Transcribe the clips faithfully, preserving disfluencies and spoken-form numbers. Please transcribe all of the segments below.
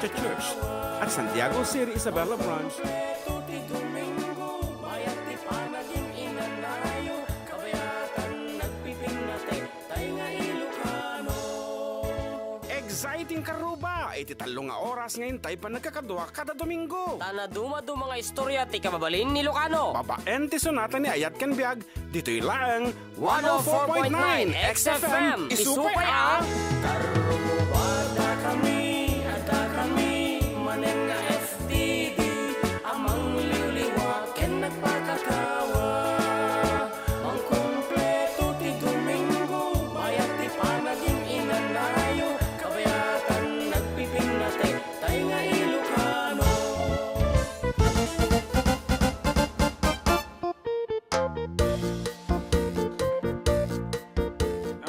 Church at Santiago City Isabela Branch. Kompleto ti Domingo, bayat ti panagin-inanayo, kabayatan nagpipinnatek, tay nga Ilocano. Exciting karuba! Iti tallo nga oras nga intay panagkakadua kada Domingo. Ta nadumaduma nga istorya ti kababalin ni Ilocano. Babaen ti sonata ni Ayat ken Biag, ditoy laeng one oh four point nine X F M. Isupay a Karuba, adda kami, adda kami, manen nga F T D, a mangliwliwa ken nagpakatawa. Mangkompleto ti Domingo, bayat ti panagin-inanayo, kabayatan nagpipinnatek, tay nga Ilocano.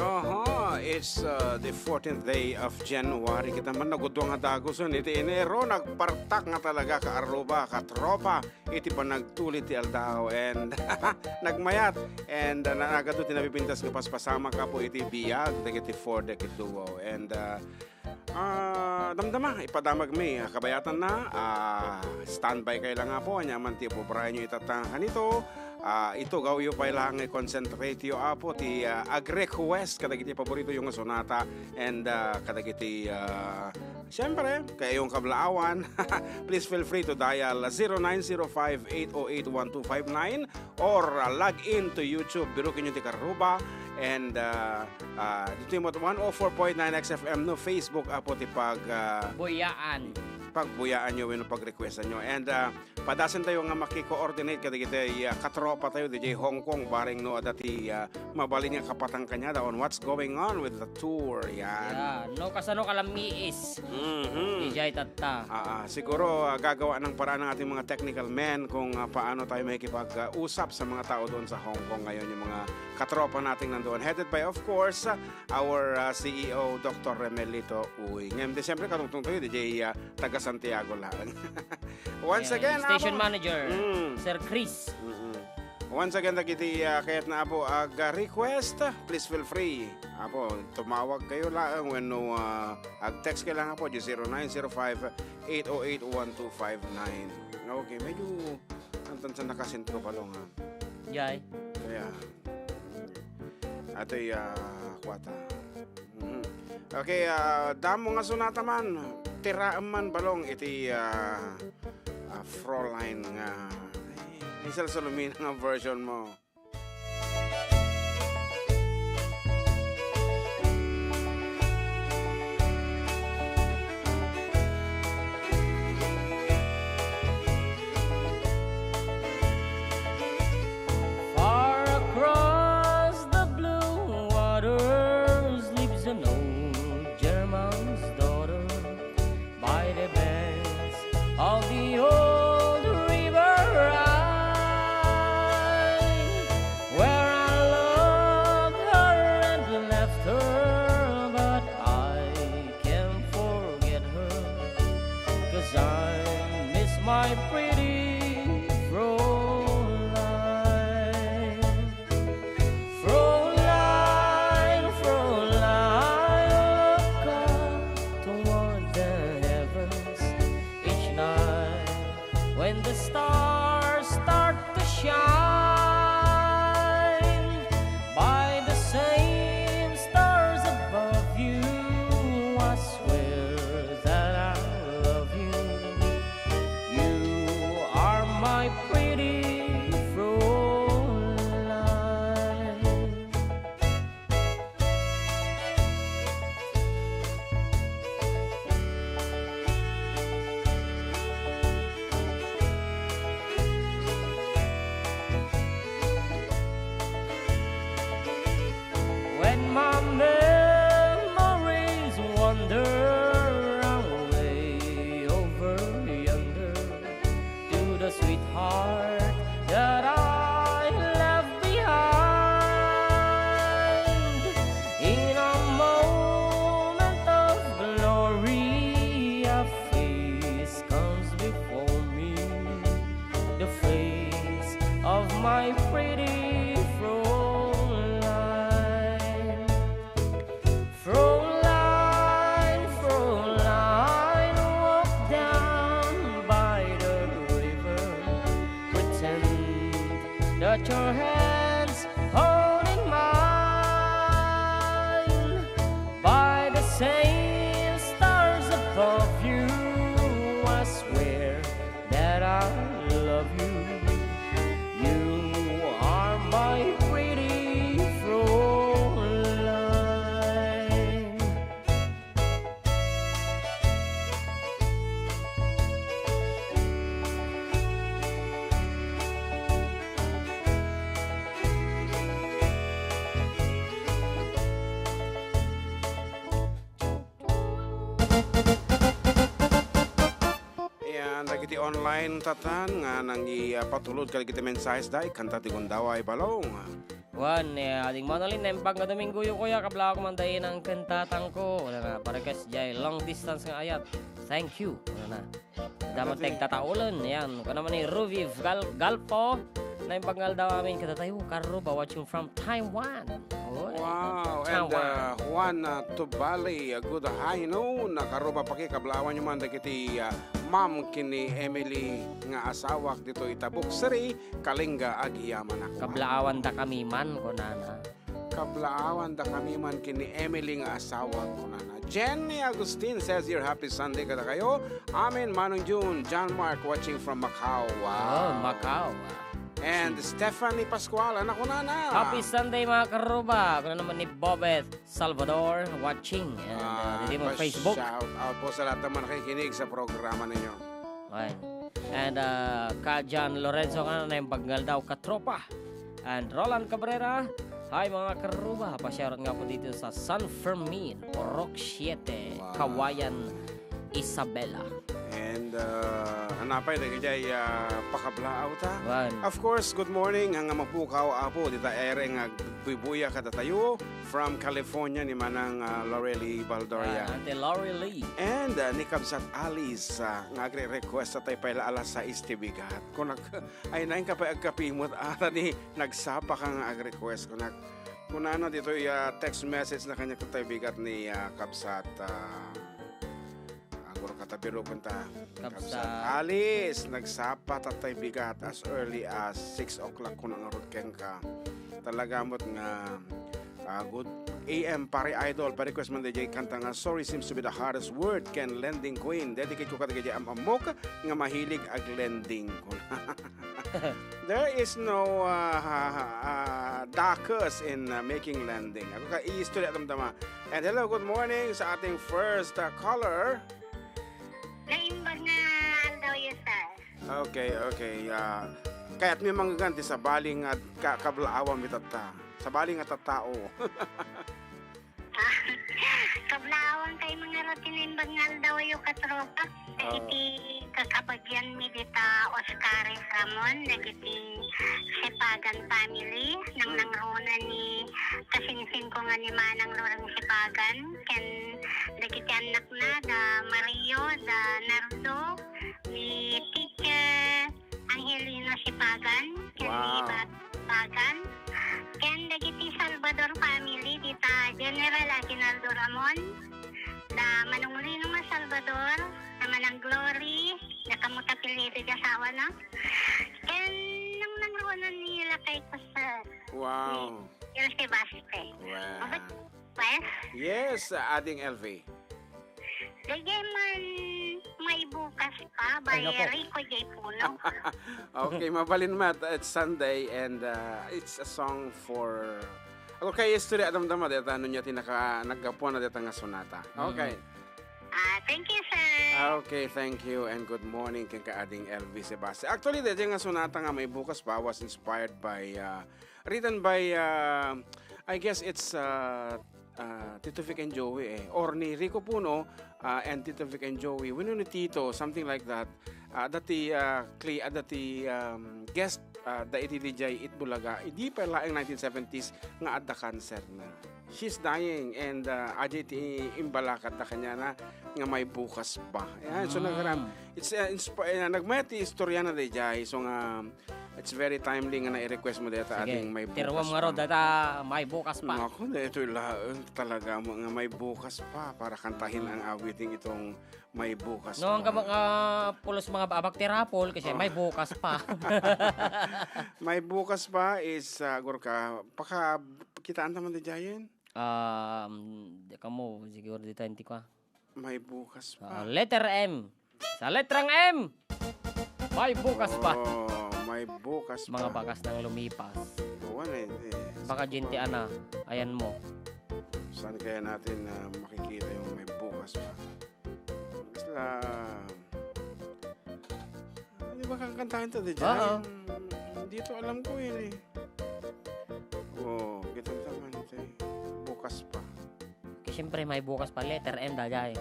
Oho, it's, uh, the fourteenth day of January. Kita man, nagudua nga dagusen iti Enero, nagpartak nga talaga, kaaruba, katropa, iti panagtulid ti aldaw. And nagmayat. And, uh, nagadu ti napipintas nga paspasamak, Apo, iti biag dagiti four decade duo. And, uh, Ah, damdama, ipadamagmi, ah, kabayatanna. Ah, standby kayo lang nga po, ania man ti ubrayan nyo itatta kanito. Ah, itugawyo pay lang, i-concentrate yo, Apo, ti, ah, ag-request kadagiti paborito yo nga sonata. And, ah, kadagiti, ah, siyempre, kayong kablaawan, please feel free to dial zero nine zero five, eight oh eight, one two five nine. Or, uh, log in to YouTube, biruken nyo ti Karuba, and, uh, uh, ditoy met one oh four point nine X F M, no, Facebook, Apo, ti pag, uh, Buyaan. Pagbuyaan nyo wenno pag-requestan nyo. And, uh, padasen tayo nga maki-coordinate kadagiti, uh, katropa tayo, D J Hong Kong, barring no adda ti, uh, mabalin nga kapatang kaniada on what's going on with the tour. Yan. Yeah, no, kasano ka lang miis. Mhm. Ijay tatta. Ah, ah, siguro, ah, gagawa ng paraan ng ating mga technical men kung, ah, paano tayo makikipag-usap sa mga tao doon sa Hong Kong ngayon, yung mga katropa nating nandoon. Headed by, of course, ah, our, ah, C E O, Doctor Remelito Uy. Ngayon, di, siyempre, katungtong tayo, D J, ah, taga Santiago lang. Once Yeah, again, station Apo. Manager, Mm. Sir Chris. Mm-mm. Once again, dagiti, ah, kayat na, Apo, ag, ah, request, please feel free. Apo, tumawag kayo lang wenno, ah, ag-text kayo lang, Apo, di zero nine zero five, eight oh eight, one two five nine. Okay, medyo antan sa nakasentro pa lang, ha? Jay. Kaya, atoy, ah, kwata. Mhm. Okay, ah, damo nga sonata man. Tiraem man balong iti, ah, ah, Fräulein nga, eh, isalsalumina nga version mo. Far across the blue waters lives an old German's daughter by the banks of the old river Rhine, where I loved her and left her, but I can't forget her, 'cause I miss my pretty Fräulein. Fräulein, Fräulein, look up toward the heavens each night when the stars start to shine. By the same stars above you, I swear that I love you. You are my pretty Fräulein. When my memories wander away over yonder, to the sweetheart that I left behind. In a moment of glory, a face comes before me, the face of my pretty Fräulein. Fräulein, Fräulein, walk Got your hands holding mine by the same stars above you. I swear that I love you. You are my pretty Fräulein. Ayan, dagiti online tatan nga nangi-, ah, patulod kadagiti mensahes da, ikanta ti gundaway balong. Wen, eh, ading Manalin, naimbag nga Domingoyo, kuya, kablaak man da inang ken tatangko. Wala na, pa-request jay long distance nga ayat. Thank you. Wala na. Daman Ate. Tagtataolen, yan. Kano man ni Ruby Gal-, Galpo, naimbag nga aldaw amin kadatayo, Karuba, watching from Taiwan. Oy, Wow, and, Taiwan. uh, Juan, uh, Tubali, uh, good high noon. Uh, Karuba, pakikablaawan nyo man dagiti, uh, ma'am ken ni Emily nga asawak ditoy Tabuk City, Kalinga, agyamanak. Kablaawan da kami man, kunana. Kablaawan da kami man ken ni Emily nga asawak, kunana. Jenny Agustin says here, "Happy Sunday kadakayo." Amen, Manong June. John Mark watching from Macau. Wow. Oh, Macau. And Stephanie Pascual, anak ko na na. Happy Sunday, mga karuba. Kuna naman ni Bobet Salvador watching. And, uh, Ah, didi mo pa Facebook. Shout out po sa lahat naman nakikinig sa programa ninyo. Ay. And, uh, ka John Lorenzo nga na yung bagngal daw katropa. And Roland Cabrera, hi, mga karuba. Pa-shoutout nga po dito sa San Fermin, Purok siete, Wow. Kawayan, Isabela. And, uh, hanapay, dagiti, uh, pakablaaw ta. Wan. Of course, good morning, nga mapukaw, Apo, dita ere nga buybuya kadatayo from California ni Manang, uh, Lorely Baldoria. Ah, Ate Lorely. And, uh, ni Kabsat Alice, uh, nga agre-request tayo pay la alas sais ti bigat. Kunak, ay, nain ka pa agkapimot, ata ni nagsapa ka nga agrequest. Kunak, kunana ditoy, ah, text message na kanya katay bigat ni, ah, Kabsat, ah, ah, guro katabirukan ta. Kabsat. Kabsat Alice, nagsapa tatay bigat as early as six o'clock kuna nga rod kenka. Talaga mo't nga Ah, good A M, Pare Idol. Pa-request man D J kanta nga Sorry Seems to Be the Hardest Word ken Lending Queen. Dedicate ko kadagiti am-ammok nga mahilig ag-lending. There is no, ah, ah, ah, dakus in, ah, making lending. Ako ka, i-istorya damdama. And hello, good morning sa ating first, ah, caller. Naimbag nga aldaw, sir. Okay, okay. Ah, kayat mi manggan ti sabali nga ka-, kablaawan mi tatta. Sabali nga tattao. Kablaawan kay mga rutin imbag nga aldaw ayo katropa. Oo. Dagiti kakabagyan mi dita Oscares Ramon, dagiti Sipagan family, nang nangruna ni kasinsin ko nga ni Manang Loren Sipagan, ken dagiti annakna, da Mario, da Nardo, ni Teacher Angelino Sipagan, ken ni Wow. Bat Sipagan, ken dagiti Salvador family, dita General Aguinaldo Ramon, da Manong Lino nga Salvador, da Manang Glory, da Kamuta apelyido ti asawana, ken nang nangruna ni lakay ko sa Wow. ni Ilse Basque. Wow. Mabat-, Pwes? Yes, Ading L V. Daydiay man maibukas pa, Ay, by nako. Rico J Puno. Okay, mabalin met. It's Sunday and, uh, it's a song for, okay, istorya damdama deta, no niya ti naka-, naggapuan na deta nga sonata. Okay. Mm. Ah, thank you, sir. Okay, thank you and good morning ken ka Ading L V Sebastian. Actually, daydiay nga sonata nga maibukas pa was inspired by, uh, written by, uh, I guess it's, uh, uh, Tito Vic and Joey, eh, or ni Rico Puno, uh, and Tito Vic and Joey, wenno ni Tito, something like that. Uh, dati, uh, Clay, uh, dati, um, guest, uh, da iti D J It Bulaga, idi pa laeng nineteen seventies nga adda cancer na. She's dying, and, ah, adi ti imbalakadda kaniana nga may bukas pa. Ayan, so, Mm. nagkaram-, it's, uh, insp-, eh, nagmayat ti istorya na dayjay. So nga, it's very timely nga nai-request mo dayta Sige, ating may bukas tiruam nga pa. Rod, data may bukas pa. Naku, daytoy laeng talaga mo nga may bukas pa para kantahin Mm. ang awiting itong may bukas No, ang pa. Gabang, ah, pulos mga abak ti rapol kasi Oh. may bukas pa. May bukas pa is, ah, Gurka, paka-, kitaan ta man daydiayen? Um, di ka mo, siguro di tayo, hindi ko, ah. May bukas pa. Ah, letter M. Sa letrang M, may bukas pa. Oh, may bukas Mga pa. bakas nang lumipas. Oo, ano, eh, eh, Baka sa Jinti, ano? Ana, ayan mo. Saan kaya natin, ah, makikita yung may bukas pa? Isla. Ah, di ba kakantahan to, di Oo. dyan? Dito alam ko yun eh. Oo, kita naman ito eh. Bukas pa. Kaya siyempre, may bukas pa, letter M, dayjay.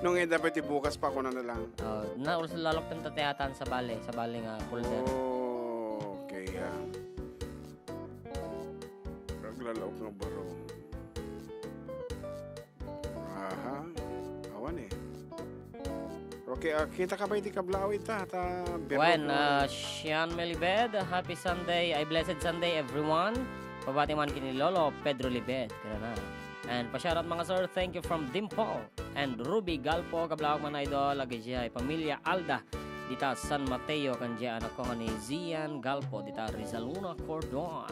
Nung eh, dapat yung bukas pa, kuna na lang. Oh, na, ulos lalok ng tatayatan sa bale, sa bale nga folder. Oh, okay, ah. Naglalaok nga baro. Aha. Awan eh. Okay, ah, kita ka ba iti kablaaw ita? Ta, Berok Wen, mo. Ah, Sean Melibed, happy Sunday. Ay, blessed Sunday, everyone. Pabati man kini Lolo Pedro Libed. Kira na. And pa-shoutout, mga sir, thank you from Dimple and Ruby Galpo, kablaaw man, idol, lagi siya, ay pamilya Alda, dita San Mateo, kan dia anak ko, ni Zian Galpo, dita Rizaluna Cordon.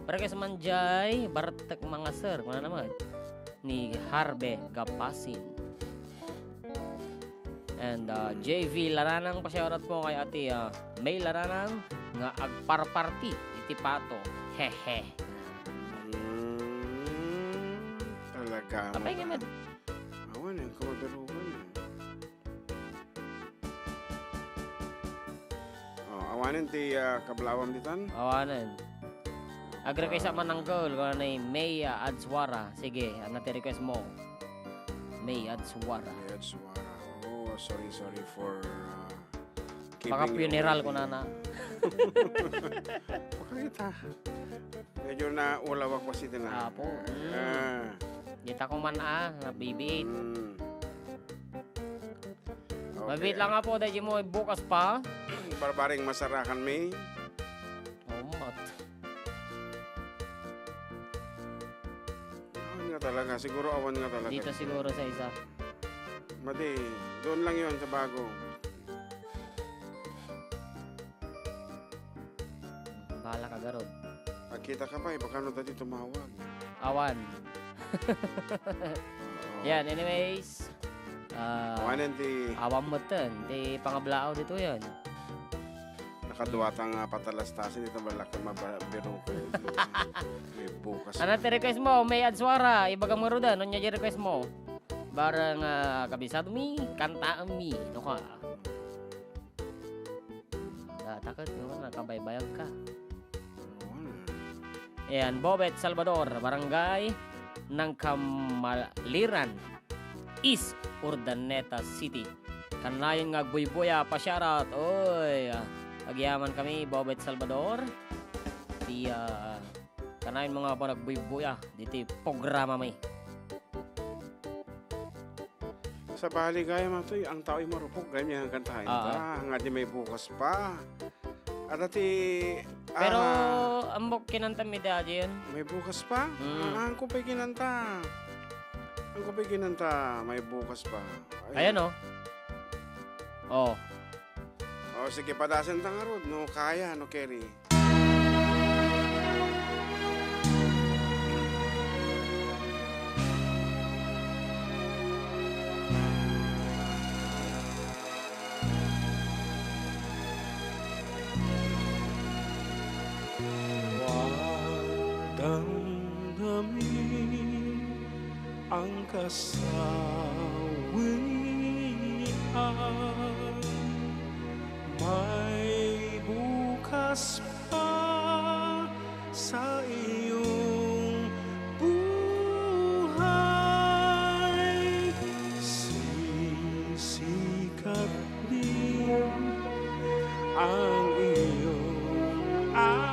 Para kay sa manjay, bartek, mga sir, kuna naman, ni Harbe Gapasin. And, ah, J V Laranang, pa-shoutout po kay Ate, ah, May Laranang nga agparparti iti pato. Hehe. Mm, talaga Apay mo nga ba? Med- Awan eh, kamabirugan eh. Oh, awanen ti, ah, kablaawam ditan? Awanen. Agrek Ah. sa mananggol, kuna ni May, ah, Adswara. Sige, ano ti request mo? May Adswara. May Adswara. Oh, sorry, sorry for, ah, Baka keeping you funeral waiting. Ko na na. Pakita. Medyo naulawak ko si Tina. Apo. Mm. Ah. Kita ko man, ah, nabibiit. Mm. Okay. Mabiit lang nga po, dahil mo bukas pa. Barbaring masarakan mi. Oh, mat. Awan nga talaga. Siguro awan nga talaga. Dito siguro sa isa. Madi, doon lang yon sa bago. Bahala ka, garod. Agkita ka pa, eh. Baka no dati tumawag. Awan. Oo. Yan, anyways. Ah, Awanan ti awan mo ten. Ti pangablaaw dito yan. Nakaduwatang, ah, patalastasin ito, balak na mabiro ko. May bukas Ano na. Ti request mo? May Adswara. Ibaga mo rudan. Ano niya request mo? Barang, ah, kabisado mi, kanta mi. Ano ka? Ah, takot mo na, kabaybayag ka. Oo, ano? Ayan, Bobet Salvador, Barangay ng Kamaliran, East Urdaneta City. Kanayon nga agbuybuya, pa-shoutout. Oy, ah, agyaman kami, Bobet Salvador. Ti, ah, kanayon mga pa nagbuybuya, diti programa mi. Sabali gayam atoy, ang tao'y marupok, gayam yan ang kantahan Ah. ta, nga di may bukas pa. At ati, Pero, ah, ambok kinanta mi dati yun. May bukas pa? Mm. Ah, ang kupay kinanta. Ang kupay kinanta, may bukas pa. Ayun. Ayan, oh. Oh. Oh, sige, padasan ta nga rod, no kaya, no keri. Damdami ang kasawian, may bukas pa sa iyong buhay. Sisikat din ang iyong araw.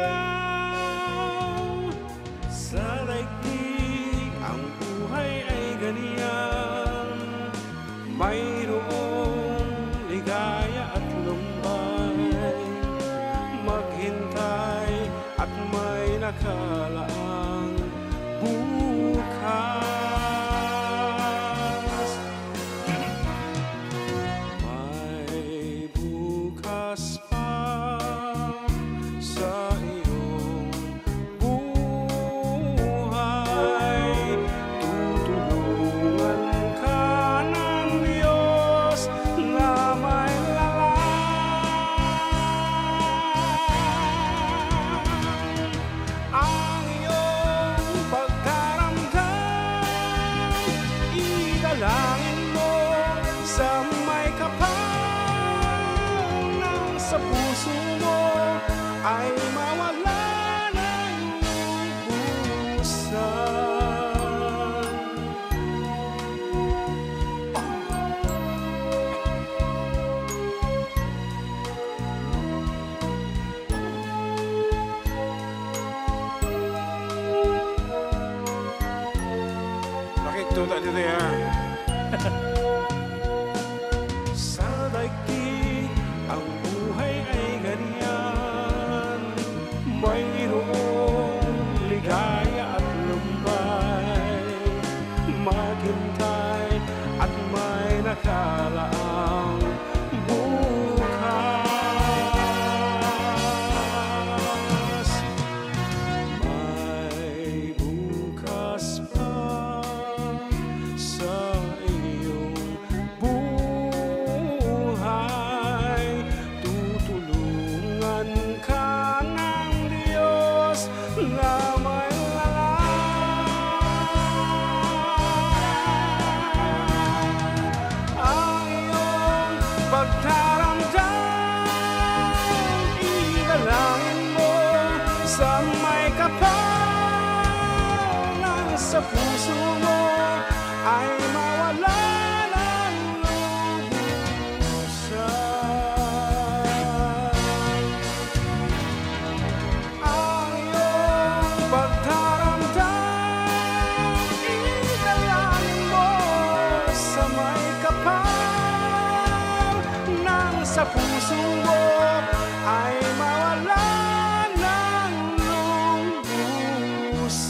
Iilaw sa daigdig ang buhay ay ganyan. Mayroong ligaya at lumbay, maghintay at may nakalaang bukas. May bukas pa sa iyong buhay. Tutulungan ka ng Diyos na may lalang ang iyong pagkaramdam. Idalangin mo sa may kapal nang sa puso mo ay mawala ng lubusan. Pakigtuta dito, ha? Sa daigdig, ang buhay ay ganyan. Mayroong ligaya at lumbay, maghintay at may nakalaang bukas. May bukas pa sa iyong buhay. Tutulungan ka ng Diyos na may lalang ang iyong pagkaramdam. Idalangin mo sa may kapal nang sa puso mo ay mawala ng lubusan. Ang iyong pagkaramdam, idalangin mo sa may kapal nang sa puso mo ay mawala ng lubusan.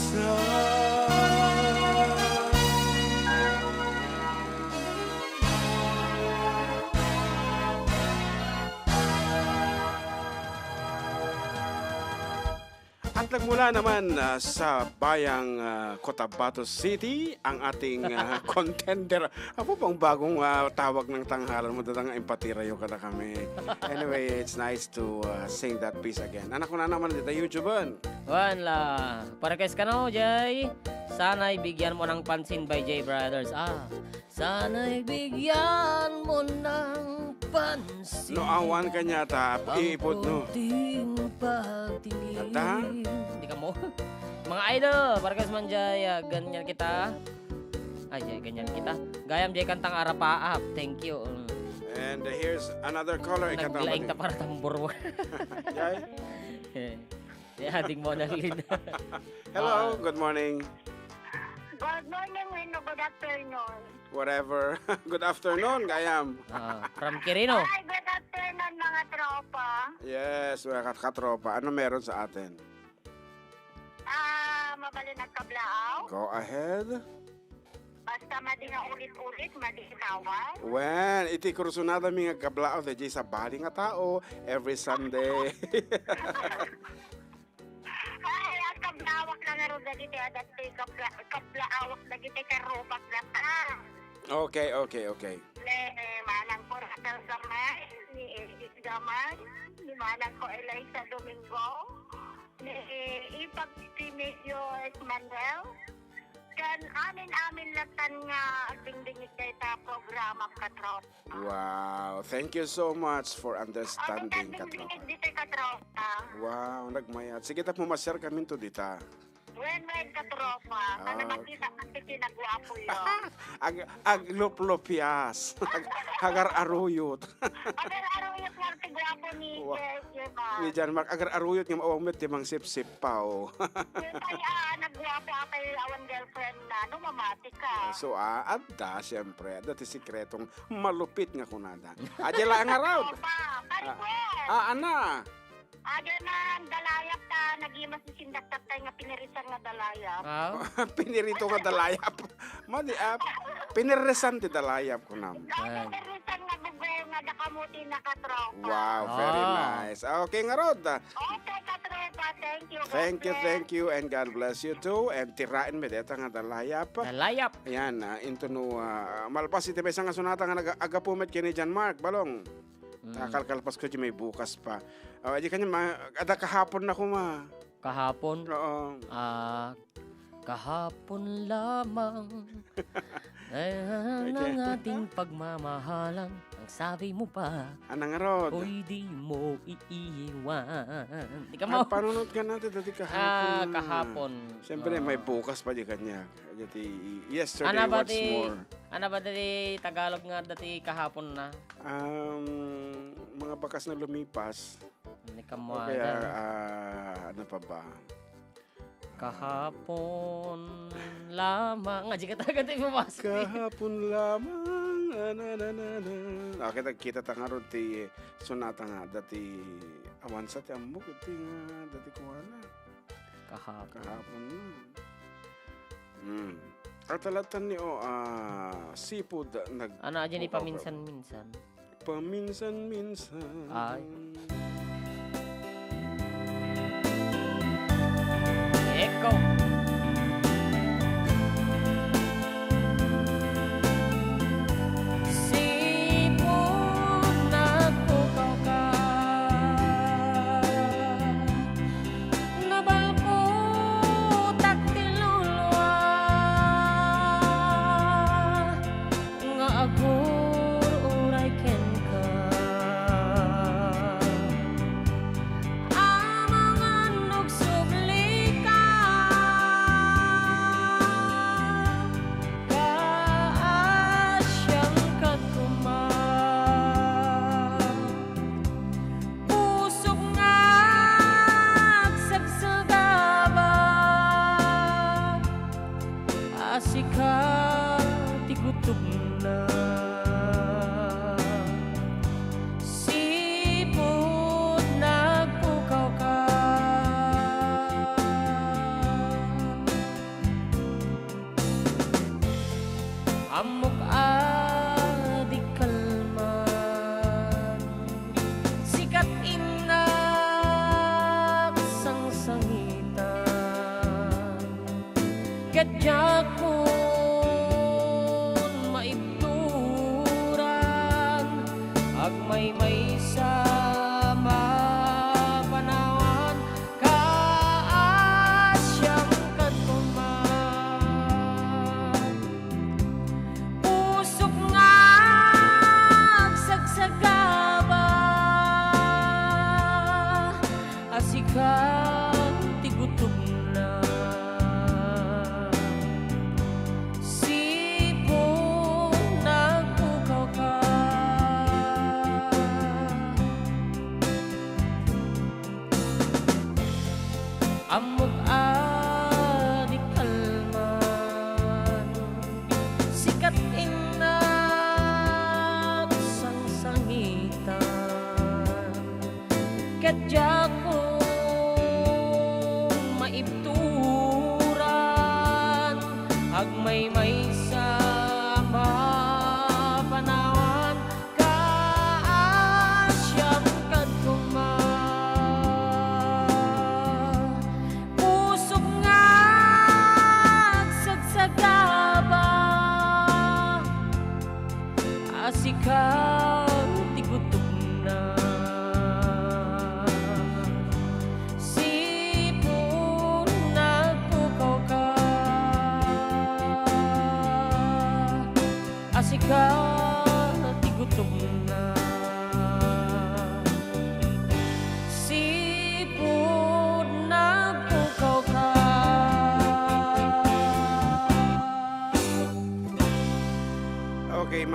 At nagmula naman, ah, sa bayang, ah, Cotabato City, ang ating, ah, contender. Apo, pang bagong, ah, tawag ng tanghalan mo, dadang empatirayo kada kami. Anyway, it's nice to, ah, sing that piece again. Anak ko na naman dito, YouTube-an. Wan la. Para kay Skano, Jay. Sana'y bigyan mo ng pansin by Jay Brothers. Ah, sana'y bigyan mo ng pansin. No awan kanya ta, ang iipod no. Kunting pagtingin. Kanta? Hindi ka mo. Mga idol, para kay Manjay, ah, ganyan kita. Ay, ay, ganyan kita. Gayam, Jay, kantang Arapaap. Thank you. Mm. And here's another caller. Ikanta mo Naglaing din. Ta para tambor. Jay? Eh, ading mo na, Lin. Hello, Ah. Good morning. Good morning, Wino. Good afternoon. Whatever. Good afternoon, Gayam. Ah, from Quirino. Hi, good afternoon, mga tropa. Yes, mga kat-, katropa. Ano meron sa atin? Ah, mabalin at kablaaw? Go ahead. Basta madi nga ulit-ulit, madi tawag. Wen, iti kursunada mi nga kablaaw, dayjay sabali nga tao, every Sunday. Ay, ang kablaawak lang nga ron dagiti adat ti kabla-, kablaawak dagiti karrubak data. Okay, okay, okay. Ne, manang ko Rafael Gamay, ni Iris Gamay, ni manang ko Eliza Domingo, ni Ipag Remedios Manuel, kan amin-amin latan nga agdingdingit dayta programa, katropa. Wow, thank you so much for understanding, katropa. Ditoy, katropa. Wow, nagmayat. Sige, ta pumasyar kami to dita. Wen, wen, katropa. Sana Ah. makita man ti kinagwapo yo. Ag-, agluplupias. Ag-, agar-aruyot. Agar-aruyot nga ti gwapo ni Wa-, J J, ma. ni John Mark, agar-aruyot nga maawang met ti mangsipsip pa, oh. Wen, kaya, ah, nagwapo atay awan girlfriend na, no, mamati ka. So, ah, adda, siyempre, adda ti sikretong malupit nga kunada. Adi la nga raod. Katropa, Ah, kalikwan. ah, ana. Aday man, dalayap ta, nagimas ni sindaktattay nga pinirisan nga dalayap. Aw. Pinirito nga dalayap. Madi, ah, pinirisan ti dalayap, kunam. Ay. Pinirisan nga bugo nga dakamuti na katropa. Wow, very Ah. nice. Okay, ngarud, ah. Okay, katropa. Thank you. God Thank you, bless. thank you, and God bless you too. And tiraen mi deta nga dalayap. Dalayap. Ayan, ah, into no, ah, malpas iti maysa nga sonata nga nag-, agapu met ken ni John Mark, Balong. Mm. Kalkalpasko diay maybukas pa. Oh, di kaniak ma-, adda kahapon na koma. Kahapon? Oo. Ah, kahapon lamang. Ay, ang ating pagmamahalan, ang sabi mo pa, Anang arod? Ko'y di mo iiwan. Di ka Ay, mo- panunot ka natin, dati kahapon Ah, na. kahapon. Siyempre, Ah. maybukas pa di kaniak. Dati, yesterday, Ana ba what's di, more? ana ba di Tagalog nga dati kahapon na? Um, mga bakas na lumipas. Hindi ka O mo kaya, agad. ah, ano pa ba? Kahapon lamang. Nga, di ka talaga tayo pumasok, eh. Kahapon lamang. Ah, na, na, na, na. Ah, kita, kita ta nga ron ti sonata nga. Dati, awan sa ti ammok. Iti nga, dati kuana. Kahapon. Kahapon na. Hmm. At talatan ni, oh, ah, sipud nag- Ano, aja ni bukaw ka. Paminsan-minsan? Paminsan-minsan. Ay. Eko. Sipud nagpukaw ka. Nabalputak ti lulua nga agur-uray kenka. Amangan no agsubli ka, kaasian kad koma. Pusok nga agsagsagaba, a sika ti gutobna. Sipud nagpukaw ka. Ammok a di kalman, sikat innak sangsangitan, ket diakon maibturan, agmaymaysa a panawan, kaasian kad koma. Pusok nga agsagsagaba, a sika ti gutobna. Sipud nagpukaw ka. Ammok a di kalman, sikat innak sangsangitan, ket diakon maibturan, agmaymaysa a panawan, kaasian kad koma. Pusok nga agsagsagaba, a sika ti gutobna. Sipud nagpukaw ka.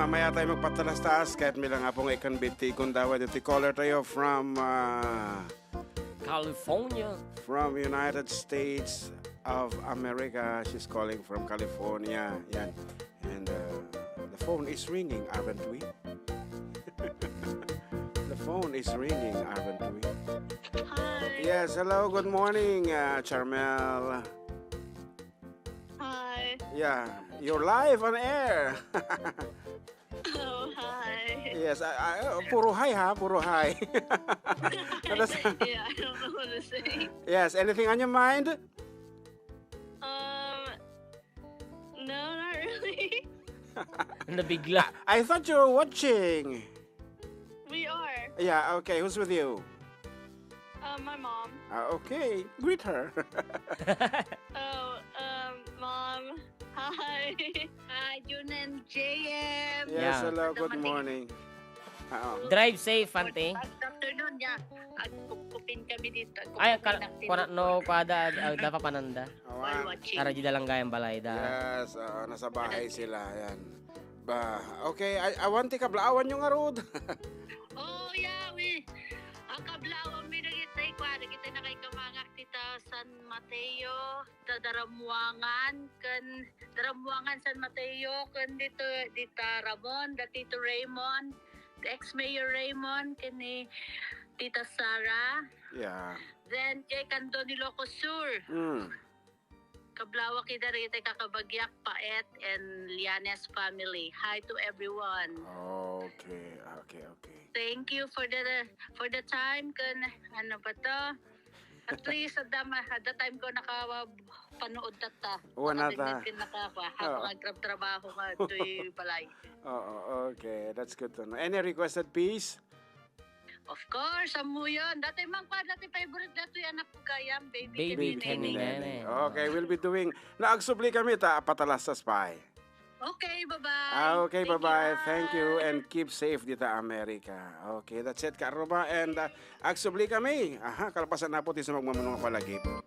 Maya tayo magpatalas-taas, kahit may lang apong ikan biti, kung dawa dito caller tayo from, ah, California. From United States of America. She's calling from California. Yan. And, uh, the phone is ringing, aren't we? The phone is ringing, aren't we? Hi. Yes, hello, good morning, uh, Charmel. Hi. Yeah, you're live on air. Oh, hi. Yes, I, I, uh, puro hi ha, puro hi. Ano sa- Yeah, I don't know what to say. Yes, anything on your mind? Um, no, not really. Nabigla. I, I thought you were watching. We are. Yeah, okay. Who's with you? Uh, my mom. Ah, okay. Greet her. Oh, um, Mom. Hi. Hi, Jun and J M. Yes, Yeah. hello. Good Dumating. morning. Oo. Drive safe, Auntie. Good afternoon, yeah. Agkupkupin kami dito. Ay, Agkupkupin ka-, ang kung ano, tinutulog. Kuwada, ag-, ag-, dapat pananda. Awan. While watching. Ara di dalang gayang balay da. Yes, oo, nasa bahay Ano? sila, yan. Ba, okay, ay, awan ti kablaawan nyo ngarud. Oh, yeah, we, ang kablaawan mi dagiti, kwa, dagiti nakaikamangak dita San Mateo, ta Daramwangan, ken Daramwangan, San Mateo, ken dito, dita Ramon, da Tito Raymond, ex-Mayor Raymond, ken ni Tita Sara. Yeah. Then, Jay Candon, Ilocos Sur. Mm. Kablaawan ida dagiti kakabagyak, Paet and Lianes family. Hi to everyone. Okay, okay, okay. Thank you for the, for the time, kun, ano ba to? At least, at the, at the time ko nakapanood tatta. Wana ta. Nakadingding nakapa, habang Oo. agtrabtrabaho nga, to'y balay. Oo, okay. That's good to know. Any requested piece? Of course, ammoyon. Dati man pa, dati favorite dati anak ko gayam, Baby Baby Kami Kami Nene. Nene. Okay, we'll be doing, na agsubli kami ta patalastas pay. Okay, bye-bye. Ah, okay, Thank you, bye-bye. Thank you, bye. And keep safe dita America. Okay, that's it, Karuba. And, uh, agsubli kami. Aha, kalpasan na po ti sumagmamano nga palagi po.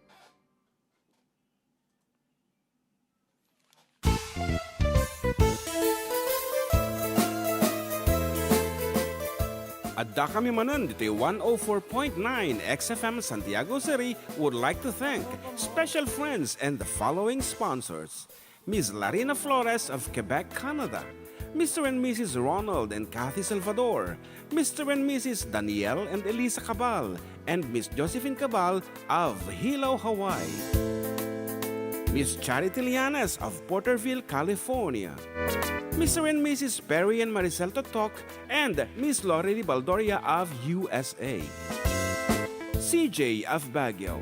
Adda kami manen ditoy one oh four point nine X F M Santiago City would like to thank special friends and the following sponsors: Miss Larina Flores of Quebec, Canada, Mister and Missus Ronald and Kathy Salvador, Mister and Missus Daniel and Elisa Cabal, and Miss Josephine Cabal of Hilo, Hawaii. Miss Charity Lianes of Porterville, California. Mister and Missus Perry and Maricel Totok and Miss Lori Baldoria of U S A. C J of Baguio.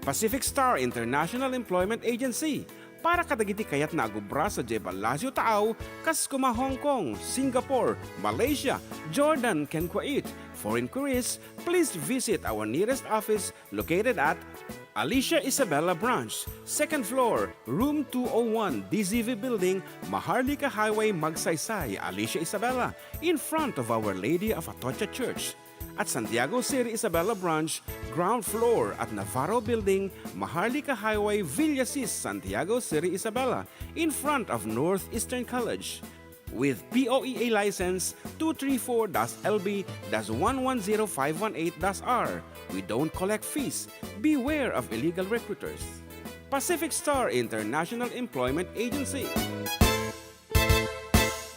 Pacific Star International Employment Agency, para kadagiti kayatna a agubra sadiay Palacio Taaw, kas kuma Hong Kong, Singapore, Malaysia, Jordan, ken Kuwait. For inquiries, please visit our nearest office located at Alicia Isabela Branch, second floor, room two oh one, D Z V Building, Maharlika Highway, Magsaysay, Alicia Isabela, in front of Our Lady of Atocha Church. At Santiago City Isabela Branch, ground floor at Navarro Building, Maharlika Highway, Villasis, Santiago City Isabela, in front of Northeastern College. With P O E A license two three four dash L B dash one one zero five one eight dash R, we don't collect fees. Beware of illegal recruiters. Pacific Star International Employment Agency.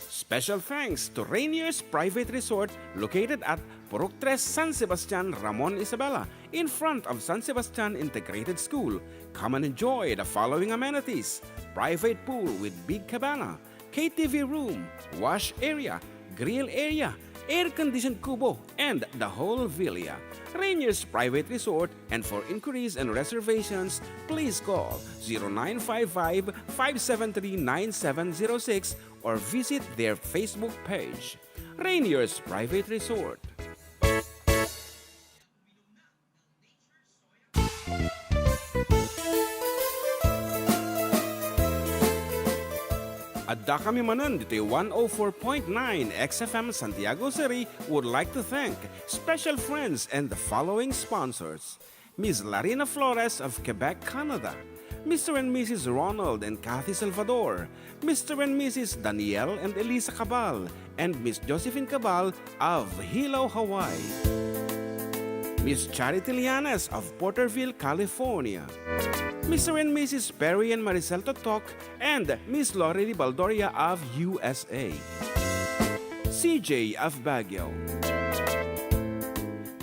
Special thanks to Rainier's Private Resort located at Purok Tres, San Sebastian, Ramon Isabela, in front of San Sebastian Integrated School. Come and enjoy the following amenities: private pool with big cabana, K T V room, wash area, grill area, air-conditioned kubo, and the whole villa. Rainier's Private Resort, and for inquiries and reservations, please call zero nine five five, five seven three, nine seven zero six or visit their Facebook page. Rainier's Private Resort. Adda kami manen ditoy one oh four point nine X F M Santiago City would like to thank special friends and the following sponsors: Miss Larina Flores of Quebec, Canada, Mister and Missus Ronald and Kathy Salvador, Mister and Missus Daniel and Elisa Cabal, and Miss Josephine Cabal of Hilo, Hawaii. Miss Charity Lianes of Porterville, California. Mister and Missus Perry and Maricel Totok and Miss Lorely Baldoria of U S A. C J of Baguio.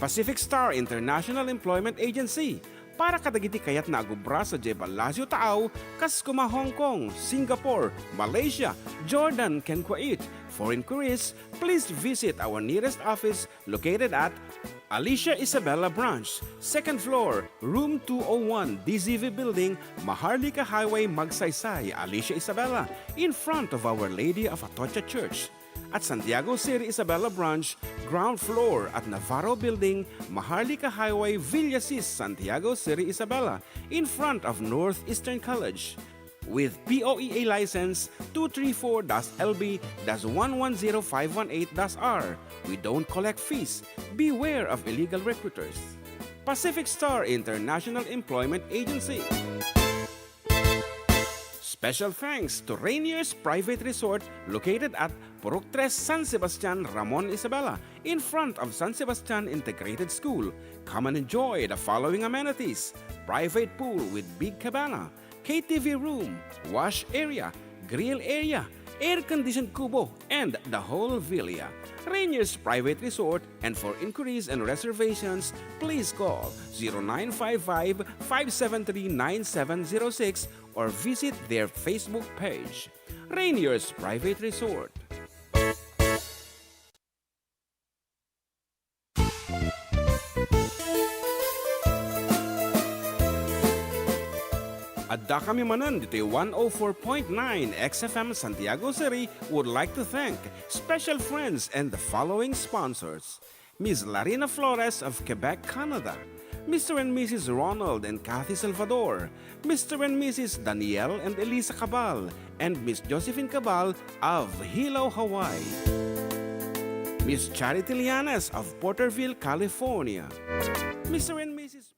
Pacific Star International Employment Agency, para kadagiti kayatna a agubra sadiay ballasiw taaw, kas koma Hong Kong, Singapore, Malaysia, Jordan, ken Kuwait. For inquiries, please visit our nearest office located at Alicia Isabela Branch, second floor, room two oh one, D Z V Building, Maharlika Highway, Magsaysay, Alicia Isabela, in front of Our Lady of Atocha Church. At Santiago Seri Isabela Branch, ground floor at Navarro Building, Maharlika Highway, Villasis, Santiago Seri Isabela, in front of Northeastern College. With P O E A license two three four dash L B dash one one zero five one eight dash R. We don't collect fees. Beware of illegal recruiters. Pacific Star International Employment Agency. Special thanks to Rainier's Private Resort, located at Purok Tres, San Sebastian, Ramon Isabela, in front of San Sebastian Integrated School. Come and enjoy the following amenities: private pool with big cabana, K T V room, wash area, grill area, air-conditioned kubo, and the whole villa. Rainier's Private Resort, and for inquiries and reservations, please call zero nine five five, five seven three, nine seven zero six or visit their Facebook page. Rainier's Private Resort. Addakami manen ditoy one oh four point nine X F M Santiago Seri would like to thank special friends and the following sponsors: Miss Larina Flores of Quebec, Canada, Mister and Missus Ronald and Kathy Salvador, Mister and Missus Daniel and Elisa Cabal, and Miss Josephine Cabal of Hilo, Hawaii, Miss Charity Lianes of Porterville, California, Mister and Missus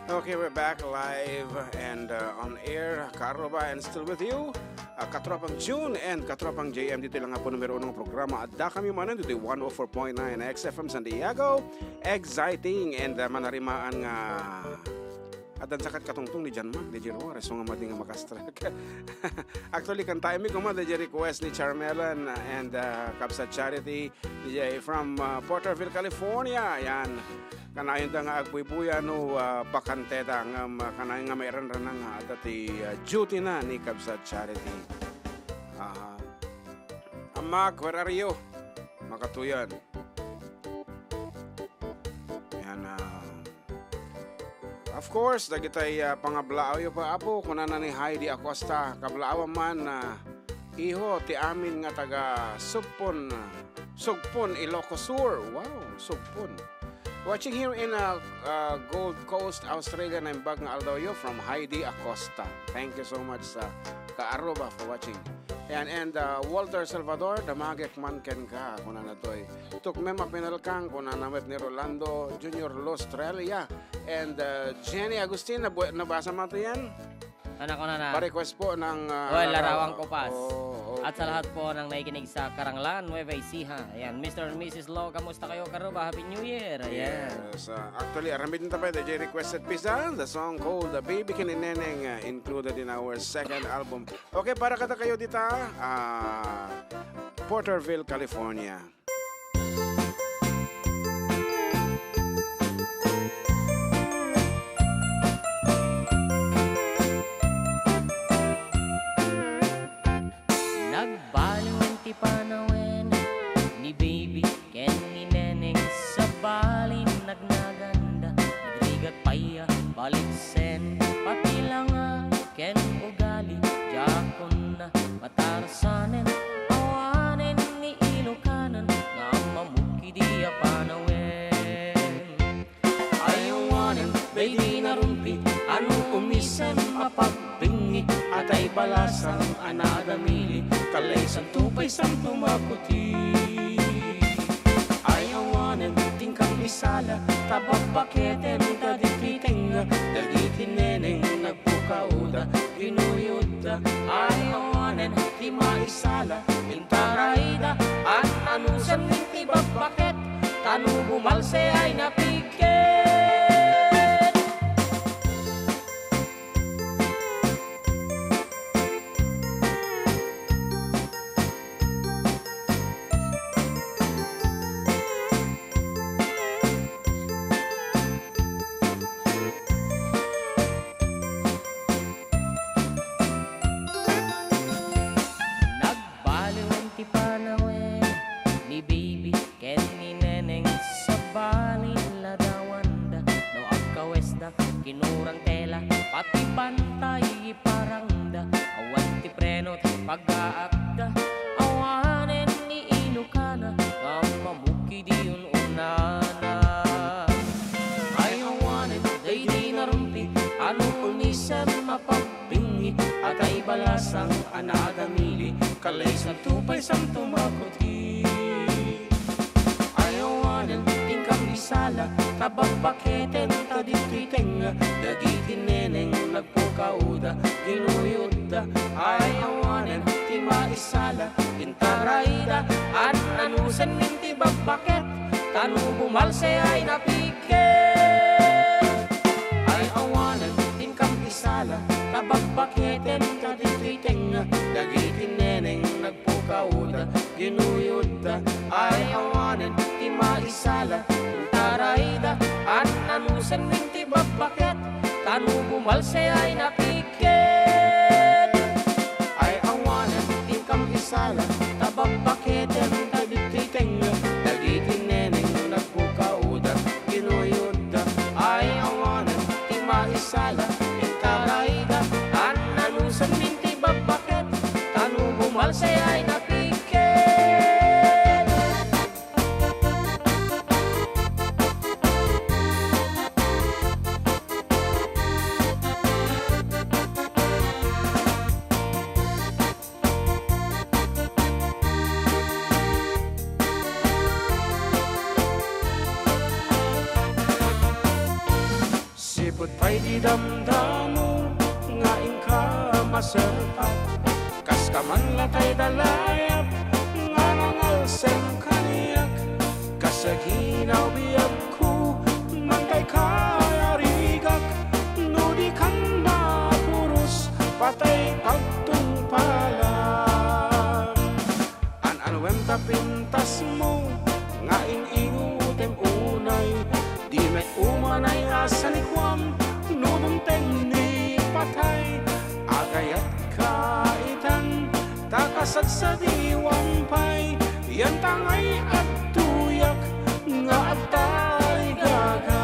Okay, we're back live and, uh, on air. Karuba and still with you. Uh, Katropang June and Katropang J M, ditoy lang nga po numero unong programa. Addakami manen ditoy one oh four point nine X F M San Diego. Exciting and, uh, manarimaan nga addan sa kat katungtong ni Jan Mark, D J Roa, reso nga madi nga makastrak. Actually, kantaenmi koma, D J request ni Charmelan, uh, and, uh, Kabsat Charity, D J from, uh, Porterville, California. Yan. Kanayon ta nga agbuybuya no, uh, bakante ta, ngem, uh, kanayon nga mairanranang nga adda ti, uh, duty na ni Kabsat Charity. Aha. Amak, where are you? Makatuyan. Yan, ah. Of course, dagitay, ah, pangablaawyo pa, Apo, kunana ni Heidi Acosta, kablaawan man, ah, iho, ti amin nga taga Sugpon, ah, Sugpon, Ilocos Sur. Wow, Sugpon. Watching here in, uh, uh, Gold Coast, Australia, naimbag nga aldawyo from Heidi Acosta. Thank you so much sa Kaaruba for watching. Ayan, and, uh, Walter Salvador, damagek man kenka, kunana toy. Tukmem a pinalkang, kunana met ni Rolando Junior Lostrella. And, uh, Jenny Agustin, nabu-, nabasa mo ito yan? Ano ko na na? Pa-request po ng, ah, Well, Larawan. Larawan Kupas. Oo, okay. At sa lahat po ng nakikinig sa Karanglan, Nueva Ecija. Ayan, Mister and Missus Lo, kamusta kayo, Karuba? Happy New Year! Ayan. Yes, ah, actually, aramid nita pa, D J requested pisa, the song called The Baby Ken ni Neneng, ah, included in our second album. Okay, para kada kayo dita, ah, Porterville, California. Nagbaliwen ti panawen ni Baby ken ni Neneng, sabali nagnaganda, nagrigat pay a baliksen, pati langa ken ugali, diakonna matarsanen, awanen ni Ilokanen nga ammamok idi a panawen. Ayawanen daydi narumpit a no umisem a pagpingngi, atay balasang a nadamili, kalay santo pay santo makuti. Sala, ta babbaketen ta ditoy tengnga, dagiti neneng nagpukawda, ginuyodda, ay awanen ti maisala, intarayda, an-anusen ti babbaket, ta no bumalse ay napigket. Nagbaliwen ti panawen ni Baby ken ni Neneng, sabali ladawanda. No agkawesda, kinurang tela, pati pantay iparangda. Awan ti preno ti pagaakda, awanen ni Ilokana, nga mamukid idi un-unana. Ay awanen daydi narumpi, a no unisen mapag- bingi, atay balasang a nadamili, kalaysanto pay santo makuti. Ay awanen ti inkam isala, ta babbaketen ta ditoy tengnga, dagiti neneng nagpukawda, ginuyodda. Ay awanen ti maisala, intarayda, an-anusen ti babbaket, ta no bumalse ay napigket. Ay awanen ti inkam isala, ta babbaketen ta ditoy tengnga, dagiti neneng nagpukawda, ginuyodda. Ay awanen ti maisala, intarayda, an-anusen ti babbaket, ta no bumalse ay napigket. Ay awanen ti inkam isala, ta babbaketen ta ditoy tengnga, dagiti neneng nagpukawda, ginuyodda. Ay awanen ti maisala, intarayda, an-anusen ti babbaket, ta no bumalse ay napigket. Sipud pay ti damdamo nga inka maserpat, kas kaman latay dalayat nga nangalsem kaniak, kas aginaw biagko, mantay kayarigak, no di kan mapuros, patay pagtungpalan. An-anuem ta pintasmo nga in-ingutem unay, di met umanay a sanikuam no dumteng ni patay. Agayatka itan ta kasagsadiwam pay, yantangay adtoyak nga agtarigagay.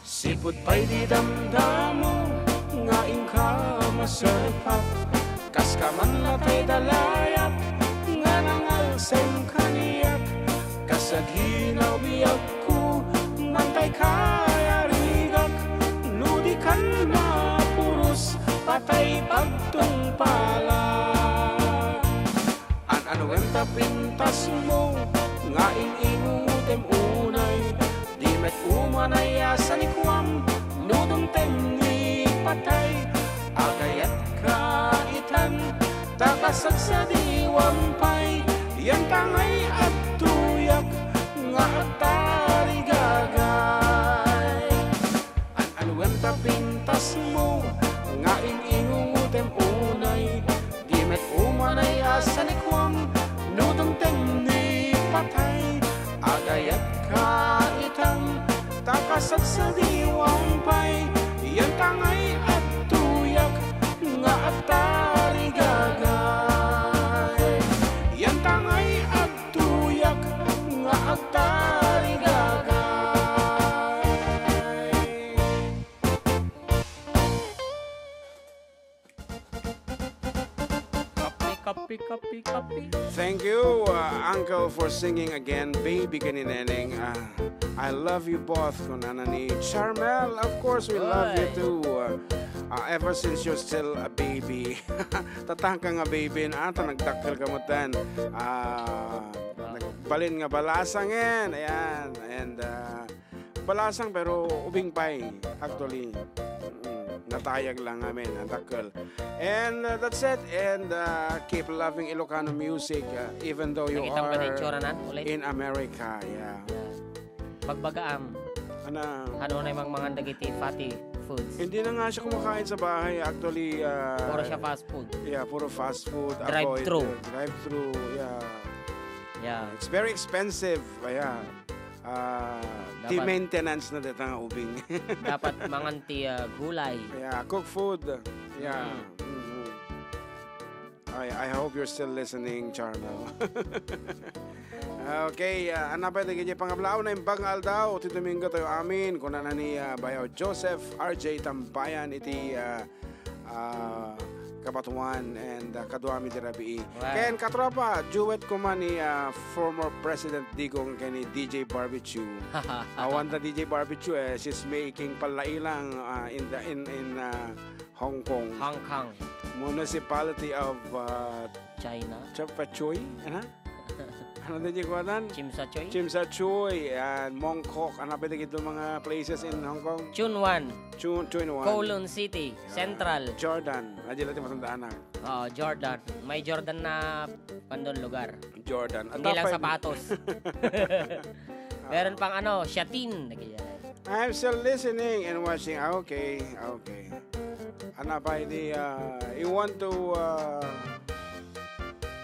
Sipud pay ti damdamo nga inka maserpat, kas kaman latay dalayat nga nangalsem kaniak, kas aginaw biagko, mantay kayarigak, no di kan mapuros, patay pagtungpalan. An-anuem ta pintasmo nga in-ingutem unay, di met umanay a sanikuam no dumteng ni patay. Agayatka itan ta kasagsadiwam pay, yantangay adtoyak nga agtarigagay. An-anuem ta pintasmo nga in-ingutem unay, di met umanay a sanikuam no dumteng ni patay. Agayatka itan ta kasagsadiwam pay, yantangay adtoyak nga agtarigagay. Yantangay ad- tuyak nga agtarigagay. Kapi, kapi. Thank you, uh, Uncle, for singing again. Baby, ken ni Neneng. Uh, I love you both, kunana ni Charmel. Of course, we love you too. Uh, uh, ever since you're still a baby. Tatangka nga baby, ah, ta nagdakkel ka mo ten. Ah, nagbalin nga balasangen. Ayan. And, uh, balasang pero ubing pay, actually. Mm, natayag lang, amen, ang dakkel. And, uh, that's it. And, uh, keep loving Ilocano music, uh, even though you are in America. Yeah. Bagbagaam. Ana? Ano na yung mga mangan dagiti fatty foods? Hindi na nga siya kumakain sa bahay. Actually, uh, puro siya fast food. Yeah, puro fast food. Drive-thru. Drive-thru, yeah. Yeah. It's very expensive. Kaya, ah, ti maintenance na deta nga ubing. Dapat mangan ti, ah, gulay. Yeah, cook food. Yeah. Mm. Mm-hmm. I, I hope you're still listening, Charmel. Okay, ah, ania pay dagiti pangablaawna imbag nga aldaw ti Domingo tayo amin, kunana ni, ah, Bayaw Joseph R J Tambayan iti, ah, ah, kabatuan and, ah, kaduami di rabii. Wow. Ken katropa, duet koma ni, ah, former President Digong ken ni D J Barbecue. Awan ta D J Barbecue, eh, she's making pallailang, ah, in the, in, in, ah, Hong Kong. Hong Kong. Municipality of, uh, China. Chapachoi? Ano? Ano din yung kuwatan? Chimsachoy? Chimsachoy and Mongkok. Ano pa yung mga places in Hong Kong? Chunwan. Chun, Chunwan. Kowloon City, yeah. Central. Jordan. Adila ti matandaan na. Oo, Jordan. May Jordan na pandon lugar. Jordan. Hindi lang sapatos. Meron pang ano, Shatin. Nagyan. I'm still listening and watching. Ah, okay, okay. Ano pa ini, ah, you want to, ah,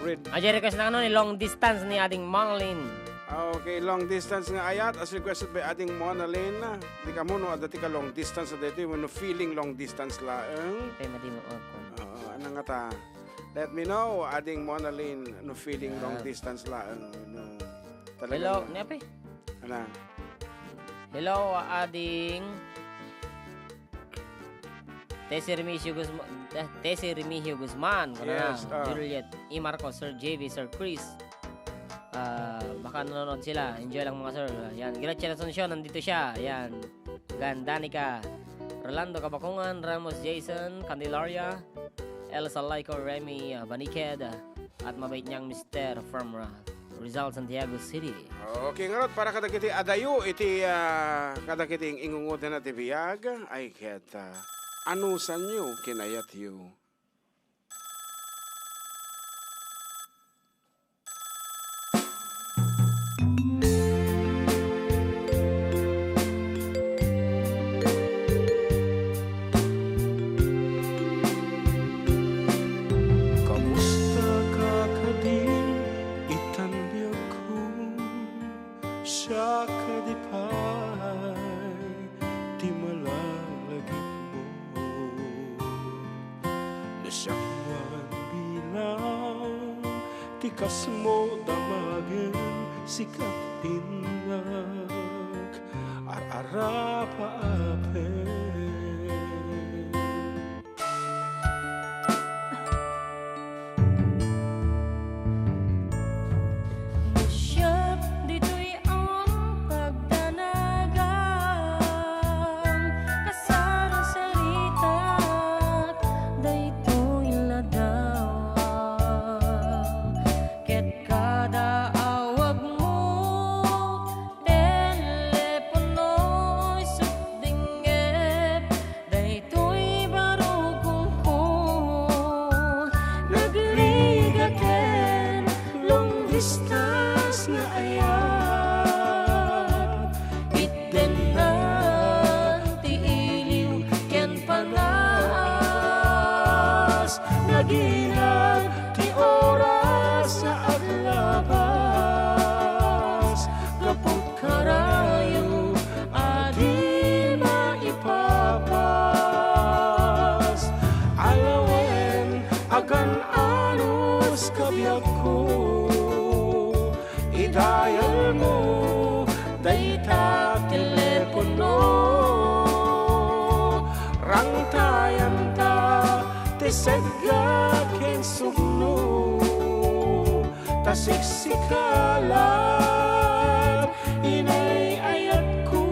read? Adjay request na ano ni long distance ni Ading Marlene. Ah, okay, long distance nga ayat as requested by Ading Monalyn. Di ka mo, no, adda ti ka long distance na dito, no feeling long distance laeng. Kaya madi mo ako. Oo, ano nga ta? Let me know, Ading Monalyn, no feeling long distance laeng, no. Talaga. Hello, nga. Ni ape? Ana? Hello, Ading Tessie Remigio Guzma-, eh, Tessie Remigio Guzman, kuna na, yes, ah. Juliet E. Marcos, Sir J V, Sir Chris. Ah, baka nanonood sila. Enjoy lang, mga sir. Yan, Gretchen Asuncion, nandito siya. Yan. Gan Danica, Rolando Kabakungan, Ramos Jason, Candelaria, Elsa Laiko, Remy, ah, Baniked, ah, at mabait niyang mister from, ah, Rizal, Santiago City. Okay, ngarud, para kadagiti adayo iti, ah, kadagiti ingungudan ti biag, ay ket, ah, anusanyo, kinayatyo. Kamusta ka kadin itan biagko? Siak kadi pay ti malalagipmo. No siak man bilang ti kasmo, damagen sika ti innak, ar-arapaapen. Siak ditoy a pagdanagan, kasarasaritak daytoy ladaw. Ket kada awagmo, telepono, isut' dingngep, daytoy barukongko. Nagrigat ken long distance nga ayat, itdennak ti iliw ken panas. Naginag ti oras nga aglabas gapu karayo a di maipapas. Alawen, agan-anos ka biagko, idayalmo dayta telepono. Rangtayanta ti segga ken sugno. Siksikalat, inay ayatko.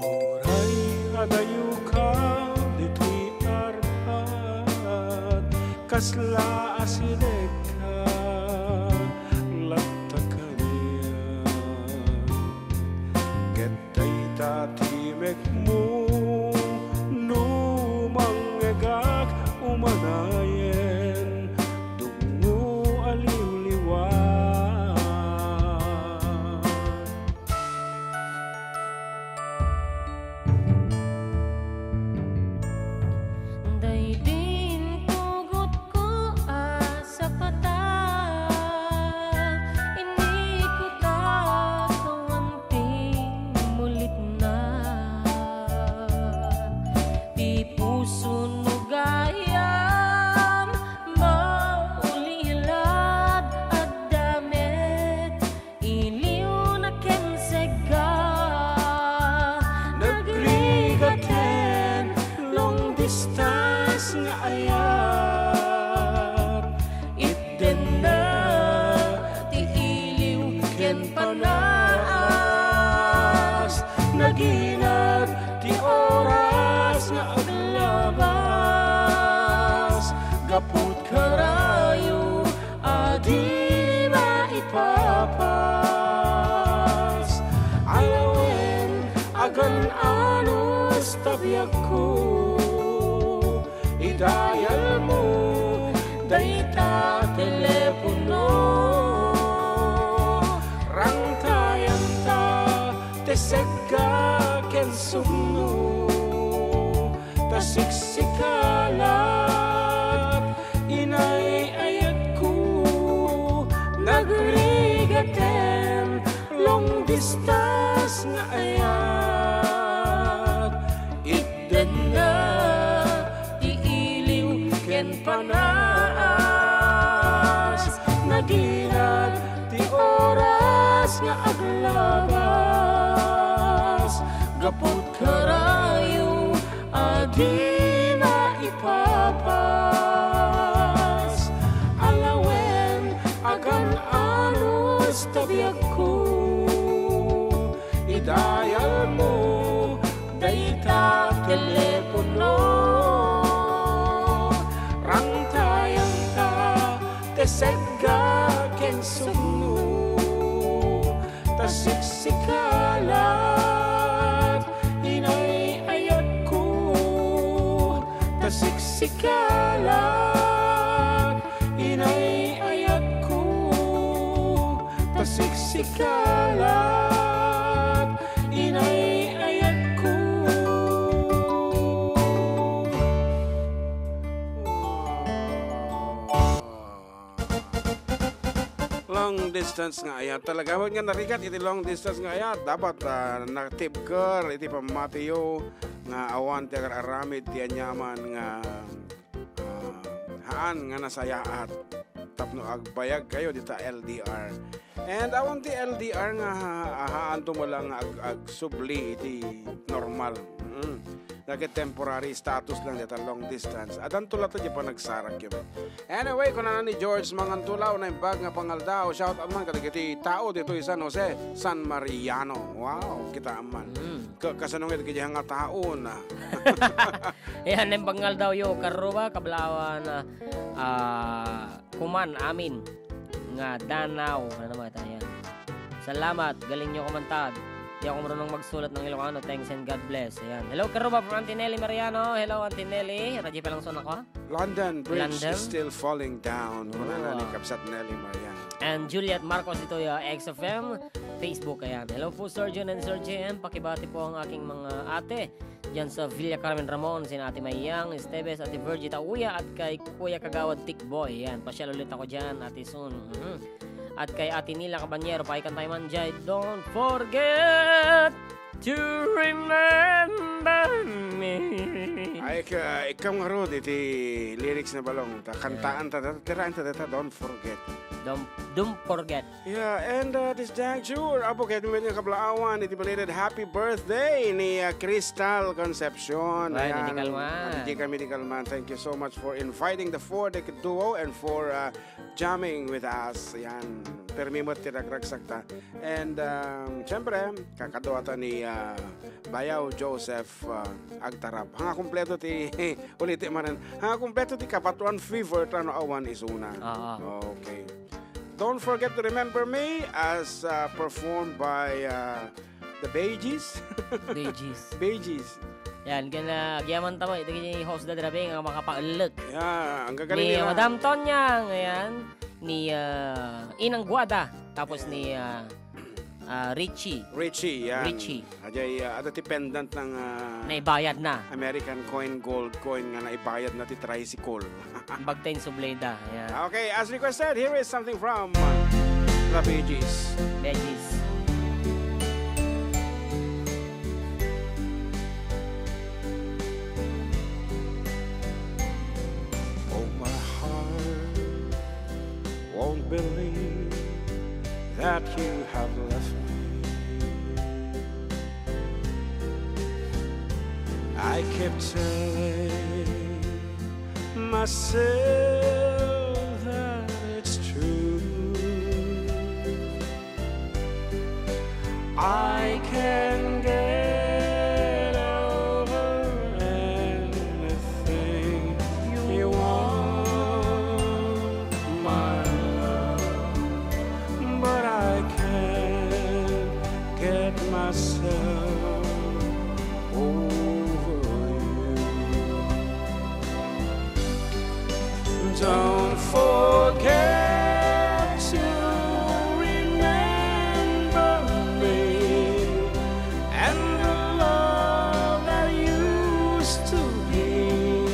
Uray adayoka ditoy arpad, kasla a sinekka, latta kaniak. Ket dayta ti mekmo, no mangngegak umanayen, dungngo a liwliwa. Daydi intugotko a sapata, inikutak awan ti mulitna. Ti puso no gayam maulilad, adda met iliwna ken segga. Nagrigat ken long distance nga ayat. Itdenna ti iliw ken panaas. Naginat ti oras nga aglabas. Gaput karayo a di maipapas. Alawen, agan-anos ta biagko, idayalmo dayta telepono. Rangtayanta ti segga ken sumno, ta siksikalat, inay ayatko. Nagrigaten long distance nga ayat. Itdenna ti iliw ken panaas. Naginat ti oras nga aglabas. Gaput karayo a di maipapas. Alawen, agan-anos ta biagko, idayalmo dayta telepono. Rangtayanta ti segga ken sumno, ta siksikalat, inay ayatko. Ta siksikalat, inay ayatko. Ta siksikalat, inay ayatko. Long distance nga ayat. Talaga met nga narigat iti long distance nga ayat. Dapat, ah, natibker iti pammatiyo nga awan ti agar-aramid ti aniaman nga, ah, haan nga nasayaat tapno agbayag kayo dita L D R. And awan ti L D R nga ha-, haanto mo lang nga ag-, agsubli iti normal. Mm. Dagiti temporary status lang dita long distance. Adanto latta di panagsarak yun. Anyway, kunana ni George Mangantulaw, naimbag nga pangaldaw. Shout out man kadagiti tao ditoy San Jose, San Mariano. Wow, kita man. Mm. Ka-, kasano nga dagiti nga tao na? Ayan, naimbag nga aldaw yo, karuba, kablawan, ah, ah, kuman, amin. Nga danaw. Ano naman tayo? Salamat. Galing nyo kumantad. Di ako marunong magsulat ng Ilocano. Thanks and God bless. Ayan. Hello, Karuba from Auntie Nelly Mariano. Hello, Auntie Nelly. Radyo pa lang son ako, ha? London Bridge London? Is still falling down. Kunana ni Kabsat Nelly Mariano. And Juliet Marcos dito, uh, X F M, Facebook. Ayan. Hello po, Sir Jun and Sir J M. Pakibati po ang aking mga ate. Diyan sa Villa Carmen Ramon, sina Ate Mayang Esteves, Ate Virgie Tauya, at kay Kuya Kagawad Tikboy. Yan, pasyal ulit ako dyan, Ate Sun. Mhm. At kay Ate Nila Cabanyero, pakikan tayo man dyan. Don't forget to remember me. Ay, ka, ikaw nga, Rod, iti lyrics na balong. Ta, kantaan ta, ta, tiraen ta, ta, don't forget. Don't, Don't forget. Yeah, and, uh, this Jack Jure, apo, ket met nga kablaawan iti belated happy birthday ni, uh, Crystal Concepcion. Ay, ayan. Di kalman. Di kami di kalman. Thank you so much for inviting the Four Decade Duo and for, uh, jamming with us. Yan. Permi met ti ragragsakta. And, um, siyempre, kakaduata ni, uh, Bayaw Joseph, uh, Agtarap. Hanga kompleto ti, uliti manen. Hanga kompleto ti Kabatuan Fever, tano awan isuna. Oo. Okay. Don't forget to remember me as, uh, performed by, uh, the Bee Gees. Bee Gees. Bee Gees. Yan, gana, agyaman ta mo, iti host da drabe nga makapaellek. Yeah, ang gagaling ni nila. Madam Tonyang, ayan, ni, ah, Inang Guada, tapos ni, ah, ah, Richie. Richie, yan. Richie. Ajay, ah, ada ti pendant ng, ah, naibayad na. American coin, gold coin nga naibayad na ti tricycle. Bagta in subleda. Ayan. Okay, as requested, here is something from, uh, the Bee Gees. Bee Gees. Oh, my heart won't believe that you have left me. I keep telling myself that it's true. I can get over anything you want, my love, but I can't get myself over you. Don't forget to remember me and the love that used to be.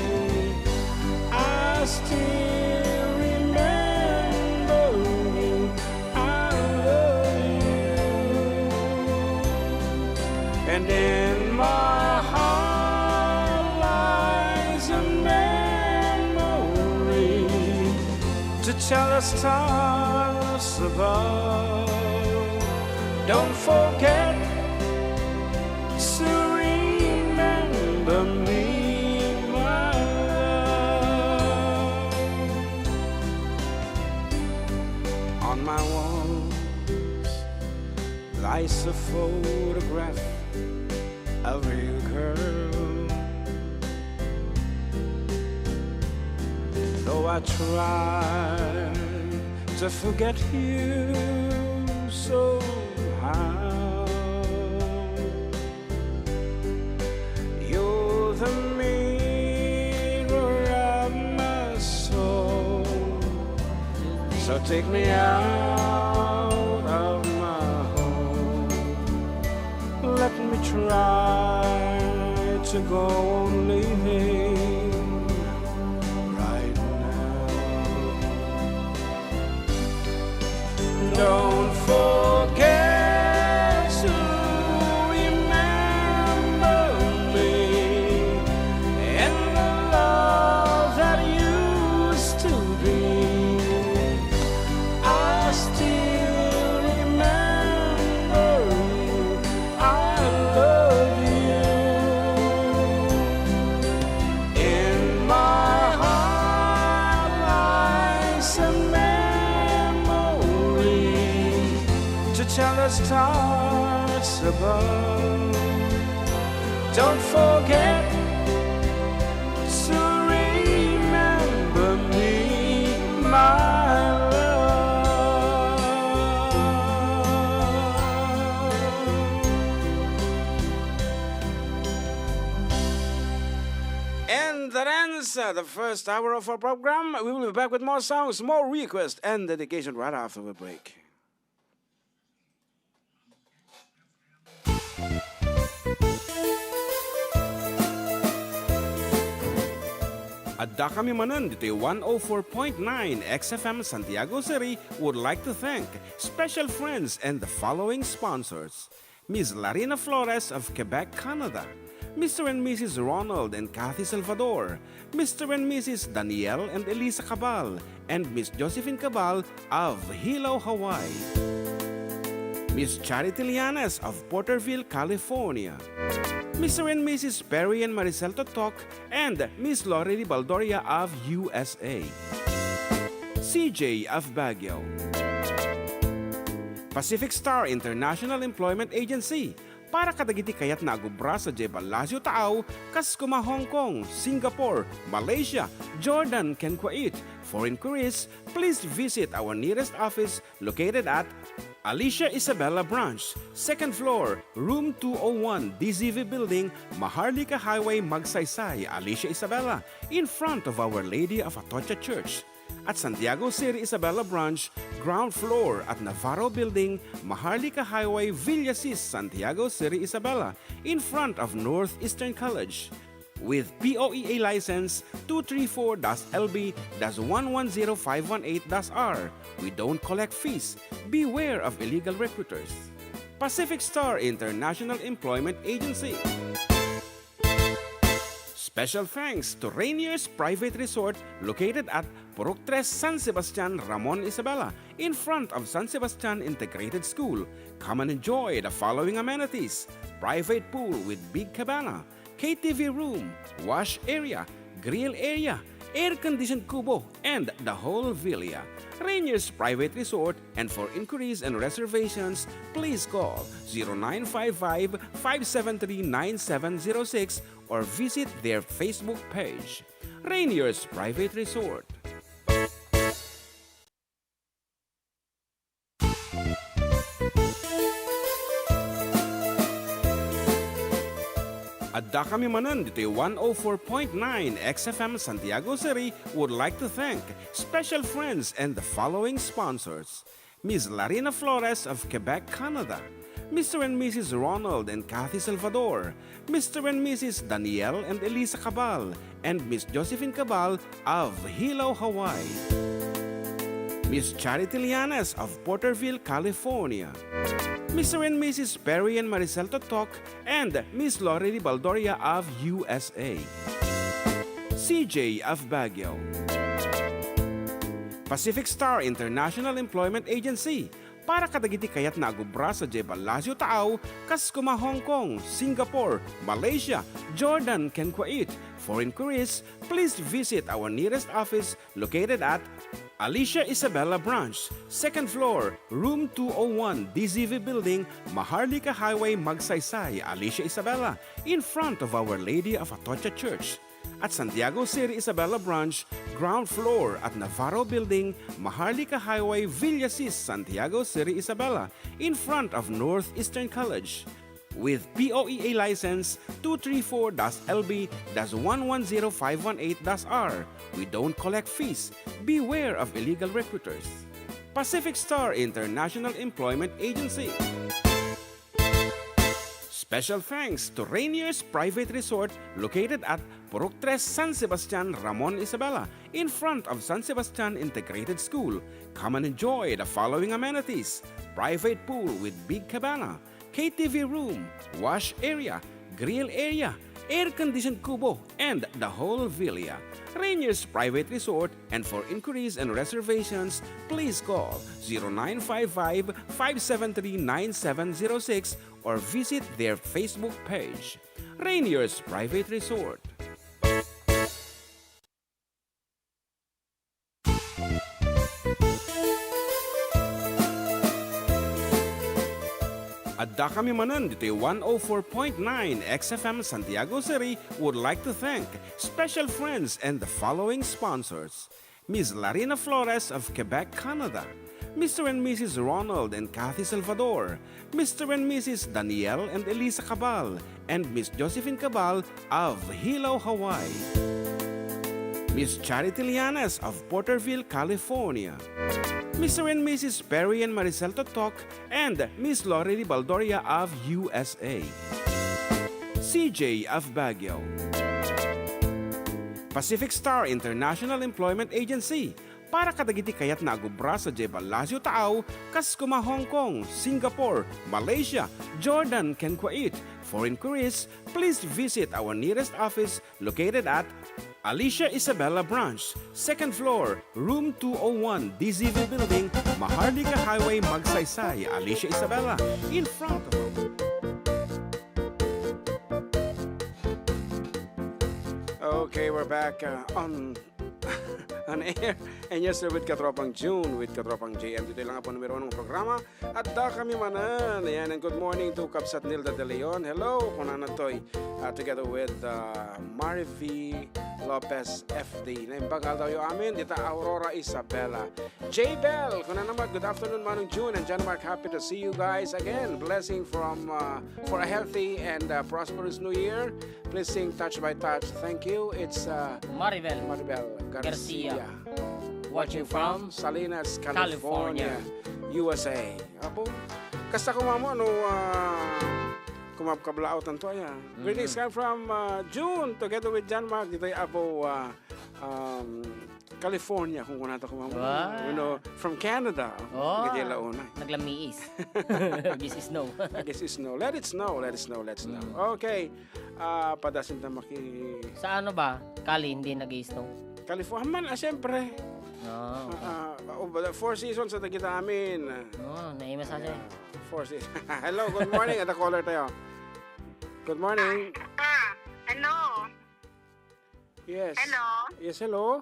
I still remember you. I love you. And in my heart lies a memory to tell the stars above. Don't forget to remember me, my love. On my walls lies a photograph of you, girl. Though I try to forget you somehow, you're the mirror of my soul. So take me out of my home. Let me try to go on living right now. Don't forget to remember me and the love that used to be. I still remember you. I love you. In my heart lies a memory to tell the stars above. Don't forget to remember me, my love. And that ends, uh, the first hour of our program. We will be back with more songs, more requests, and dedication right after we break. Adda kami manen ditoy one oh four point nine X F M Santiago City would like to thank special friends and the following sponsors: Miss Larina Flores of Quebec, Canada, Mister and Missus Ronald and Kathy Salvador, Mister and Missus Daniel and Elisa Cabal, and Miss Josephine Cabal of Hilo, Hawaii. Miss Charity Lianes of Porterville, California. Mister and Missus Perry and Maricel Totok and Miss Lori Baldoria of U S A. C J of Baguio. Pacific Star International Employment Agency para kadagiti kayatna a agubra sadiay ballasiw taaw, kas kuma Hong Kong, Singapore, Malaysia, Jordan, ken Kuwait. For inquiries, please visit our nearest office located at Alicia Isabela Branch, second floor, room two oh one, D Z V Building, Maharlika Highway, Magsaysay, Alicia Isabela, in front of Our Lady of Atocha Church. At Santiago City Isabela Branch, ground floor at Navarro Building, Maharlika Highway, Villasis, Santiago City Isabela, in front of Northeastern College. With P O E A license two three four dash L B dash one one zero five one eight dash R, we don't collect fees. Beware of illegal recruiters. Pacific Star International Employment Agency. Special thanks to Rainier's Private Resort located at Purok Tres, San Sebastian, Ramon Isabela, in front of San Sebastian Integrated School. Come and enjoy the following amenities: private pool with big cabana, K T V room, wash area, grill area, air-conditioned kubo, and the whole villa. Rainier's Private Resort, and for inquiries and reservations, please call zero nine five five, five seven three, nine seven zero six or visit their Facebook page. Rainier's Private Resort. Addakami manen ditoy one oh four point nine X F M Santiago City would like to thank special friends and the following sponsors: Miss Larina Flores of Quebec, Canada, Mister and Missus Ronald and Kathy Salvador, Mister and Missus Daniel and Elisa Cabal, and Miss Josephine Cabal of Hilo, Hawaii. Miss Charity Lianes of Porterville, California. Mister and Missus Perry and Maricel Totok and Miss Lori Baldoria of U S A. C J of Baguio. Pacific Star International Employment Agency, para kadagiti kayatna a agubra sadiay ballasiw taaw, kas kuma Hong Kong, Singapore, Malaysia, Jordan, ken Kuwait. For inquiries, please visit our nearest office located at Alicia Isabela Branch, second floor, room two oh one, D Z V Building, Maharlika Highway, Magsaysay, Alicia Isabela, in front of Our Lady of Atocha Church. At Santiago City Isabela Branch, ground floor at Navarro Building, Maharlika Highway, Villasis, Santiago City Isabela, in front of Northeastern College. With P O E A license two three four dash L B dash one one zero five one eight dash R, we don't collect fees. Beware of illegal recruiters. Pacific Star International Employment Agency. Special thanks to Rainier's Private Resort located at Purok Tres, San Sebastian, Ramon Isabela, in front of San Sebastian Integrated School. Come and enjoy the following amenities: private pool with big cabana, K T V room, wash area, grill area, air-conditioned kubo, and the whole villa. Rainier's Private Resort, and for inquiries and reservations, please call zero nine five five, five seven three, nine seven zero six or visit their Facebook page, Rainier's Private Resort. Addakami manen ditoy one oh four point nine X F M Santiago City would like to thank special friends and the following sponsors: Miss Larina Flores of Quebec, Canada, Mister and Missus Ronald and Kathy Salvador, Mister and Missus Daniel and Elisa Cabal, and Miss Josephine Cabal of Hilo, Hawaii. Miss Charity Lianes of Porterville, California. Mister and Missus Perry and Maricel Totok and Miss Lori Baldoria of U S A. C J of Baguio. Pacific Star International Employment Agency, para kadagiti kayatna a agubra sadiay ballasiw taaw, kas kuma Hong Kong, Singapore, Malaysia, Jordan, ken Kuwait. For inquiries, please visit our nearest office located at Alicia Isabella Branch, second floor, room two oh one, D Z V Building, Maharlika Highway, Magsaysay, Alicia Isabella, in front of Okay, we're back, uh, on, on air. And yes, sir, with Katropang June, with Katropang J M. Ditoy lang po numero ng programa. At da kami manen. Ayan, and good morning to Kabsat Nilda De Leon. Hello, kunana toy, uh, together with, uh, Marivi Lopez F D. Naimbag aldaw yo amin, dita Aurora Isabela. J Bell, kunana met, good afternoon, Manong June and John Mark. Happy to see you guys again. Blessing from, uh, for a healthy and, uh, prosperous New Year. Please sing Touch by Touch. Thank you. It's, uh, Maribel Maribel Garcia. Garcia. Watching from Salinas, California, California. U S A. Apo, kasta kumamo, no, ah, kumabkablaotan to, aya. Greetings Mm. come from, ah, June, together with John Mark, ditoy Apo, ah, um, California, kung kunata kumamo. Wow. You know, from Canada. Oh. Gadi launa. Naglamiis. Gis snow. Gis snow. Let it snow, let it snow, let it snow. Mm. Okay. Ah, padasin ta maki- Sa ano ba? Cali, hindi nag-i-snow? California man, ah, siyempre. Ah, okay. Ah, ah, oh, but four seasons sa dagita amin. Oh, naimas sa Ayan. Four seasons. Hello, good morning. At caller tayo. Good morning. Ah, hello. Yes. Hello. Yes, hello.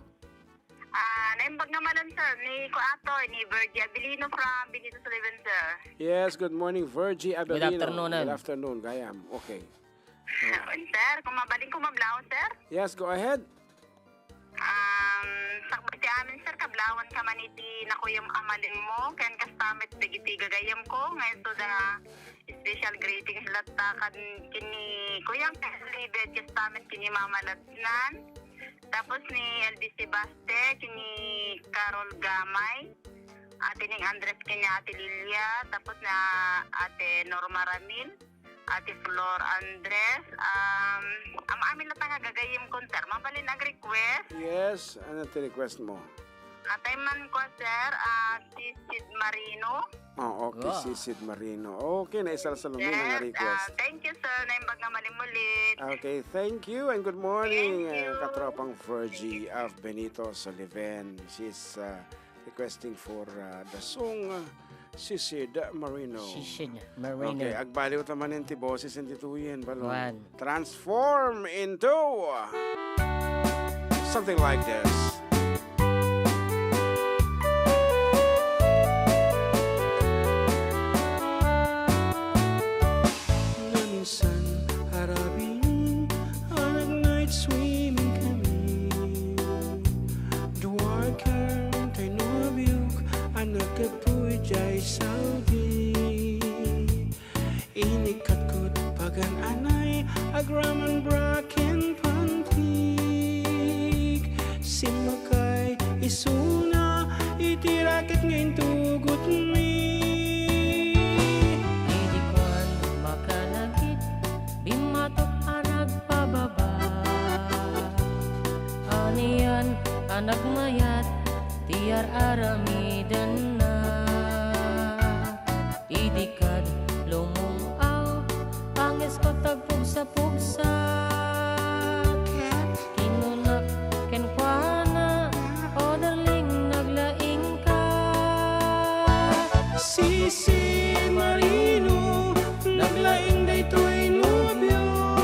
Ah, naimbag nga manen, sir, ni Kuato, ni Virgie Abilino from Benito Sullivan, sir. Yes, good morning, Virgie Abilino. Good afternoon, Nan. Good afternoon, gayam. Okay. Sir, kung mabalin ko mablaw, sir? Yes, go ahead. Um, sakbay ti amin, sir, kablawan ka man iti nakuyam a malem mo, ken kasta met dagiti gagayyem ko, nga isu da special greetings latta kad ken ni Kuyang Ken Libet, kasta met ken ni Mama Latsnan, tapos ni L D C Baste, ken ni Carol Gamay, Ate Ning Andres, ken ni Ate Lilia, tapos na Ate Norma Ramil, Ate Flor Andres, um, am-amin latta nga gagayyem kon, sir. Mabalin ag-request? Yes, ano ti request mo? Atay man ko, sir, ah, si Sid Marino. Oh, okay, Wow. si Sid Marino. Okay, naisalsal mo na nga Yes, request. ah, thank you, sir. Naimbag nga malimulid. Okay, thank you and good morning, Thank uh, you. Katropang Virgie of Benito Sullivan. She's, uh, requesting for, uh, the song, uh, Sisid Marino. Sisid Marino. Okay, agbaliw ta manen ti boses iti tuyen, balon. One. Transform into, uh, something like this. Naminsan, arabi, a nag-night swimming kami. Duarker toy nobiok a naggapu idiay saldi. Inikkatkot pagan-anay agraman bra ken pantik. Simmakay isuna iti raket nga intugotmi. Idi kuan, makanagit, bimmatok a nagpababa. Anian a nagmayat ti ar-aramidenna. Idi kad lumung-aw, pangesko tagpugsa-pugsa. Kinunak kenkuana, "O darling, naglaingka." Sisid Marino, naglaing daytoy nobiok.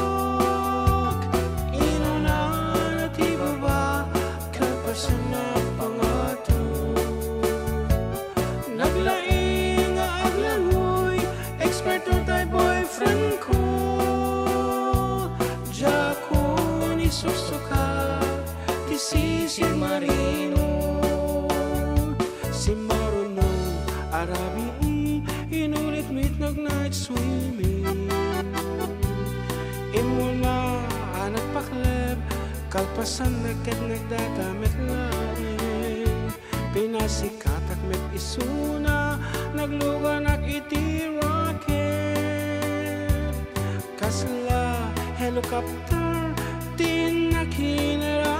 Inunana ti baba, kalpasan a pangato. Naglaing nga aglangoy, eksperto tay boyfriend ko. Diakon isuksuka ti Sisid Marino. Simmaruno, arabii, inulit met nag-night swimming. Immuna a nagpakleb, kalpasanna ket nagdata met laeng. Pinasikatak met isuna, nagluganak iti raket. Kasla helicopter ti nakinaramid.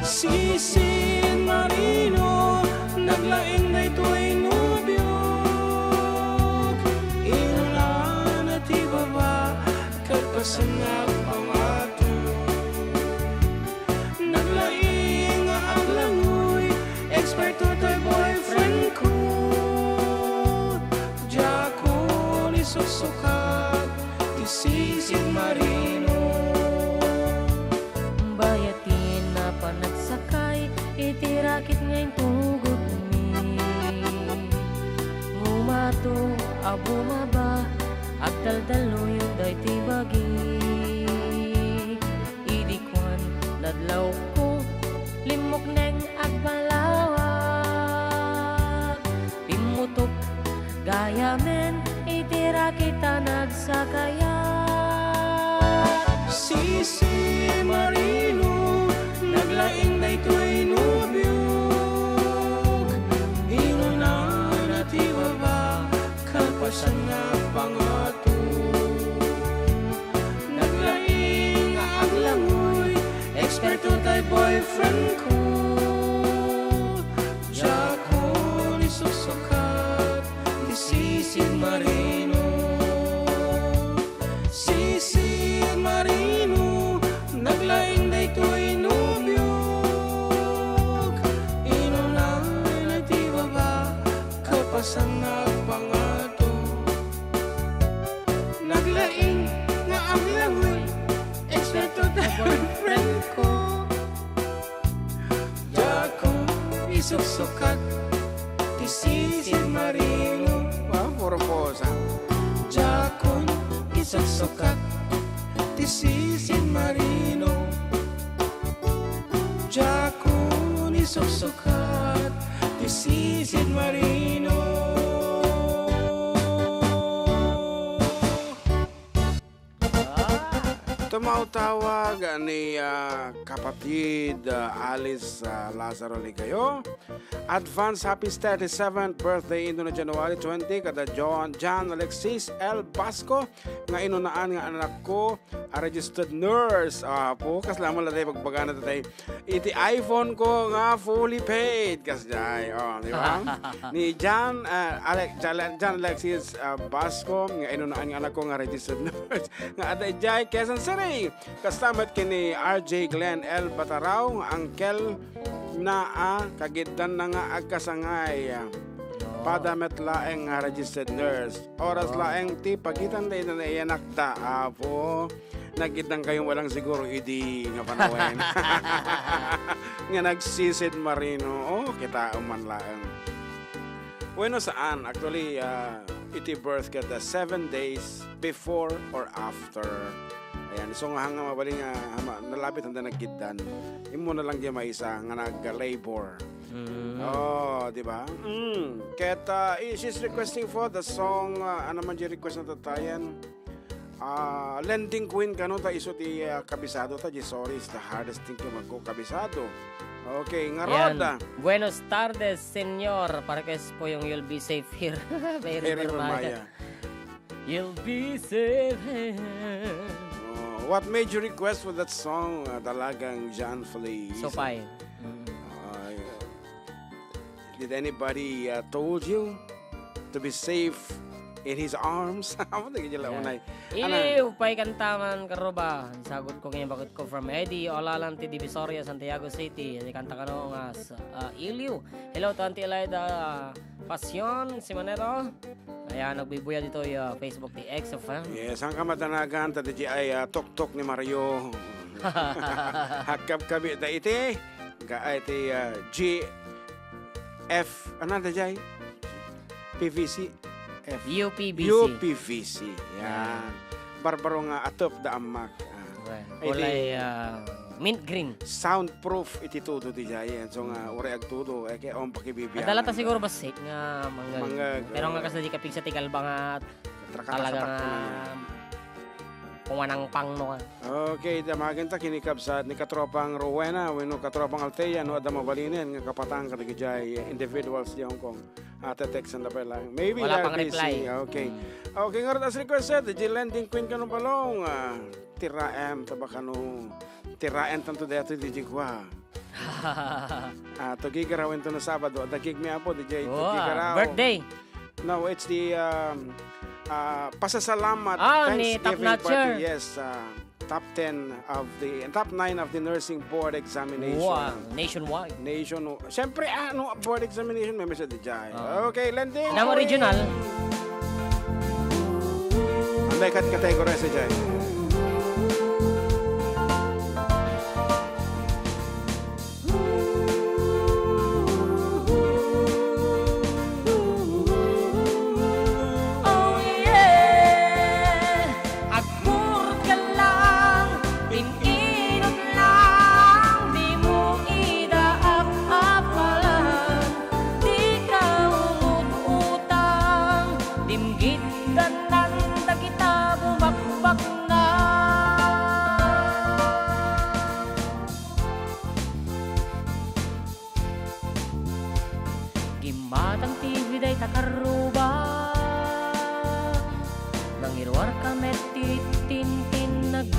Sisid Marino, naglaing daytoy nobiok. Inunana ti baba, kalpasan a pangato. A bumaba, agdaldaluyog daytoy bagi. Idi kuan, nadlawko, limmukneng agbalawag. Pimmutok gayamen iti rakit a nagsakayak. Sisi Marino, naglaing daytoy nobiok. Inunana ti baba, kalpasan nagpangato. Naglaing nga aglangoy, eksperto tay boyfriend ko. Diakon isuksukat ti sisin marino. Sisin marino, naglaing daytoy nobiok. Inunana ti baba, kalpasan nagpangato. Naglaing nga aglangoy, eksperto ta boyfriend ko. Diakon isuksukat ti sisin marino. Wow, puro posa. Diakon isuksukat ti sisin marino. Diakon isuksukat ti sisin marino. Tumawtawag ni, ah, kapatid, ah, Alice, ah, Lazaro Ligayo. Advance happy thirty-seventh birthday inton January twenty kada John, John Alexis L Basco nga inunaan nga anakko a registered nurse. Apo, kasla man la tay pagbagana tay iti iPhone ko nga fully paid. Kasjay, oh, di ba? Ni John, ah, Ale-, John, John Alexis, ah, Basco nga inunaan nga anakko nga registered nurse nga adda idiay Quezon City. Kasta met ken ni R J Glenn L Batarao nga angkel na a kagiddan na nga agkasangay. Pada met laeng nga registered nurse. Oras laeng ti pagitan da iti nayanakda, apo. Nagiddan kayo walang siguro idi nga panawen. Nga nagsisid marino. Oh, kita man laeng. Bueno, saan? Actually, ah, iti birth ket, ah, seven days before or after. Ayan, so nga hanga mabalin nga, ama, nalapit handa nagkiddan. Imo na lang di maisa nga nag-labor. Mm. Oh, di ba? Mm. Ket, ah, i-, she's requesting for the song, ah, ano man di request na tatayan? Ah, Lending Queen kano ta isu ti, ah, kabisado ta, di sorry is the hardest thing to magko kabisado. Okay, nga Ayan. Rod, ah. Buenos tardes, senyor. Para kay po yung you'll be safe here. Very Very Bermaya. Bermaya. You'll be safe here. Oh, what made you request for that song, ah, Dalagang John Feliz? Sopay. Mm. Ah, yeah. Did anybody, uh, told you to be safe in his arms? Amo na gid la Yeah. unay. Ana? Iliw pay kantaman karuba. Sagot ko ngayon bakit ko from Eddie Olalan ti Divisoria, Santiago City. Ni kanta kano nga s-, ah, Iliw. Hello to Auntie Elida, ah, Passion, si Manero. Ayan, nagbibuya dito yung, ah, Facebook ti X of, ah. Yes, ang kamadanagan, ta di ay, ah, tuktok ni Mario. Hakkab kabi da iti. Ka-, ay, ti, ah, G F, ano na, Jay? P V C? F. U P V C. U P V C. Yan. Yan. Barbaro nga atop da ammak. Ah. Well, Iti kulay, ah, mint green. Soundproof iti tudo ti Jay. Yan. So nga, uray agtudo, eh, kaya ang pakibibiyangan Adala ta da. siguro bassit nga mangga. Mangga, Pero nga oo. Kasi di kapigsa ti kalba nga Trakatatak talaga ko na nga yan. Kumanangpang no ka. Okay, damagen ta ken ni kabsat ni katropang Rowena wenno katropang Althea no adda mabalinen nga kapatang kadagiti individuals di Hong Kong. Ah, te-textan da pay lang. Maybe Wala they're pang busy. reply. Okay. Mm. Okay, ngarud as requested, di Lending Queen kano balong. Ah, tiraem, tabakano. Tiraem tanto daytoy di Jigwa. Ah, to gigaraw ento no Sabado. Adda gig mi apo, di jay to Wow, gigaraw. birthday. No, it's the, um, uh, pasasalamat, Ah, ni Thanksgiving Top Notcher. party. Yes, uh, top ten of the, top nine of the nursing board examination. Wow, nationwide. Nation, siyempre, ano, board examination, may mesa di jay. Oh. Okay, Lending. Damo Queen. regional. Ang may kat-, category sa jay. Batang T V dayta karruba, nangiruarka met ti tintinnagan.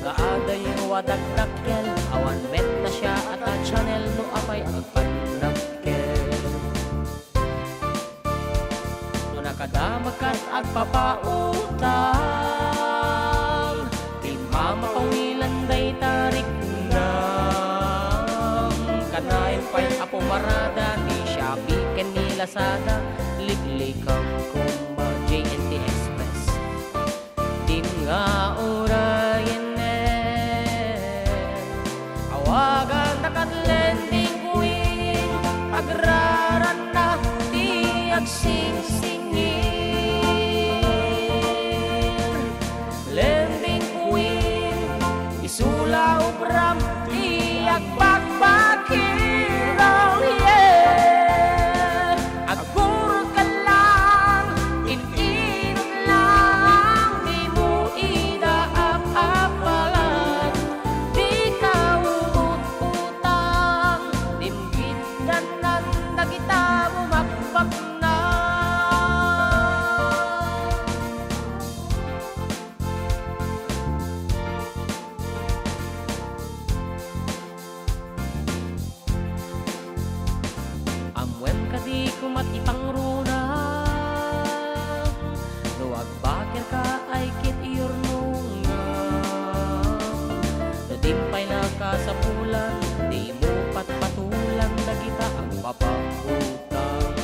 Nga adayo a dakdakkel, awan met nasia a ta channel no apay agpannakkel. No nakadamagka agpapautang, ti mamapawilan dayta riknam. Kanayon pay a pumarada ni Shopee ken ni Lazada, liklikam kumba J N T Express. Dim nga urayen met, awagan da kat lending queen, agraran na ti agsingsingir. Lending queen, isu la ubram ti agbakbakir, oh yeah. Agkurot ka lang, in-inut lang, dimo ida ap-apalan. Dika uut-utang, dimgiddan dagita bumakbakna. Ammoem kadi koma ti pangrunam, no agbakirka ay ket iyurnongam. No dimpay la kasapulan, dimo patpatulan dagita agpapautang.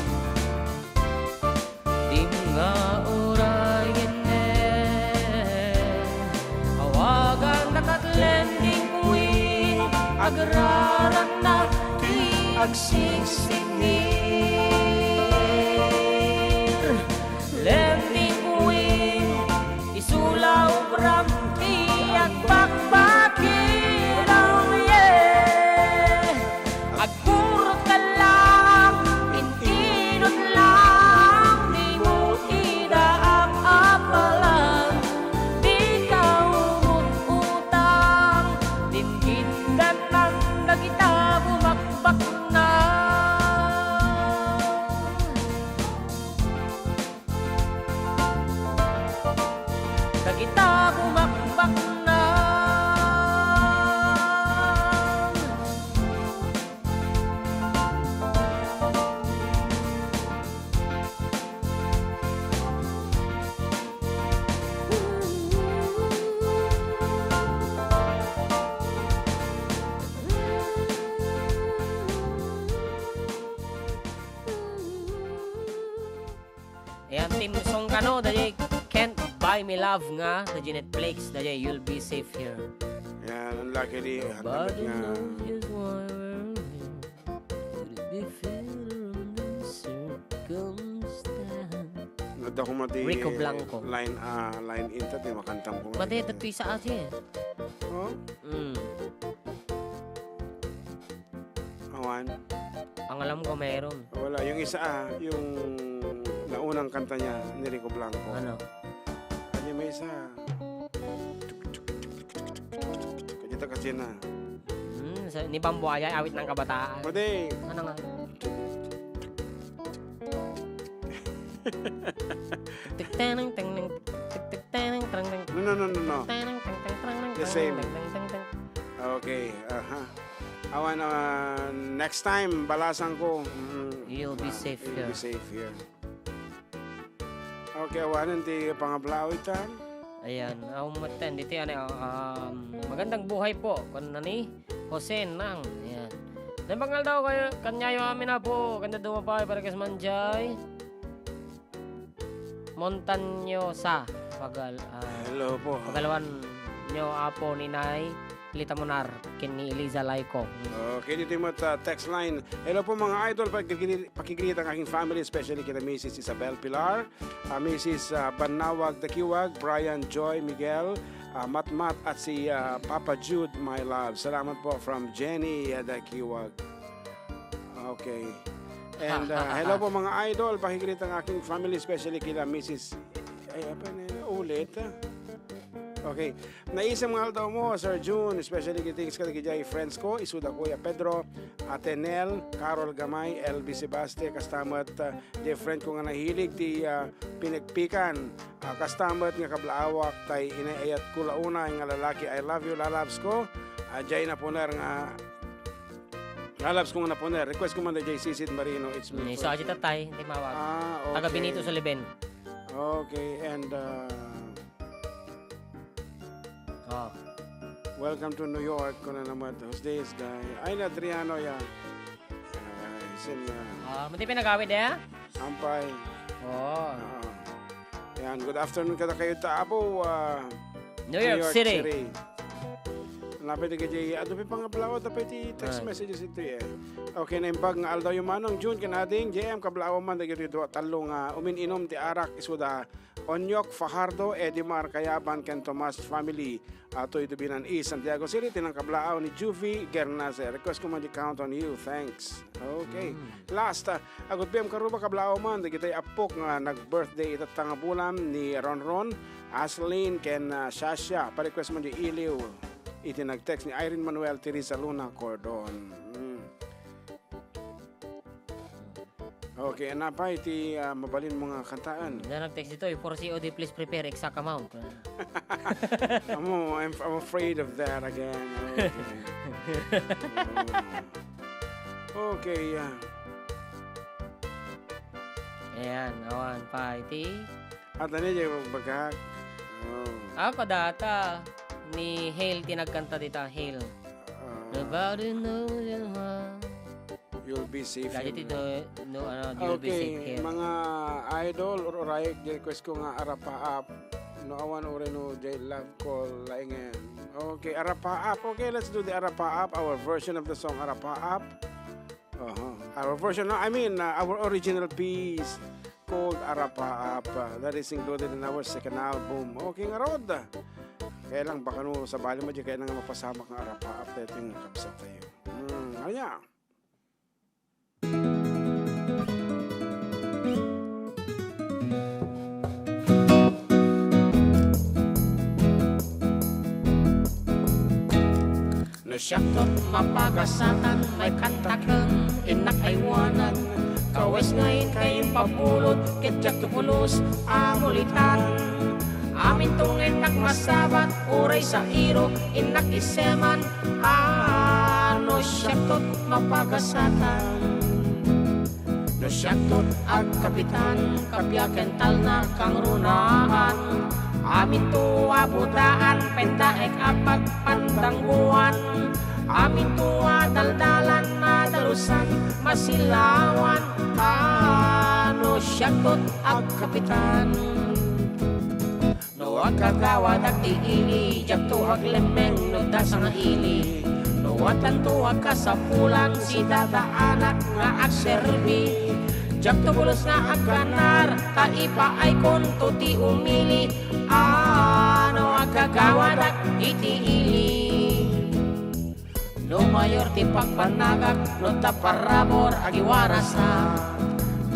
Dim nga urayen met, awagan da kat lending queen, agraran na ti agsingsingir. Lending queen, isu la ubram ti agbakbakir, oh yeah. Agkurot ka lang, in-inut lang, dimo ida ap-apalan. Dika uut-utang, dimgiddan dagita bumakbakna. Dagita bumakbakna. Ayan, theme song kano, dayjay Can't Buy Me Love nga, dayjay Netflix, dayjay You'll Be Safe Here. Ayan, ang laki di, Nobody nga knows why we're here. Could it be fair on the circumstance? Nadda ko mati Rico Blanco. Line, ah, line in ta, ti makantam ko. Mati, ito isa asi eh. Oh? Mm. Awan. Ang alam ko, meron. Wala. Yung isa, ah, yung naunang kanta niya ni Rico Blanco. Ano? Kanya may isa. Kanya ta kasi na. Hmm, sa, ni Bambuaya, awit ng kabataan. Pwede. Ano nga? Tik, teneng, teng, neng, tik, tik, teneng, treng, neng. No, no, no, no, no. Teneng, teng, teng, treng, neng, The treng, same. Teng, teng, teng, teng. Okay, aha. Awan, ah, next time, balasan ko. Mm. You'll be safe here. You'll be safe here. Okay, awanen ti pangablaw itan. Ayan, aw, maten, diti, ano, um, magandang buhay po, kun nani, Jose Nang, ayan. Nabangal daw kayo, kanyayo amin na po, ganda dumapay, para kas manjay. Montañosa, pagal-, ah, Hello po. Pagalawan nyo, apo, ni Nay Lita Munar, ken ni Eliza Laico. Mm. Okay, dito mo sa text line. Hello po, mga idol, pakigri-, pakigreet ang aking family, especially kina Missus Isabel Pilar, ah, Missus, ah, Banawag Dakiwag, Brian, Joy, Miguel, ah, Matmat, at si, ah, Papa Jude, my love. Salamat po from Jenny, ah, Dakiwag. Okay. And, ah, hello po, mga idol. Pakigreet ang aking family, especially kila Missus, ay, apa na yun? Ulit, ah. Okay. Naisem nga aldaw mo, Sir Jun, especially greetings kadagiti friends ko, isuda ko ya Pedro, Ate Nel, Carol Gamay, L B Sebaste, kasta met, ah, di friend ko nga nahilig ti, ah, pinekpikan, ah, kasta met nga kablaawak tay inay-ayat ko la unay nga lalaki, I love you, lalabs ko. Ah, jay napuner nga, lalabs ko nga napuner. Request ko man da jay Sisid Marino, it's me Ni first. Saji Tatay, timawag. Ah, Taga okay. Benito Soliven. Okay, and, ah, Oh. Welcome to New York, kuna naman, whose day is the, ay, na Adriano, ya. Ah, isin, ah, Ah, mati pinagawid, eh? Ampay. Oh. Ah. Yan, good afternoon kada kayo ta Apo, ah, New York City. Napay di kay adu pay pangablawat, napay ti text Right. messages ito, eh. Okay, naimbag nga aldaw yung manong June, kanading J M, kablaawan man, dagiti dua, tallo nga umin-inom ti arak, isuda Onyok Fajardo, Edimar Kayaban, ken Tomas family. Ato iti Binan East, Santiago City, tinang kablaaw ni Juvie Gernace. Request ko man di Count on You. Thanks. Okay. Mm. Last, ah, agud P M karuba kablaaw man, dagiti appok nga nag-birthday itatta nga bulan ni Ronron, Aslin, ken, ah, Shasha. Pa-request man di Iliw. Iti nag-text ni Irene Manuel, Teresa Luna Cordon. Mm. Okay, napay ti, ah, mabalin mo nga kantaan? Na nag-text dito, "For C O D, please prepare exact amount." Amo, I'm, I'm afraid of that again. Okay. Okay, yeah. Ayan, awan pa iti At ano yung magbagak? Oh. Ako data ni Hale, tinagkanta dita, Hale. Ah. Nobody knows your heart. You'll be safe Dati here, ti no? No, no, ano, you'll be safe Okay, here. Mga idol, or oray, request ko nga Arapaap. No awan, ore no, J Love Call, laingen. Okay, Arapaap. Okay, let's do the Arapaap, our version of the song Arapaap. Uh-huh. Our version, no? I mean, uh, our original piece called Arapaap, uh, that is included in our second album. Okay, nga rod. Kaya lang, baka no, sabali mo, di kaya nga mapasamak nga Arapaap, dahil yung kabsat tayo. Hmm, ano yan? No siaktot mapagasatan, maikkantaken, innak aywanan, kawes nga inka impabulot, ket diakto pulos a mulitan. Aminto nga innak masabat, uray sairo, innak iseman, a no siaktot mapagasatan. No siaktot agkapitan, kapiaken talna kangrunaan. Aminto a budaan, pendaek a pagpandangguan. Aminto a daldalan, madalusan, masilawan. A no siaktot agkapitan. No agkagawadak ti ili, diakto aglemmeng no dasa nga ili. No addanto a kasapulan, sidadaanak nga agserbi. Diakto pulos nga agganar, ta ipaaykonto ti umili. A no agkagawadak iti ili. No mayor ti pagbanagak, no ta parabur agiwarasak.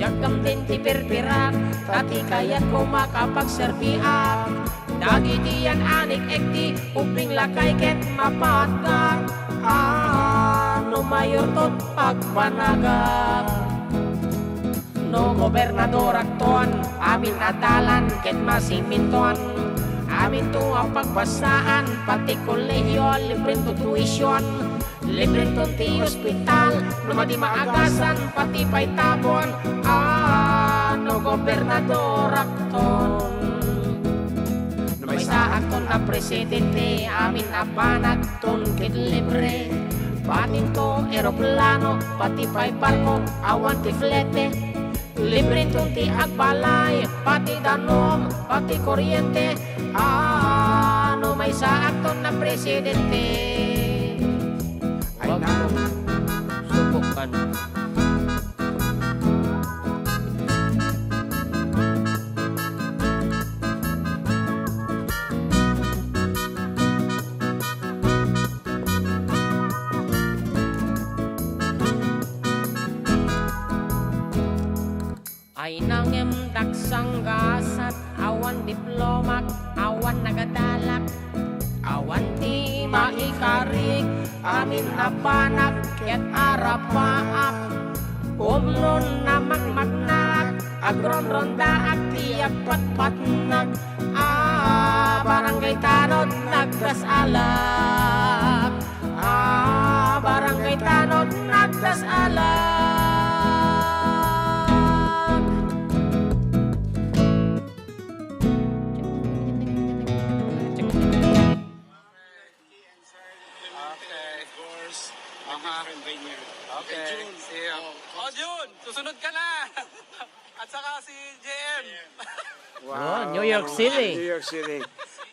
Diak gamten ti pirpirak, ta ti kayatko makapagserbiak. Dagiti yan-anik ekdi, ubbing lakay ket mapatgak. A no mayorto ti pagbanagak. No gobernadorakton, amin a dalan ket masiminton. Aminto a pagbasaan, pati kolehiyo, librento tuition. Librenton ti ospital, no madi maagasan, pati pay tabon. A no gobernadorakton. No maysaakton a presidente, amin a banagton ket libre. Patinto eroplano, pati pay barko, awan ti flete. Librenton ti agbalay, pati danum, pati kuryente. A no maysaakton a presidente. Ay na. Subukan. Ay nangem daksanggasat, awan diplomak, awan nagadalak, awan ti maikarik, amin a panak ket arapaak. Umnon namakmaknak, agronrondaak ti agpatpatnak. A barangay tanod nagdasalak. A barangay tanod nagdasalak. Okay. Aha. Okay. See you. Oh, June! Susunod ka na! At saka si J M. Wow. Oh, New York City. New York City.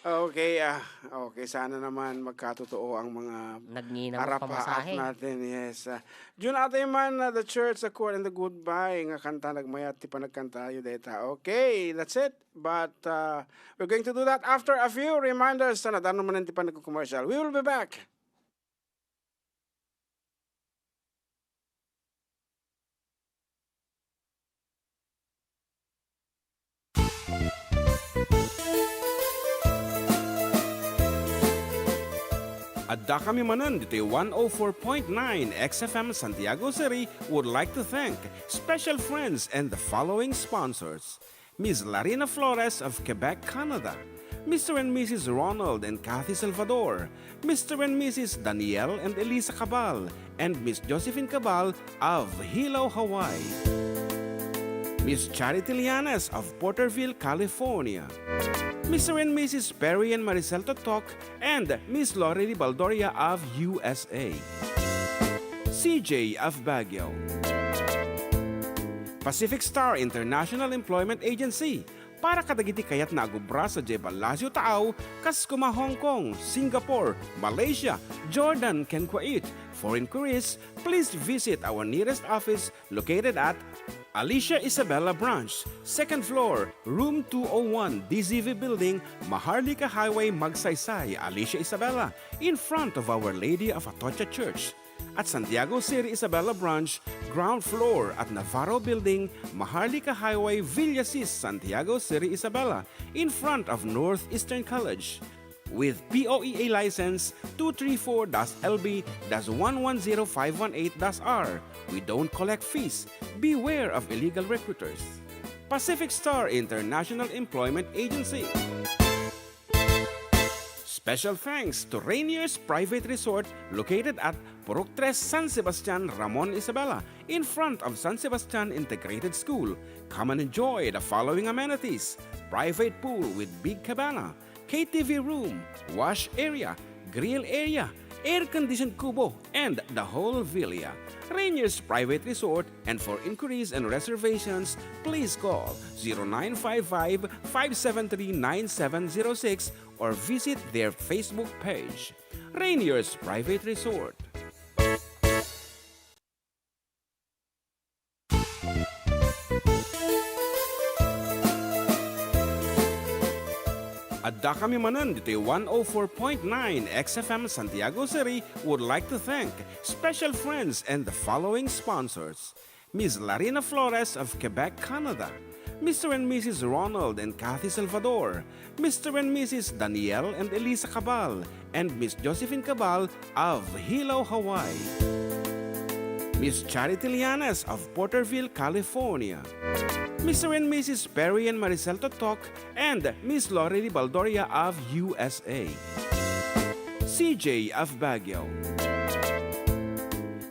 Okay, ah, okay. Sana naman magkatotoo ang mga Nagnginang arapaak pamasahe. Natin. Yes. Ah, June, atay man, ah, the church, the choir, and the goodbye nga kanta nagmayat ti panagkantayo deta. Okay, that's it. But, uh, we're going to do that after a few reminders. Sana dano man ti panagko-commercial. We will be back. Adda kami manen ditoy one oh four point nine X F M Santiago City would like to thank special friends and the following sponsors. Miss Larina Flores of Quebec, Canada, Mister and Missus Ronald and Kathy Salvador, Mister and Missus Daniel and Elisa Cabal, and Miss Josephine Cabal of Hilo, Hawaii, Miss Charity Lianes of Porterville, California, Mister and Missus Perry and Maricel Totok, and Miss Lori Baldoria of U S A, C J of Baguio. Pacific Star International Employment Agency para kadagiti kayatna a gubra sadiay Palacio Taaw, kas koma Hong Kong, Singapore, Malaysia, Jordan, ken Kuwait. For inquiries, please visit our nearest office located at Alicia Isabela Branch, second floor, room two oh one, D Z V Building, Maharlika Highway, Magsaysay, Alicia Isabela, in front of Our Lady of Atocha Church. At Santiago City Isabela Branch, ground floor at Navarro Building, Maharlika Highway, Villasis, Santiago City Isabela, in front of Northeastern College. With P O E A license two three four dash L B dash one one zero five one eight dash R, we don't collect fees. Beware of illegal recruiters. Pacific Star International Employment Agency. Special thanks to Rainier's Private Resort located at Purok Tres, San Sebastian, Ramon Isabela, in front of San Sebastian Integrated School. Come and enjoy the following amenities: private pool with big cabana, K T V room, wash area, grill area, air-conditioned kubo, and the whole villa. Rainier's Private Resort, and for inquiries and reservations, please call zero nine five five, five seven three, nine seven zero six or visit their Facebook page. Rainier's Private Resort. Adda kami manen ditoy one oh four point nine X F M Santiago City would like to thank special friends and the following sponsors: Miss Larina Flores of Quebec, Canada, Mister and Missus Ronald and Kathy Salvador, Mister and Missus Daniel and Elisa Cabal, and Miss Josephine Cabal of Hilo, Hawaii, Miss Charity Lianes of Porterville, California, Mister and Missus Perry and Maricel Totok, and Miss Lori Baldoria of U S A, C J of Baguio.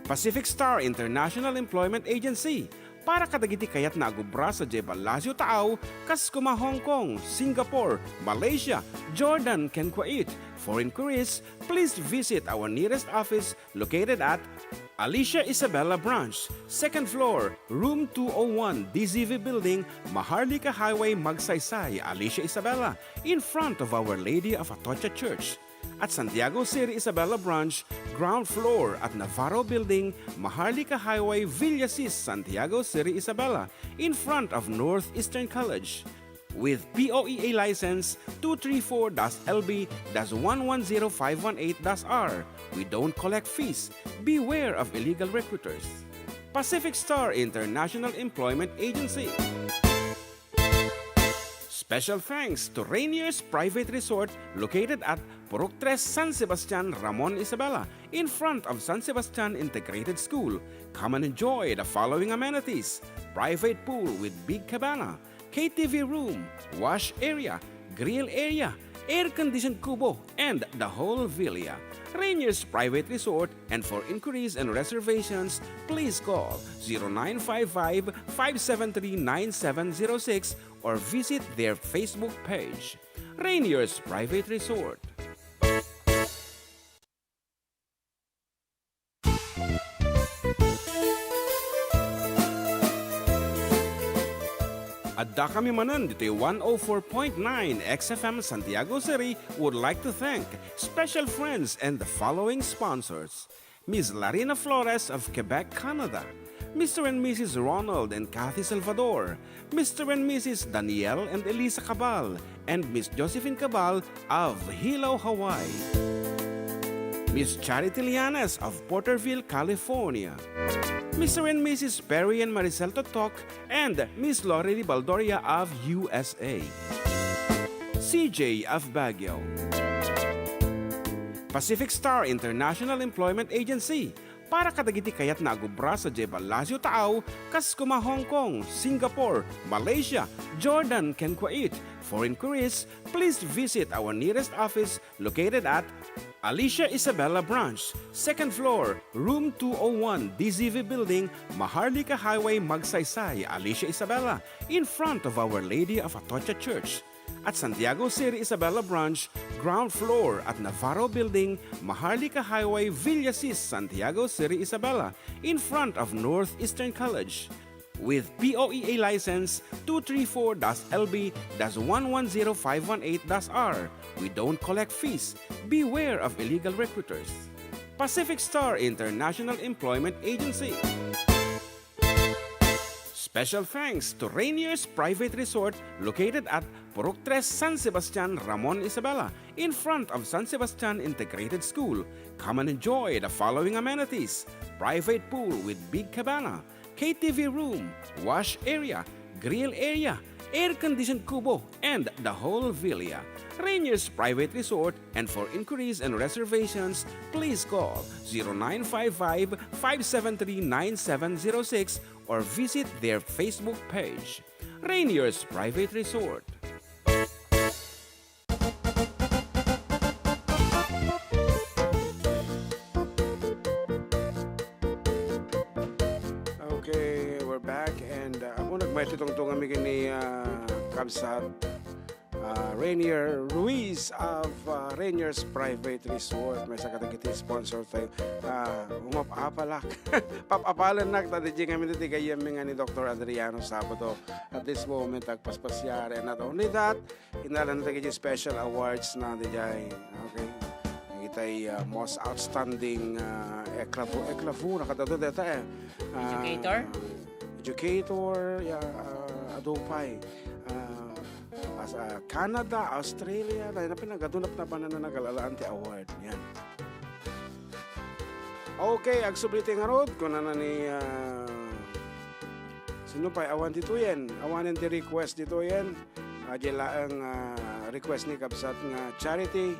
Pacific Star International Employment Agency, para kadagiti kayatna a gubra sadiay Palacio Taaw, kas koma Hong Kong, Singapore, Malaysia, Jordan, ken Kuwait. For inquiries, please visit our nearest office located at Alicia Isabela Branch, second floor, room two oh one, D Z V Building, Maharlika Highway, Magsaysay, Alicia Isabela, in front of Our Lady of Atocha Church. At Santiago City Isabela Branch, ground floor at Navarro Building, Maharlika Highway, Villasis, Santiago City Isabela, in front of Northeastern College. With P O E A license two three four dash L B dash one one zero five one eight dash R, we don't collect fees. Beware of illegal recruiters. Pacific Star International Employment Agency. Special thanks to Rainier's Private Resort located at Purok Tres, San Sebastian, Ramon, Isabela, in front of San Sebastian Integrated School. Come and enjoy the following amenities: private pool with big cabana, K T V room, wash area, grill area, air-conditioned kubo, and the whole villa. Rainier's Private Resort, and for inquiries and reservations, please call zero nine five five, five seven three, nine seven zero six or visit their Facebook page. Rainier's Private Resort. Addakami manen ditoy one oh four point nine X F M Santiago City would like to thank special friends and the following sponsors: Miss Larina Flores of Quebec, Canada, Mister and Missus Ronald and Kathy Salvador, Mister and Missus Daniel and Elisa Cabal, and Miss Josephine Cabal of Hilo, Hawaii. Miss Charity Lianes of Porterville, California. Mister and Missus Perry and Maricel Totok and Miss Lorely Baldoria of U S A. C J of Baguio. Pacific Star International Employment Agency, para kadagiti kayatna a agubra sadiay ballasiw taaw, kas koma Hong Kong, Singapore, Malaysia, Jordan, ken Kuwait. For inquiries, please visit our nearest office located at Alicia Isabela Branch, second floor, room two oh one, D Z V Building, Maharlika Highway, Magsaysay, Alicia Isabela, in front of Our Lady of Atocha Church. At Santiago City Isabela Branch, ground floor at Navarro Building, Maharlika Highway, Villasis, Santiago City Isabela, in front of Northeastern College. With P O E A license two three four dash L B dash one one zero five one eight dash R, we don't collect fees. Beware of illegal recruiters. Pacific Star International Employment Agency. Special thanks to Rainier's Private Resort located at Purok Tres, San Sebastian, Ramon, Isabela, in front of San Sebastian Integrated School. Come and enjoy the following amenities: private pool with big cabana, K T V room, wash area, grill area, air-conditioned kubo, and the whole villa. Rainier's Private Resort, and for inquiries and reservations, please call zero nine five five, five seven three, nine seven zero six or visit their Facebook page. Rainier's Private Resort. Okay, we're back, and, uh, ako nagmaitutungtong kami kini, uh, Kabsat, uh, Rainier Ruiz of, uh, Rainier's Private Resort. Maysa kadagiti sponsor tayo. Uh, umap-apalak. Pap-apalan nak, ta di kami ti gayyem nga ni Doctor Adriano Sabado. At this moment, agpaspasiar. And not only that, Inalanta dagiti special awards na diay. Okay. Itay, ah, most outstanding, ah, eclafu-, eclafu, nakadado deta, eh. Ah, educator? Educator, yeah, ah, adu pay. Ah, as, ah, Canada, Australia, tayo na pinagado na pinapanan na nagalalaan ti award. Yan. Okay, agsubli ti ngarud, kunana ni, ah, sino pay? Awan ditoyen, awanen ti request ditoyen. Adi laeng, ah, request ni kabsat nga Charity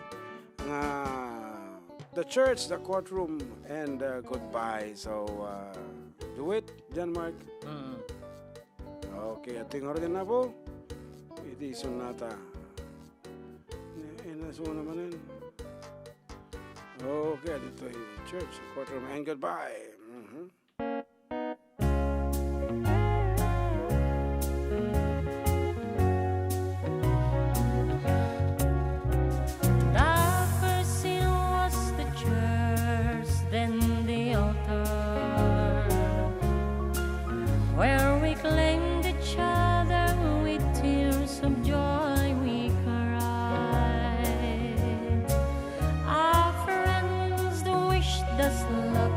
nga The Church, The Courtroom, and, ah, Goodbye. So, ah, do it, John Mark. Mm. Okay, ati ngarud na po. Iti sonata. Eh, eh, nasunod naman yun. Okay, dito yung church, courtroom, and goodbye. Mhm. The first scene was the church, then the altar, where we claimed each other, with tears of joy we cried. Our friends wished us luck,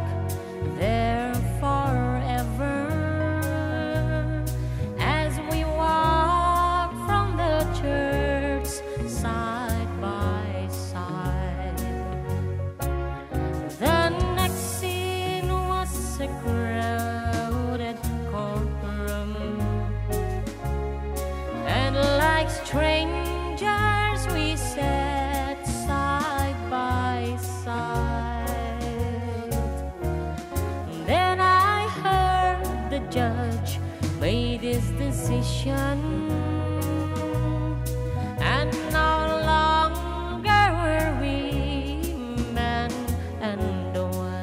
Strangers, we sat side by side. Then I heard the judge made his decision, and no longer were we man and wife.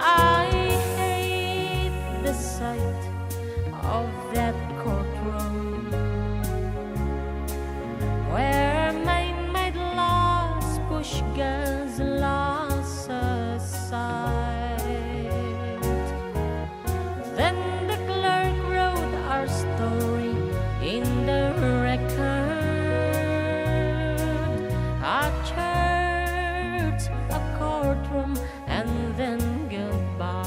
I hate the sight of that courtroom where men made laws, push guns, laws aside. Then the clerk wrote our story in the record. A church, a courtroom, and then goodbye.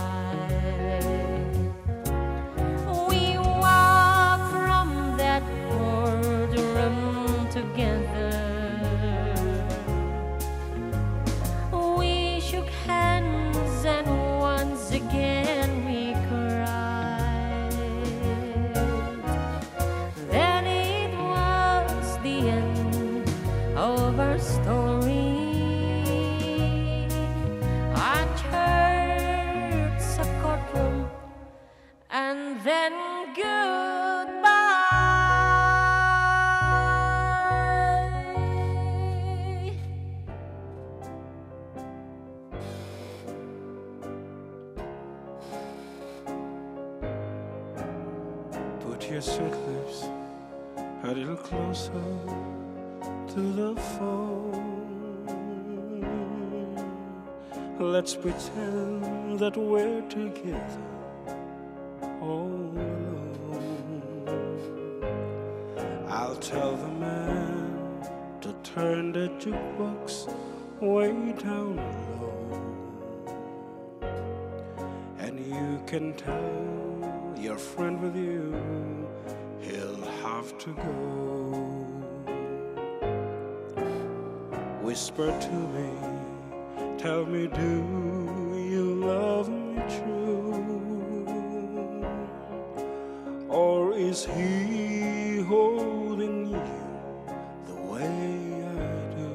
We walked from that courtroom together. We shook hands and once again we cried. Then it was the end of our story. A church, a courtroom, and then goodbye. Put your sweet lips a little closer to the phone. Let's pretend that we're together all alone. I'll tell the man to turn the jukebox way down low. And you can tell your friend with you he'll have to go. Whisper to me, tell me, do you love me true? Or is he holding you the way I do?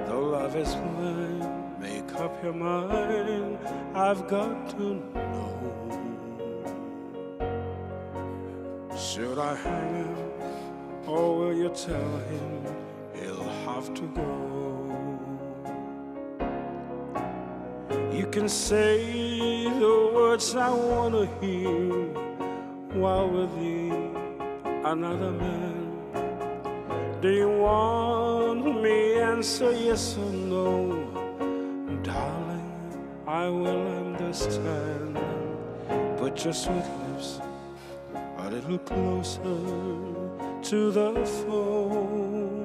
Though love is blind, make up your mind, I've got to know. Should I hang up, or will you tell him he'll have to go? You can say the words I wanna hear while with you another man. Do you want me answer yes or no? Darling, I will understand. Put your sweet lips a little closer to the phone.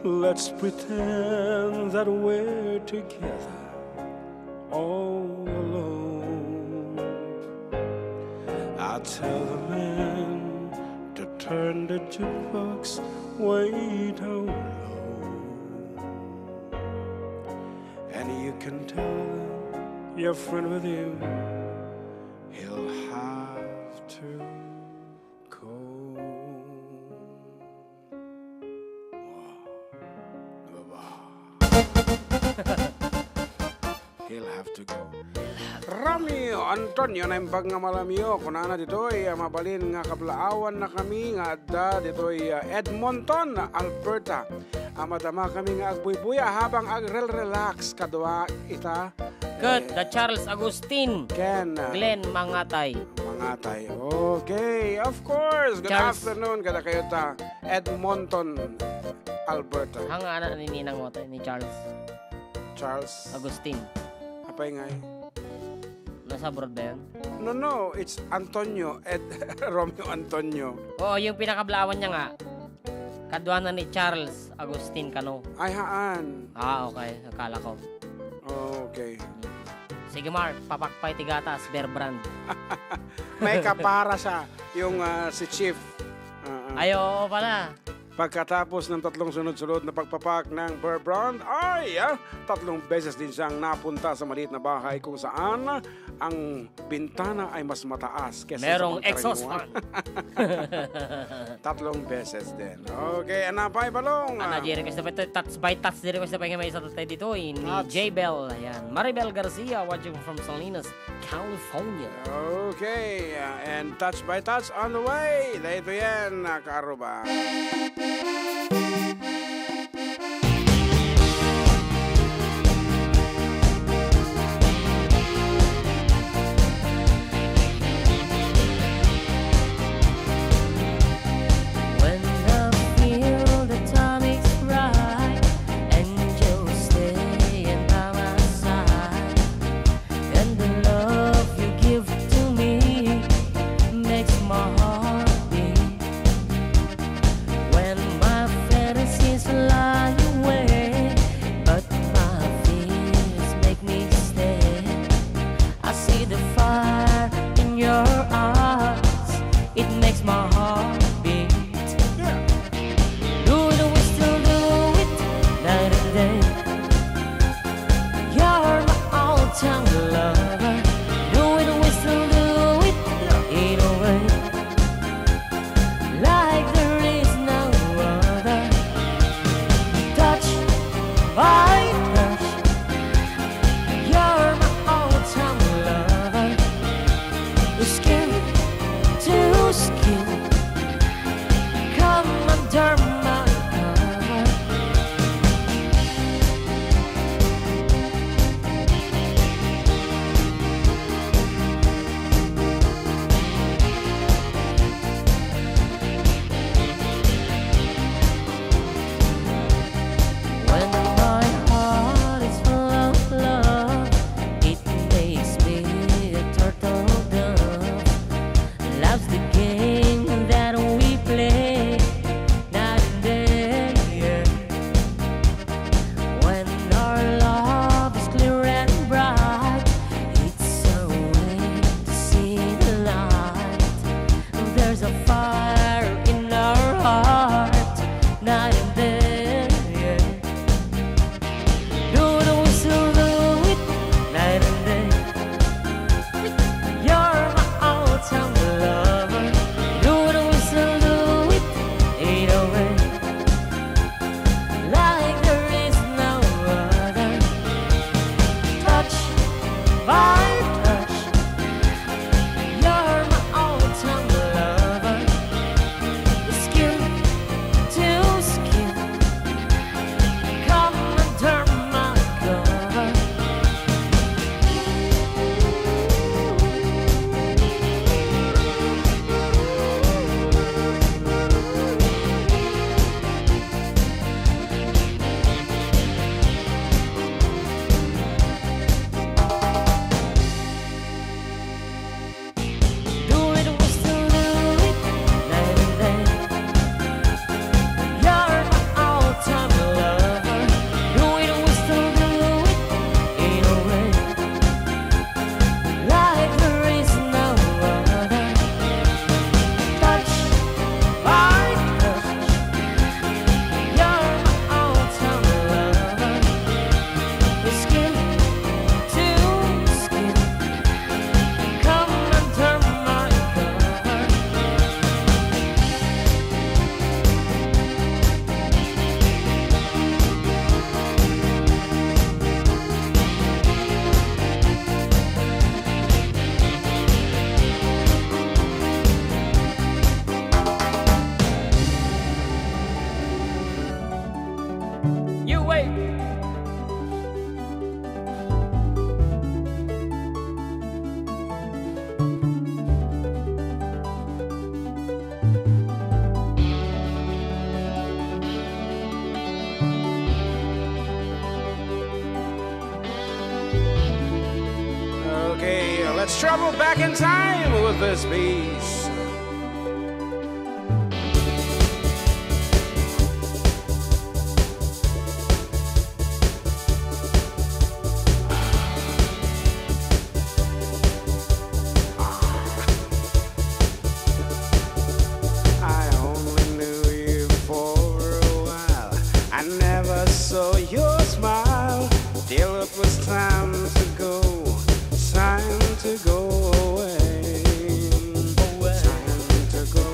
Let's pretend that we're together all alone. I tell the man to turn the jukebox way down low. And you can tell your friend with you he'll have to go. Wow. Diba ba? He'll have to go. Romeo Antonio, naimbag nga malamyo, kunana ditoy, ah, mabalin nga kablaawan na kami nga adda ditoy, ah, Edmonton, Alberta. Ah, madama kami nga agbuybuya habang agrel-relax kadua ita. Ket da Charles Agustin. Ken, ah, Glenn Mangatay. Mangatay. Okay, of course. Good Charles. Afternoon, kada kayo ta Edmonton, Alberta. Hanga anak ni Ninang mo to, ni Charles. Charles. Agustin. Pay ngay. Nasa abroad ba yun? No, no, it's Antonio, Ed Romeo Antonio. Oo, yung pinakablaawan niya nga. Kaduana ni Charles Agustin Cano. Ay, haan. Ah, okay. Akala ko. Okay. Sige, Mark, papakpay ti gatas, Bear Brand. May kapara siya, yung, ah, si Chief. Ah, ah. Ay, oo pala. Pagkatapos ng tatlong sunod-sunod na pagpapak ng Bear Brand, ay, ah, tatlong beses din siyang napunta sa maliit na bahay kung saan ang bintana ay mas mataas kaysa sa Merong exhaust pangkaraniwan. Fan. Tatlong beses din. Okay, anapay, Balong. Ana, di request na pa ito. Touch by touch, di request na pa nga may isa tayo dito, eh, ni Touch. J Bell. Ayan. Maribel Garcia, watching from Salinas, California. Okay, uh, and touch by touch on the way. Dahito yan, uh, kaaruba. When I feel the time is right and you're staying by my side, and the love you give to me makes my heart beat. When my fantasies fly away, but my fears make me stay. I see the fire in your eyes. It makes my heart beat. Yeah. Do it, we still do it night and day. You're my all-time lover. Do it, we still do it in a way like there is no other. Touch by touch, you're my all-time lover. Skin to skin, come under my cover. Let's travel back in time with this piece. I only knew you for a while. I never saw your smile till it was time to go. Time to go away. Time to go.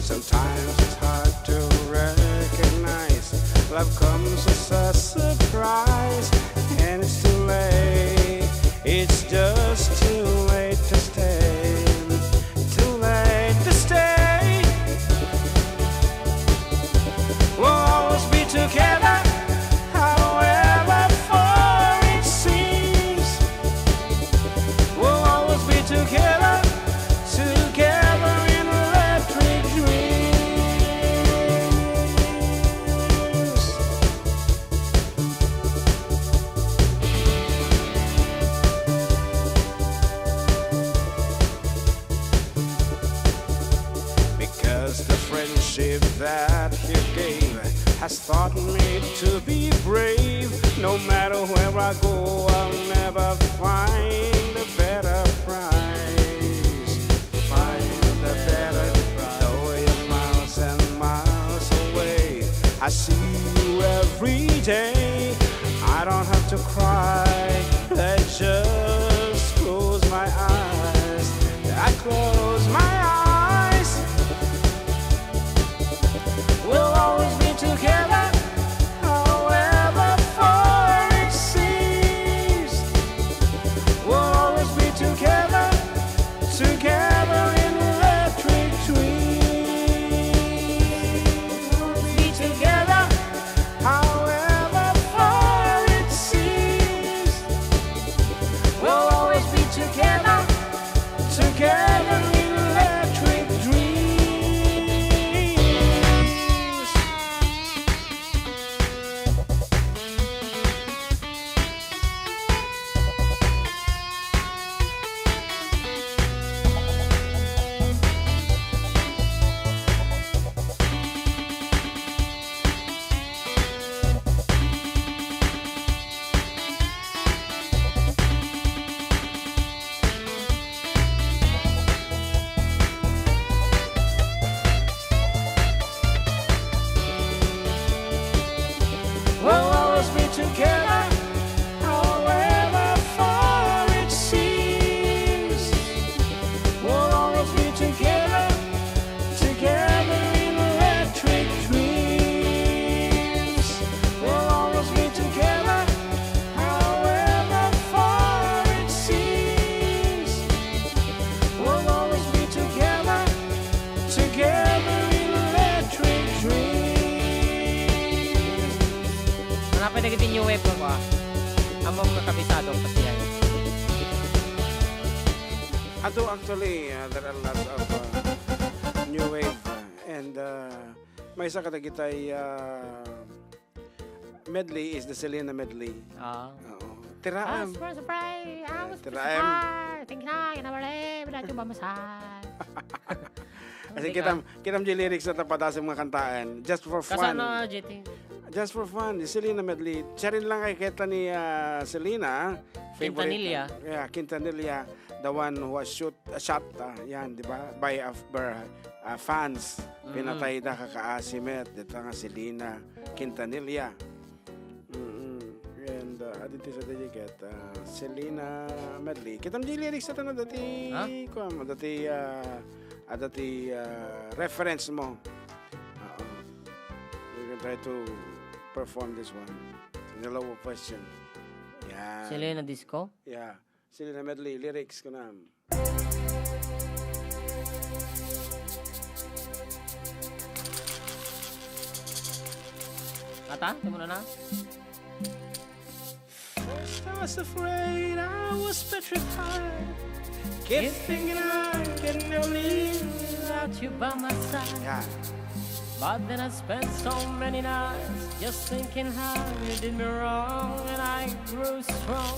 Sometimes it's hard to recognize. Love comes as a surprise, and it's too late. It's just too late to stay. Too late to stay. We'll always be together, however far it seems. We'll always be together, together in electric dreams. Because the friendship that you gave has taught me to be brave. No matter where I go, I'll never find a better price. Find a better price. Though you're miles and miles away, I see you every day. I don't have to cry. I just close my eyes. I close my eyes. We'll always be together, however far it seems. We'll always be together, together in electric dreams. We'll be together, however far it seems. We'll always be together, together in electric dreams. We'll always be together, however far it seems. We'll always be together, together in electric dreams. We'll always be together, however far it seems. We'll always be together, together in electric dreams. Hanapay dagiti new wave nga kua. Ammom nga kabisado, pasiay. Adu, actually, uh, there are lots of, uh, new wave, uh, and, uh, maysa kadagitay, uh, medley is the Selena medley. Ah. Oo. Tiraem. As for surprise, I was Tiraem. Surprised. Thank you, kinawali, wala yung mamasay. Kasi kita, kita di lyrics na tapadasem nga kantaan. Just for fun. Kasano, J T? Just for fun. Selena medley. Siya rin lang kay kita ni, ah, Selena. Favorite. Quintanilla. Yeah, Quintanilla. The one who was shoot, uh, shot, uh, yan, di ba? By, uh, her, uh, fans. Mm. Pinatay da kakaasi met, dita nga Selena Quintanilla. Mm-mm. And, uh, aditi sa dediket, uh, Selena medley. Kitam di lyrics na dati, ha? Kuwan mo, dati, uh, adati, uh, reference mo. Oo. We can try to perform this one. In a low question. Yan. Selena disco? Yeah. Selena medley lyrics kunam. Ata, di mo na na? First I was afraid, I was petrified. Keep thinking I can never live without you by my side. Yeah. But then I spent so many nights just thinking how you did me wrong, and I grew strong.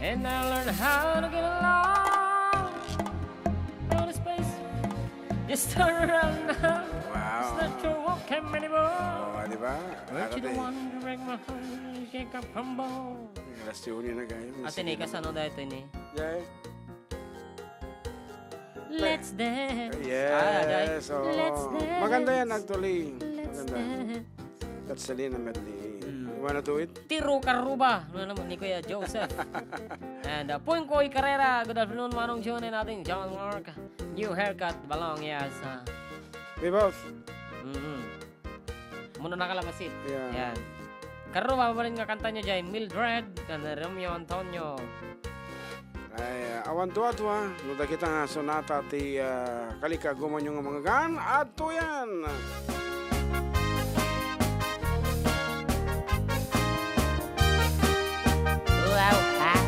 And I learned how to get along. Outer space. Just turn around now. Wow. It's not your walk time anymore. Oh, di ba? Weren't you the one to break my heart? Shake up, humble. Alas siyete na kayo. Ate Nika, ano dahil ito ini? Yeah. Let's dance. Yes, Ah, dahil, oo. Let's dance. Maganda yan, actually. Let's Maganda. dance. That's Selena medley. Mm. You wanna do it? Tiro Karuba. Ano naman ni Kuya Joseph? And, uh, Pungkoy Carrera. Good afternoon, Manong John and ating John Mark. New haircut, balong, yes, ah. We both. Mm-hmm. Muna na kalabasit. Yeah. Yan. Karuba, mabalin nga kanta niya dyan, Mildred, kan Romeo Antonio. Ay, ah, awan tua-tua, no, dagita nga sonata ti, ah, kalikagumanyo nga manggan, adtoyan. Wow, ah.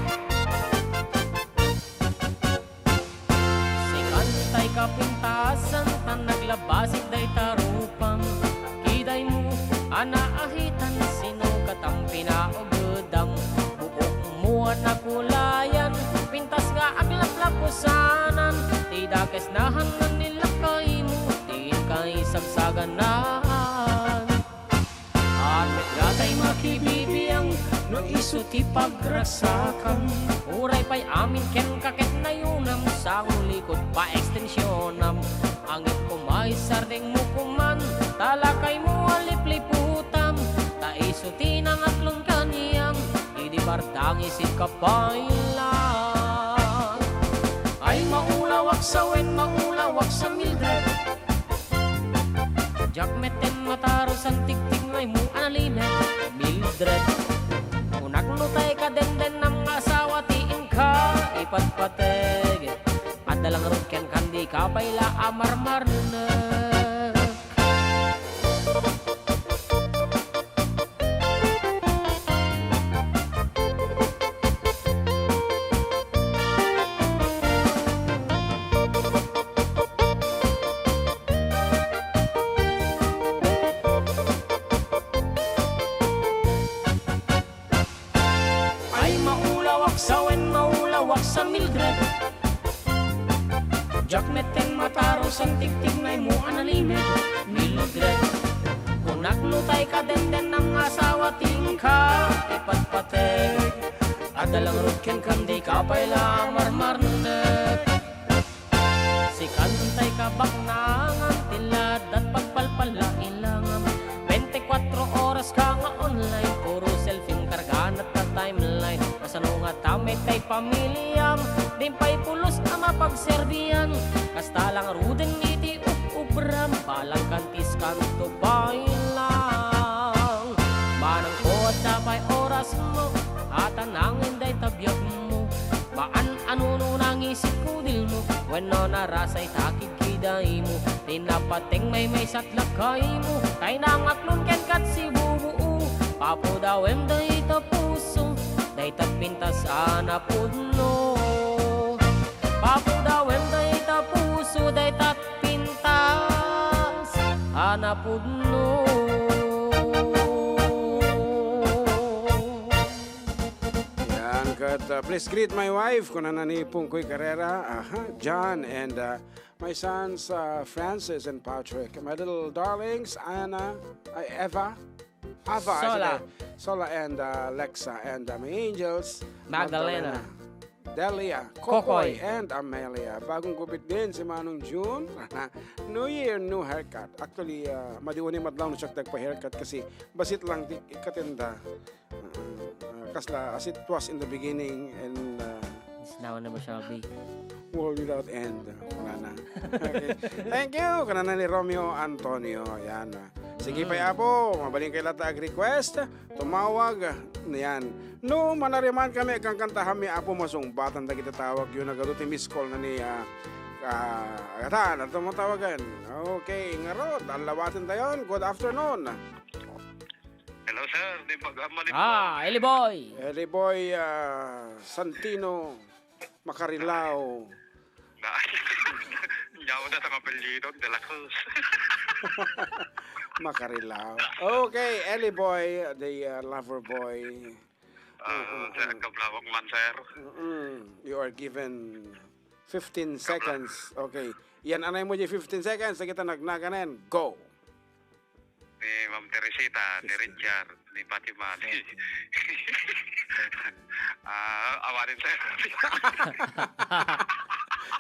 Sikan tay kapintasan, ta naglabasig dayta rupam. Kidaymo a naahitan, sino katam pinaugedam? Buokmo a nakulayan, pintas nga aglaplapusanan. Ti dakes nahan nga ni lakaymo, ti inka isagsaganaan. Armet nga tay makibibiang no isu ti pagragsakan. Uray pay amin kenka ket nayunam, sango likod pa ekstensionam. Angep koma isardengmo koman, ta lakaymo a lipliputam. Ta isu ti nangaklon kaniam, idi bardangis inka pay la. Ay, maulawak sa wen, maulawak sa Mildred. Diak metten matarusan tigtignaymo a nalimed, Mildred. Kunak no tay kadendennam nga asawa ti inka ipatpateg. Adda la ngarud kenka, dika pay la a marmarnek. Ay, maulawak sa wen, maulawak sa Mildred. Diak metten matarusan tigtignaymo a nalimed, Mildred. Kunak no tay kadendennam nga asawa ti inka ipatpateg. Adda la ngarud kenka, dika pay la marmarnek. Sikan tay kabaknangan, ti laddat pagpalpalailangam. Bente kuatro oras ka nga online, puro selfie kargana ta timeline. Kasano nga ta met tay pamiliam, din pay pulos a mapagserbian. Kasta la ngaruden iti ub-ubram, balang kantis kanto pay lang. Manangko, adda pay orasmo, a tanangen dayta biagmo. Maan a nuno nangisit kudilmo, wenno narasay ta kidkidaymo. Ti napateng maymaysa ti lakaymo, tay nangaklon kenka ti bubuo. Papudawem dayta puso, dayta pintas a napudno. Papudawem dayta puso, dayta pintas a napudno. Yan, ket, uh, please greet my wife, kunana ni Pungkoy Carrera. Aha, John, and, uh, my sons, uh, Francis and Patrick. My little darlings, Anna, uh, Eva, Ava, Sola. Sola and, uh, Lexa, and, uh, my angels, Magdalena. Magdalena, Delia, Kokoy. Kokoy, and Amelia. Bagong gupit din si Manong June. New year, new haircut. Actually, uh, madi unay met laeng no siak ti agpa-haircut kasi bassit lang ti ikkatenna. Uh, uh, kasla, as it was in the beginning, and, uh, It's now and never shall be. World without end. Wala na. Okay. Thank you. Kanana ni Romeo Antonio. Yan. Sige pay, Apo. Mabalin kay latta ag-request. Tumawag. Yan. No, manariman kami, agkankantahan mi, Apo, masungbatan dagiti tawag. Yun, nagadu ti miss call na ni, ah, ah, agatan. Ano tumatawagan? Okay. Ngarud, alawaten tayon. Good afternoon. Hello, sir. Di pag-, ah, mali po. Ah, Eli Boy. Eli Boy, ah, Santino Makarilao. Na-, nyawa na sa kapelyido, De La Cruz. Makarilao. Okay, Eli Boy, the, ah, lover boy. Ah, mm, mm, sir, mm. Kablawak man, sir. Mm-mm. You are given fifteen seconds. Okay. Yan, anay mo di fifteen seconds. Sige, ta nagnaganen. Go! Ni Ma'am Teresita, ni Richard, ni Fatima, ni, ah, awanen, sir.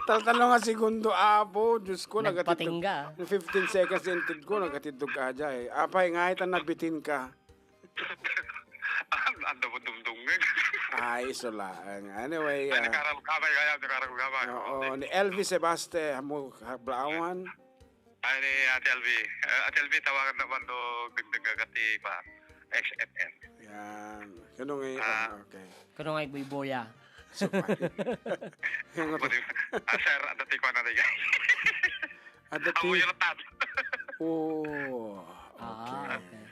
Taltalo nga segundo, apo. Diyos ko, nagatiddog. Nagpatingga. Fifteen seconds, inted ko, nagatiddog ka dyan, eh. Apay nga, ita nabitin ka. Ang, ang dumdumdum. Ay, iso laeng. Anyway, ah, nakararugabay kaya, nakararugabay. Oo, ni Elvis Sebaste, amo, Hablaawan. Ay, ni Ate Elvi. Eh, Ate Elvi, tawagan naman do dagdag agati pa X F M. Yan. Kano nga, ah, okay. Kano nga ibuybuya? Supay. Yan nga to. Pwede, ah, sir, adda ti kuan na, guys. Adda ti. Amo yung tab. Oh, ah, okay. Okay.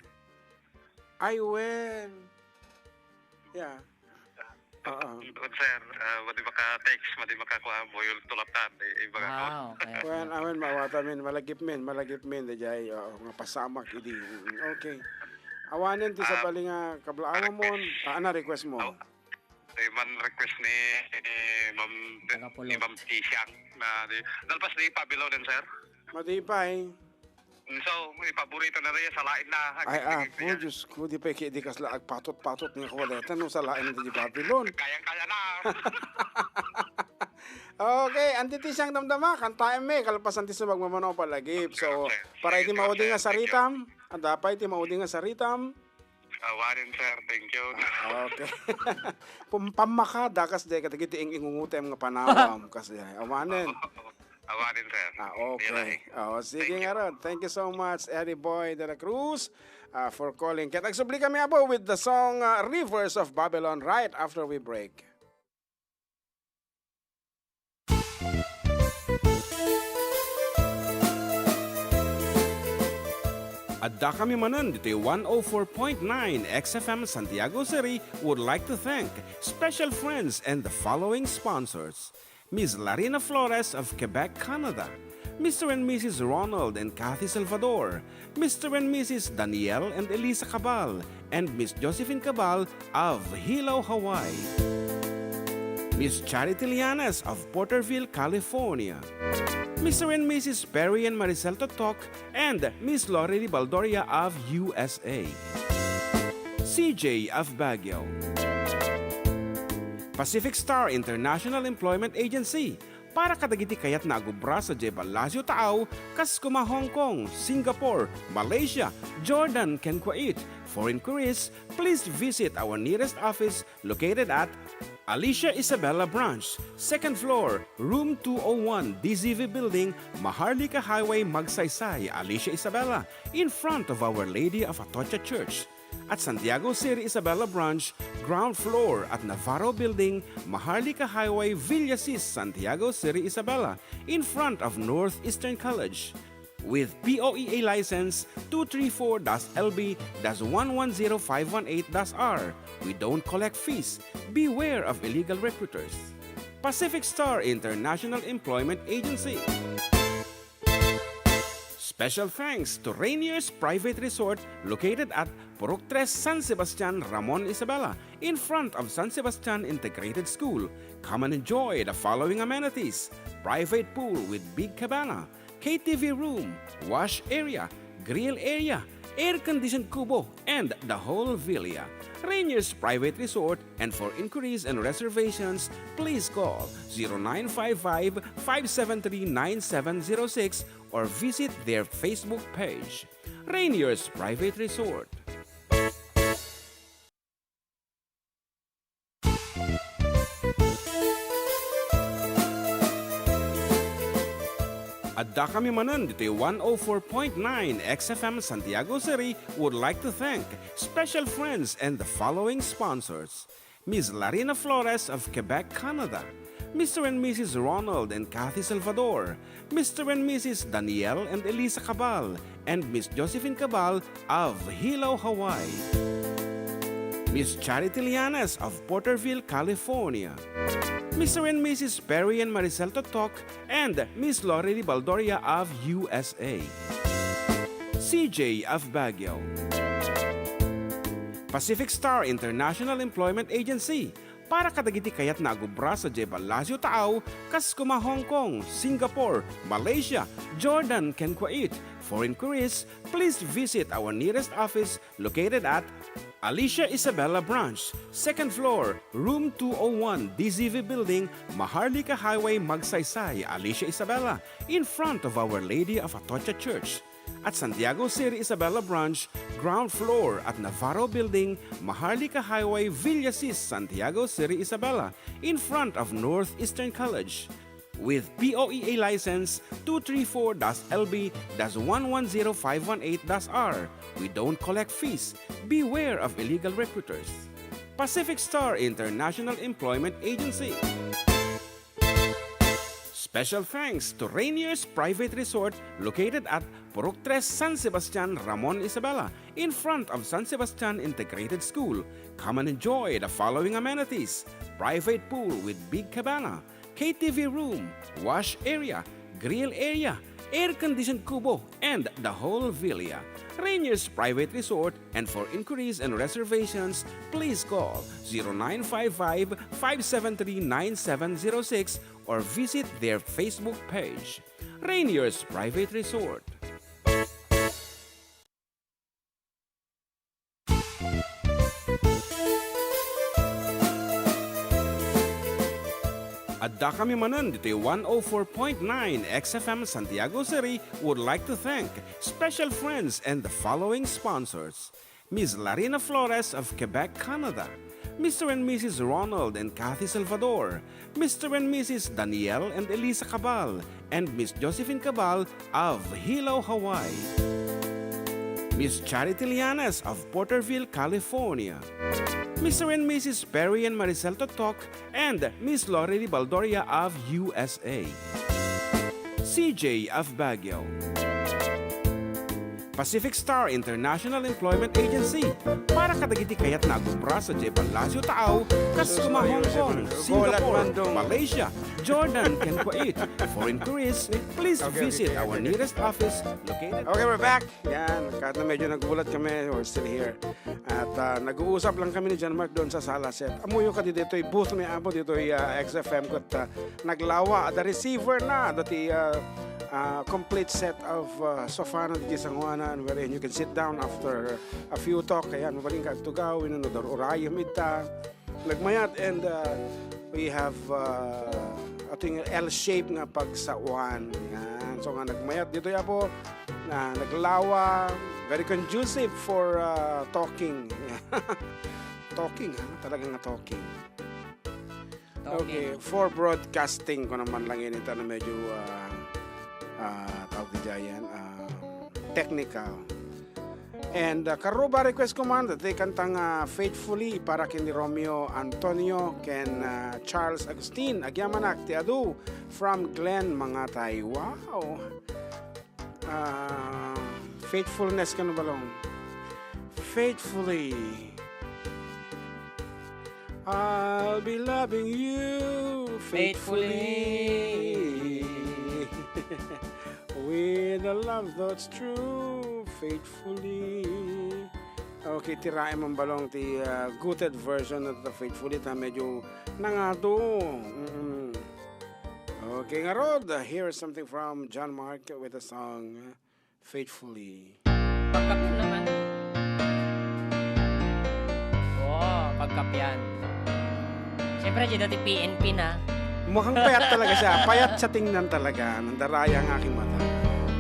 Ay, wen. Yeah. Oo. Sir, ah, madi maka-text, madi makakuha, buyol tulatan, eh, ibaga ko. Ah, okay, okay. Wen, awen, maawatan min, malagip min, malagip min, dayjay, oo, nga pasamak idi. Mm, okay. Awanen ti sabali nga kablaawan mo, ah, ano request mo? Aw-, eh, man request ni, ni Ma'am, ni Ma'am Tisiang na di, nalpas di Pabilo din, sir. Madi pay. So, ipaborito na rin, salain na. Ay, apo, Diyos ko, di pay ki-, di kasla agpatot-patot nga kuwaleta, no, salain na di Babylon. Kayang-kaya na. Okay, anti ti siyang damdama, kantaen mi, kalpasan ti sumagmamano palagip. So, okay, okay. Para iti maudi nga saritam, adda pay iti maudi nga saritam. Awanen, sir. Thank you. Ah, okay. Pum-, pammakada, kas di, kadagiti ing-ingungutem nga panawam, kas di. Awanen. Awanen, sir. Ah, okay. Oh, sige nga ron. Thank you so much, Eddie Boy de la Cruz, ah, for calling. Kaya nagsubli kami, abo, with the song, ah, Rivers of Babylon right after we break. Adda kami manen ditoy one oh four point nine X F M Santiago City would like to thank special friends and the following sponsors. Miss Larina Flores of Quebec, Canada, Mister and Missus Ronald and Kathy Salvador, Mister and Missus Daniel and Elisa Cabal, and Miss Josephine Cabal of Hilo, Hawaii. Miss Charity Lianes of Porterville, California. Mister and Missus Perry and Maricel Totok and Miss Lori Baldoria of U S A. C J of Baguio. Pacific Star International Employment Agency, para kadagiti kayat nga agubra sadiay ballasiw taaw, kas kuma Hong Kong, Singapore, Malaysia, Jordan, ken Kuwait. For inquiries, please visit our nearest office located at Alicia Isabela Branch, second floor, room two oh one, D Z V Building, Maharlika Highway, Magsaysay, Alicia Isabela, in front of Our Lady of Atocha Church. At Santiago City Isabela Branch, ground floor at Navarro Building, Maharlika Highway, Villasis, Santiago City Isabela, in front of Northeastern College. With P O E A license two three four dash L B dash one one zero five one eight dash R, we don't collect fees. Beware of illegal recruiters. Pacific Star International Employment Agency. Special thanks to Rainier's Private Resort located at Purok Tres, San Sebastian, Ramon Isabela, in front of San Sebastian Integrated School. Come and enjoy the following amenities: private pool with big cabana, K T V room, wash area, grill area, air-conditioned kubo, and the whole villa. Rainier's Private Resort, and for inquiries and reservations, please call zero nine five five, five seven three, nine seven zero six or visit their Facebook page. Rainier's Private Resort. Adda kami manen ditoy one oh four point nine X F M Santiago City would like to thank special friends and the following sponsors: Miss Larina Flores of Quebec, Canada, Mister and Missus Ronald and Kathy Salvador, Mister and Missus Daniel and Elisa Cabal, and Miss Josephine Cabal of Hilo, Hawaii. Miss Charity Lianes of Porterville, California. Mister and Missus Perry and Maricel Totok and Miss Lori Baldoria of U S A. C J of Baguio. Pacific Star International Employment Agency, para kadagiti kayatna a gubra sadiay Palacio Taaw, kas kuma Hong Kong, Singapore, Malaysia, Jordan, ken Kuwait. For inquiries, please visit our nearest office located at Alicia Isabela Branch, second floor, room two oh one, D Z V Building, Maharlika Highway, Magsaysay, Alicia Isabela, in front of Our Lady of Atocha Church. At Santiago City Isabela Branch, ground floor at Navarro Building, Maharlika Highway, Villasis, Santiago City Isabela, in front of Northeastern College. With P O E A license two three four dash L B dash one one zero five one eight dash R, we don't collect fees. Beware of illegal recruiters. Pacific Star International Employment Agency. Special thanks to Rainier's Private Resort located at Purok Tres, San Sebastian, Ramon Isabela, in front of San Sebastian Integrated School. Come and enjoy the following amenities: private pool with big cabana, K T V room, wash area, grill area, air-conditioned kubo, and the whole villa. Rainier's Private Resort, and for inquiries and reservations, please call zero nine five five, five seven three, nine seven zero six or visit their Facebook page. Rainier's Private Resort. Adda kami manen ditoy one oh four point nine X F M Santiago City would like to thank special friends and the following sponsors: Miss Larina Flores of Quebec, Canada, Mister and Missus Ronald and Kathy Salvador, Mister and Missus Daniel and Elisa Cabal, and Miss Josephine Cabal of Hilo, Hawaii. Miss Charity Lianes of Porterville, California. Mister and Missus Perry and Maricel Totok and Miss Lorely Baldoria of U S A. C J of Baguio. Pacific Star International Employment Agency, para kadagiti kayatna a gubra sadiay Palacio Taaw, kas kuma Hong Kong, Singapore, Malaysia, Jordan, ken Kuwait. For inquiries, please visit our nearest office located. Okay, we're back. Yan, kahit na medyo nagulat kami, we're still here. At, ah, nag-uusap lang kami ni John Mark doon sa sala set. Amuyo ka ditoy booth mi, Apo, ditoy, ah, X F M, ket, ah, naglawa, the receiver na, dati, ah, ah, complete set of, ah, sofa na diti sanguanan, wherein you can sit down after a few talk. Ayan, mabalin ka agtugaw, wenno no, urayem ita. Nagmayat, and, uh, we have, uh, ato yung L shape nga pagsawan. Yan. So nga nagmayat dito, Apo, na naglawa, very conducive for, uh, talking. Talking, ha? Talaga nga talking. Okay, for broadcasting ko naman lang yun, ito na medyo, uh, uh, tawag di dyan, uh, technical. And, uh, karuba, request ko man, dati kantang, uh, Faithfully para ken ni Romeo Antonio, ken, uh, Charles Agustin, agyamanak ti adu from Glenn Mangatay. Wow! Uh, faithfulness kano balong. Faithfully. I'll be loving you faithfully. Faithfully. With a love that's true, faithfully. Okay, tiraem man balong ti, ah, gutted version of the faithfully, ta medyo nangado. Mm-mm. Okay, ngarud, here's something from John Mark with the song Faithfully. Pagkapian naman. Oo, pagkapian. Siyempre, di dati P N P na. Mukhang payat talaga siya. Payat siya tingnan talaga. Nandaraya ang aking mata.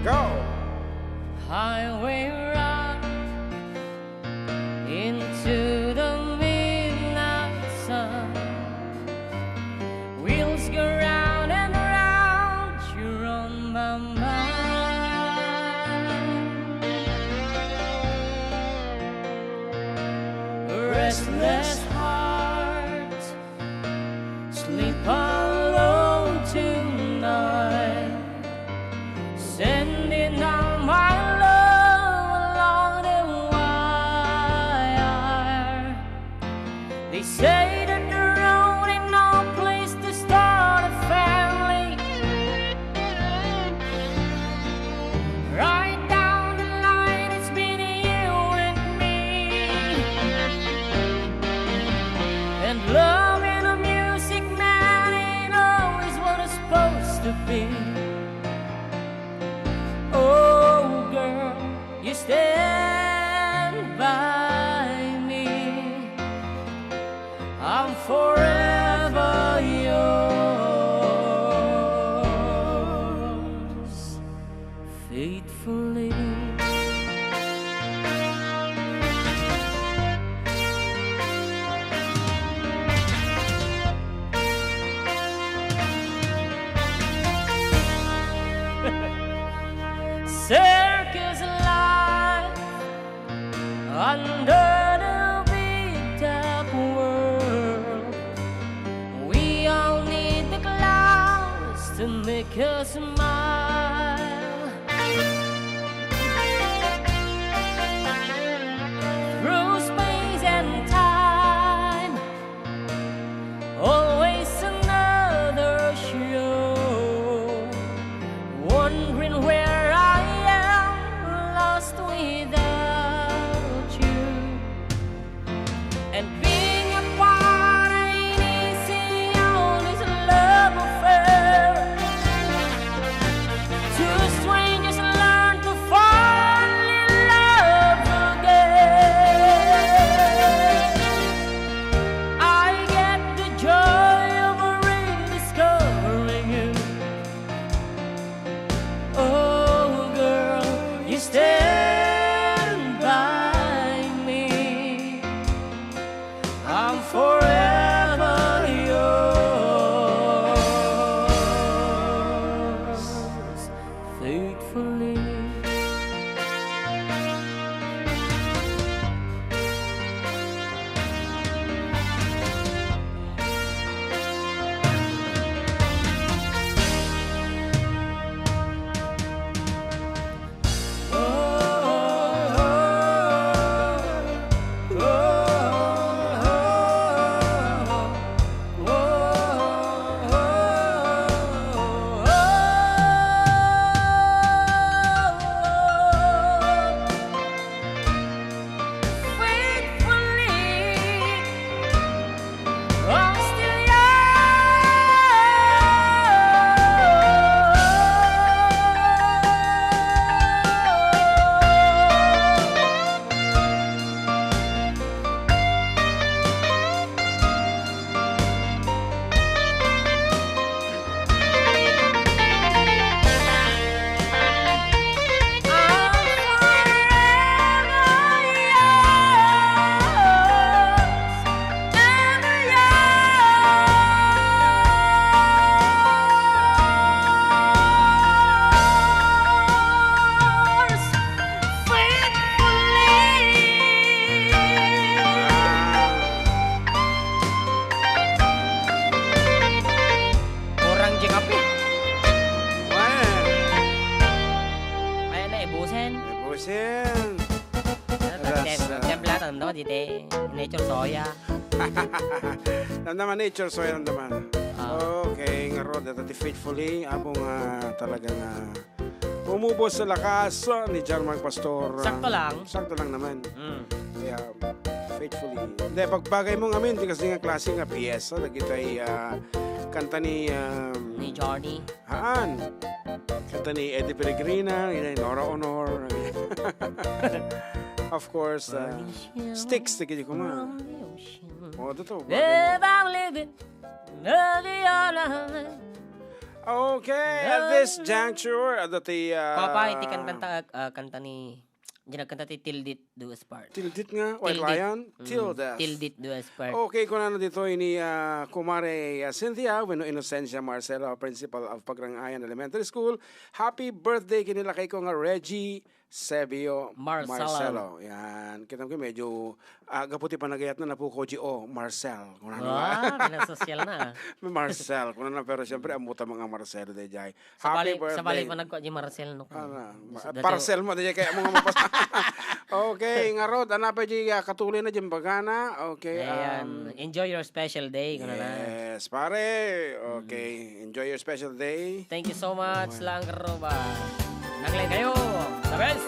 Go! Highway rock into the midnight sun. Wheels go round and round, you run my mind. Restless heart, sleep alone tonight. Sending down my love along the wire. They say that the road ain't no place to start a family. Right down the line, it's been you and me. And loving a music man ain't always what it's supposed to be. Oh, girl, you stand by me. I'm forever yours, faithfully. Circus life under the big top world. We all need the clouds to make us smile. Through space and time, always another show. Wondering where I am, lost without you. And being apart ain't easy on this love affair. Two strangers learn to fall in love again. I get the joy of rediscovering you. Oh, girl, you stand by me. I'm forever yours, faithfully. Faithfully, I'm still yours. Kurang di kape. Wen. Ayan na, ibusin. Ibusin. Ano, Alas, tem-, ah, templa, ano, di te, nature soya. Namnaman nature soya, namnaman. Ah. Okay, ngarud, dayta ti Faithfully, apo nga talaga nga umubos sa lakas, ah, ni John Mark Pastor, ah, sakto lang. Sakto lang naman. Mm. Kaya, Faithfully. Hindi, pagbagay mo ngamin, di kasi nga klase nga piyesa, dagitay, ah, kanta ni, um, Ni Johnny. Haan. Kanta ni Eddie Peregrina, ni Nora Honor. Of course, ah, Sticks, dagiti kuma. Oh, totoo. If I'm living, Okay, at this juncture, adda ti, ah, Papa, iti kantanta, ah, kanta ni, di nagkanta ti Till Death Do Us Part. Till Death nga, White Till Death. Lion, Mm, Till Death. Till Death Do Us Part. Okay, kunana ditoy ni, ah, Kumare, ah, Cynthia, wenno Inocencia Marcelo, Principal of Pagrangayan Elementary School. Happy birthday ken ni lakayko nga Reggie Sebio Marcelo. Marcelo. Yan. Kita mo, medyo, ah, gapu ti panagayatna, napukaw di O, Marcel. Kunana. Ah, pinasosyal na, ah. Marcel. Kunana, pero siyempre, ammo ta mga Marcelo, dayjay. Happy birthday. Sabali, sabali pa nagkua di Marcel, no? Ano, ma-, Dati- parcel mo, dayjay, kaya mo nga mapas-, Okay, ngarud, ano pa di, ah, katuloy na di bagana. Okay, Ayan. um, Enjoy your special day, kunana. Yes, pare. Okay. Mm. Enjoy your special day. Thank you so much, Lang Roba. Naglain kayo. The best.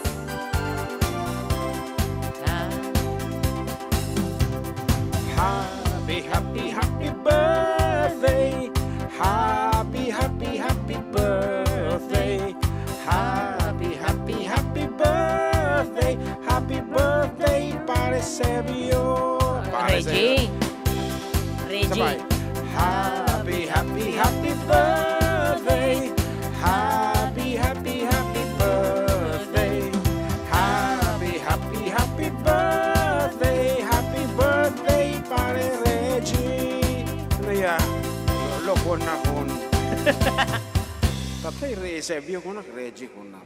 Ah. Happy Happy, happy birthday. Happy, happy, happy birthday. Happy, happy, happy birthday. Happy birthday, Pare Sebio. Pare Reggie. Sebio. Reggie. Sabay. Happy, happy, happy birthday. Happy, happy, happy birthday. Happy, happy, happy birthday. Happy birthday, Pare Reggie. Ano ya? Lokon na kun. Tatay Re-, Eusebio kunak, Reggie kunak.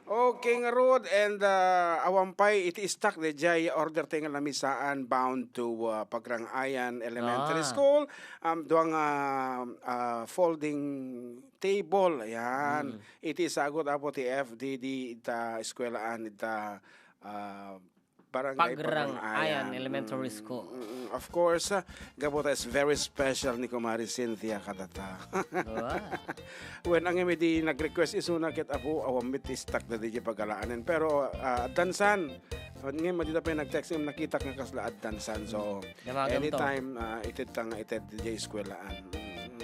Okay, ngarud, and, uh, awan pay iti stock, daydiay order tayo nga lamisaan bound to, uh, Pagrangayan Elementary Ah. School. Um, duang, uh, uh, folding table, ayan. Mm. Iti sagut, apo, ti F D D ita eskuelaan, ita, uh, Barangay Pagrangayan Pagrangayan. Elementary Mm, School. Mm, of course, ah, gapu ta is very special ni Kumari Cynthia kadata. Wow. Wen, ang M D nag-request isuna ket apo, awan met ti stock daydiay pagalaanen. Pero, ah, addansan. Wen, ngayon, madida pa yung nag-text, yung nakitak nga kasla addansan. So, Damagan to. Anytime, ah, ited ta nga ited daydiay eskuelaan. Mm.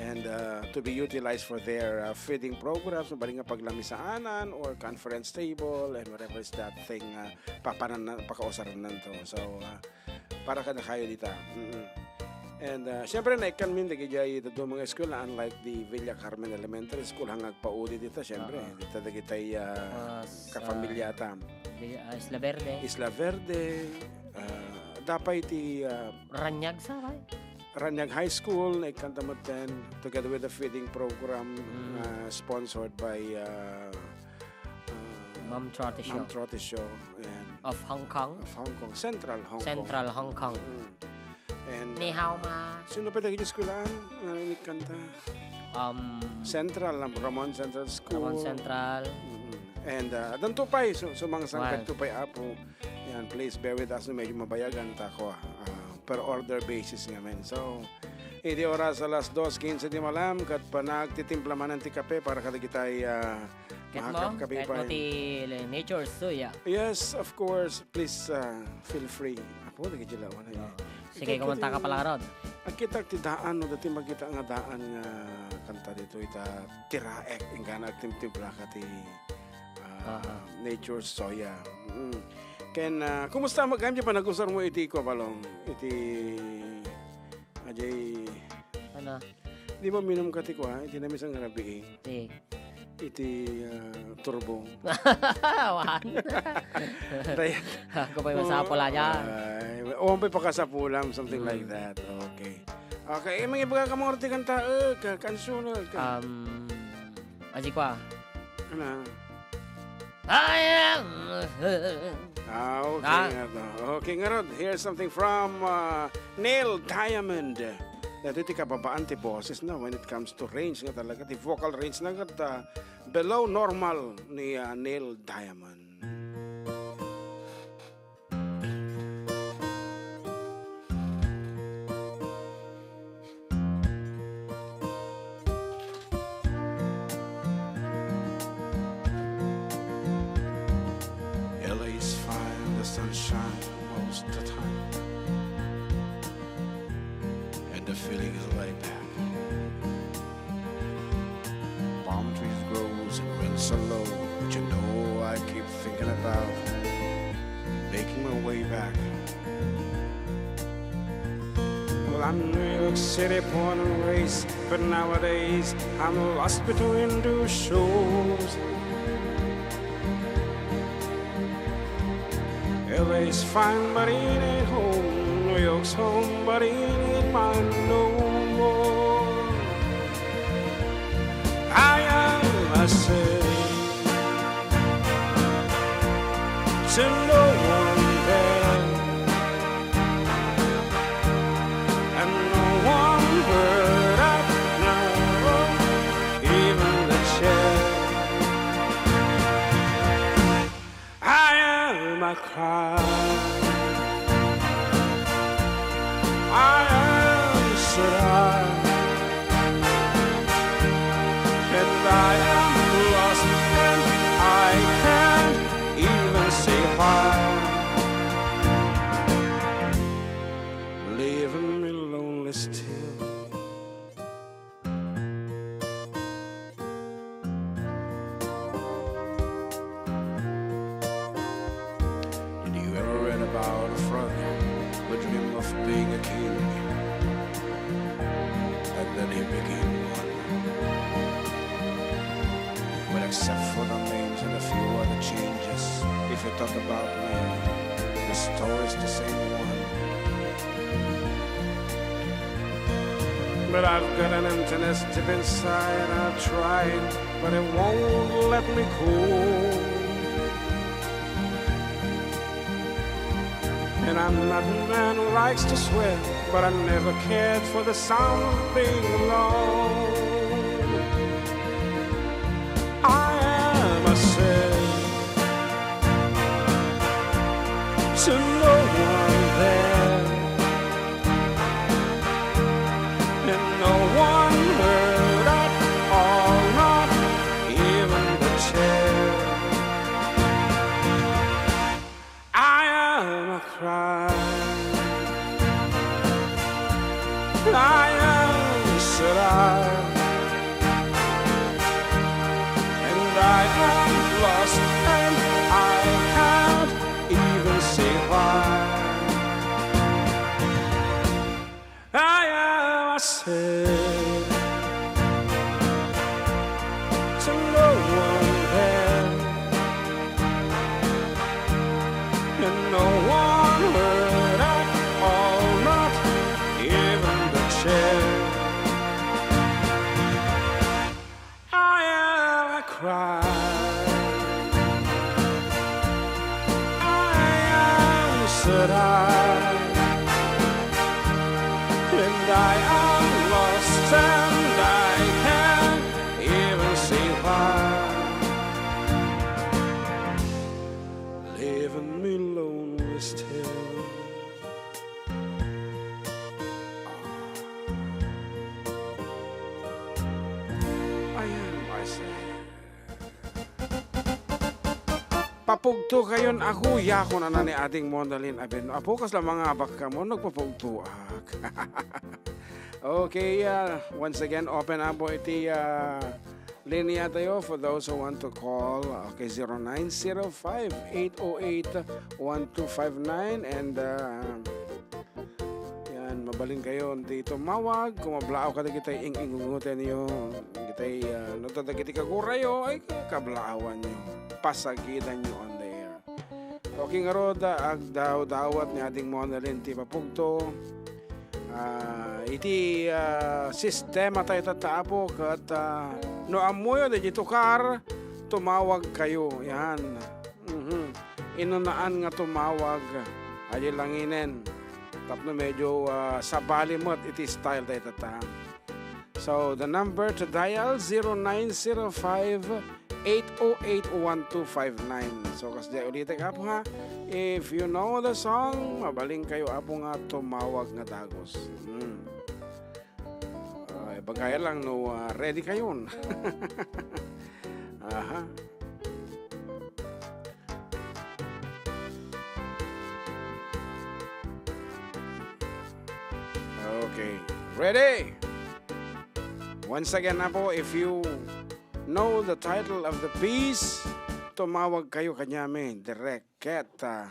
And, uh, to be utilized for their, uh, feeding programs, mabalin nga paglamisaanan or conference table and whatever is that thing, uh, papanan na, pakausarannanto. So, uh, para kadakayo dita. Mm-mm. And, uh, siyempre, naikkan min dagidiay dadduma nga eskwela, unlike the Villa Carmen Elementary School, nga agpauli dita, siyempre, Oo. dita dagitay, uh, Mas, uh, kafamilyata. Villa, uh, Isla Verde. Isla Verde, uh, dapay ti, uh, Ranyag sa, bay? Ranyag High School, naikkanta metten, together with the feeding program, Mm. uh, sponsored by, uh, uh, Ma'am Trote Show. Ma'am Trote Show, and Of Hong Kong? Of Hong Kong. Central Hong Kong. Central Hong Kong. Mm. And, Ni uh, hao ma. Sino pa dagiti eskwelahan nga naikkanta? Um, Central, Ramon Central School. Ramon Central. Mm. And, uh, addanto pay, su-, sumangsangkadto pay, Apo. Yan, please bear with us no medyo mabayagan ta ko, ah, per order basis ngamin. So, iti oras alas dos quince ti malam, ket panagtitimpla manen ti kape para kadagitay, ah, Ket mo, mahakapkape ket mo pay. Ti nature suya. Yes, of course. Please, ah, feel free. Apo, dagiti lawan, eh. Oo. Sige, kumanta ka pala, Rod. Agkitak ti daan, no, dati makita nga daan nga kanta dito, ita, tiraek, inggana agtimtimpla ka ti, ah, Aha. Nature Soya. Mm. Ken, ah, kumusta mo, gayam ti panagusar mo iti kua, Balong? Iti, ajay, Ano? Di ba minum ka ti kua? Iti namisan nga rabii. Ti. Iti, ah, turbo. Awan. Day- Ako pa'y masapul, ah, dyan. Ay, awan pa'y pakasapulam, something like Mm. that. Okay. Okay, eh, may ibaga ka mo ti kanta, eh, ka-, kansuno, ka- Um, aji kwa. Ano? I am a Ah, okay Ah. nga to. Okay, ngarud, here's something from, uh, Neil Diamond. Dati ti kababaan ti boses na when it comes to range nga talaga, ti vocal range na nga, uh, below normal ni, uh, Neil Diamond. L A is fine, the sun shines most of the time, and the feeling is laid back. Palm trees grows and winds are low, but you know I keep thinking about making my way back. Well, I'm New York City born and raised, but nowadays I'm lost between two shores. L A's fine, but it ain't home. New York's home, but it ain't mine no more. I am a slave to no one there, and no one heard of, no, even the chair. I am a crime. I am sad. And I am lost and I can't even say why. Leaving me still. Did you ever read about a friend who dreamed of being a king? And then he became one. Well, except for the names and a few other changes, if you talk about me, the story's the same one. But I've got an emptiness deep inside. I tried, but it won't let me cool. And I'm not a man who likes to swear, but I never cared for the sound of being alone. I am a slave to no one there, and no one heard at all, not even the chair. I am a crime. I am, said I, and I am lost, and I can't even say why. I am a slave to no one there, and no one heard at all, not even the chair. I am a crime. I am, said I, and I am lost, and I can't even say why. Leaving me lonely still. Ayan, Marcel. Papugto kayon ako, yakon a ni Ading Mondalin Abeno. Apo, kasla mangabak kamo, nagpapugtoak. Okay, ah, once again, open up po iti, ah, linya tayo for those who want to call. Okay, zero nine zero five, eight oh eight, one two five nine, and, ah, yan, mabalin kayo dito mawag. Kung mablaaw ka, dagitay ing-ingungutenyo, dagitay, ah, no, dagiti kagurayo, ay, kablaawanyo. Pasagidanyo on the air. Okay, ngarud, agdawdawat ni Ading Monalin ti papugto. Ah, iti, ah, sistema tayo tatta, Apo, ket, ah, no ammoyo daydi tukar, tumawag kayo. Yan. Mhm. Inunaan nga tumawag, adi langinen. Tapno medyo, ah, sabali met iti style tayo tatta. So, the number to dial, zero nine zero five, eight oh eight, one two five nine. So, kasdiay ulitek, Apo, ha? If you know the song, mabalin kayo, Apo, nga tumawag nga dagus. Hmm. Ah, ibagaya lang no, ah, ready kayon. Aha. Okay. Ready? Once again, Apo, if you know the title of the piece, tumawag kayo kaniami direct ket, ah,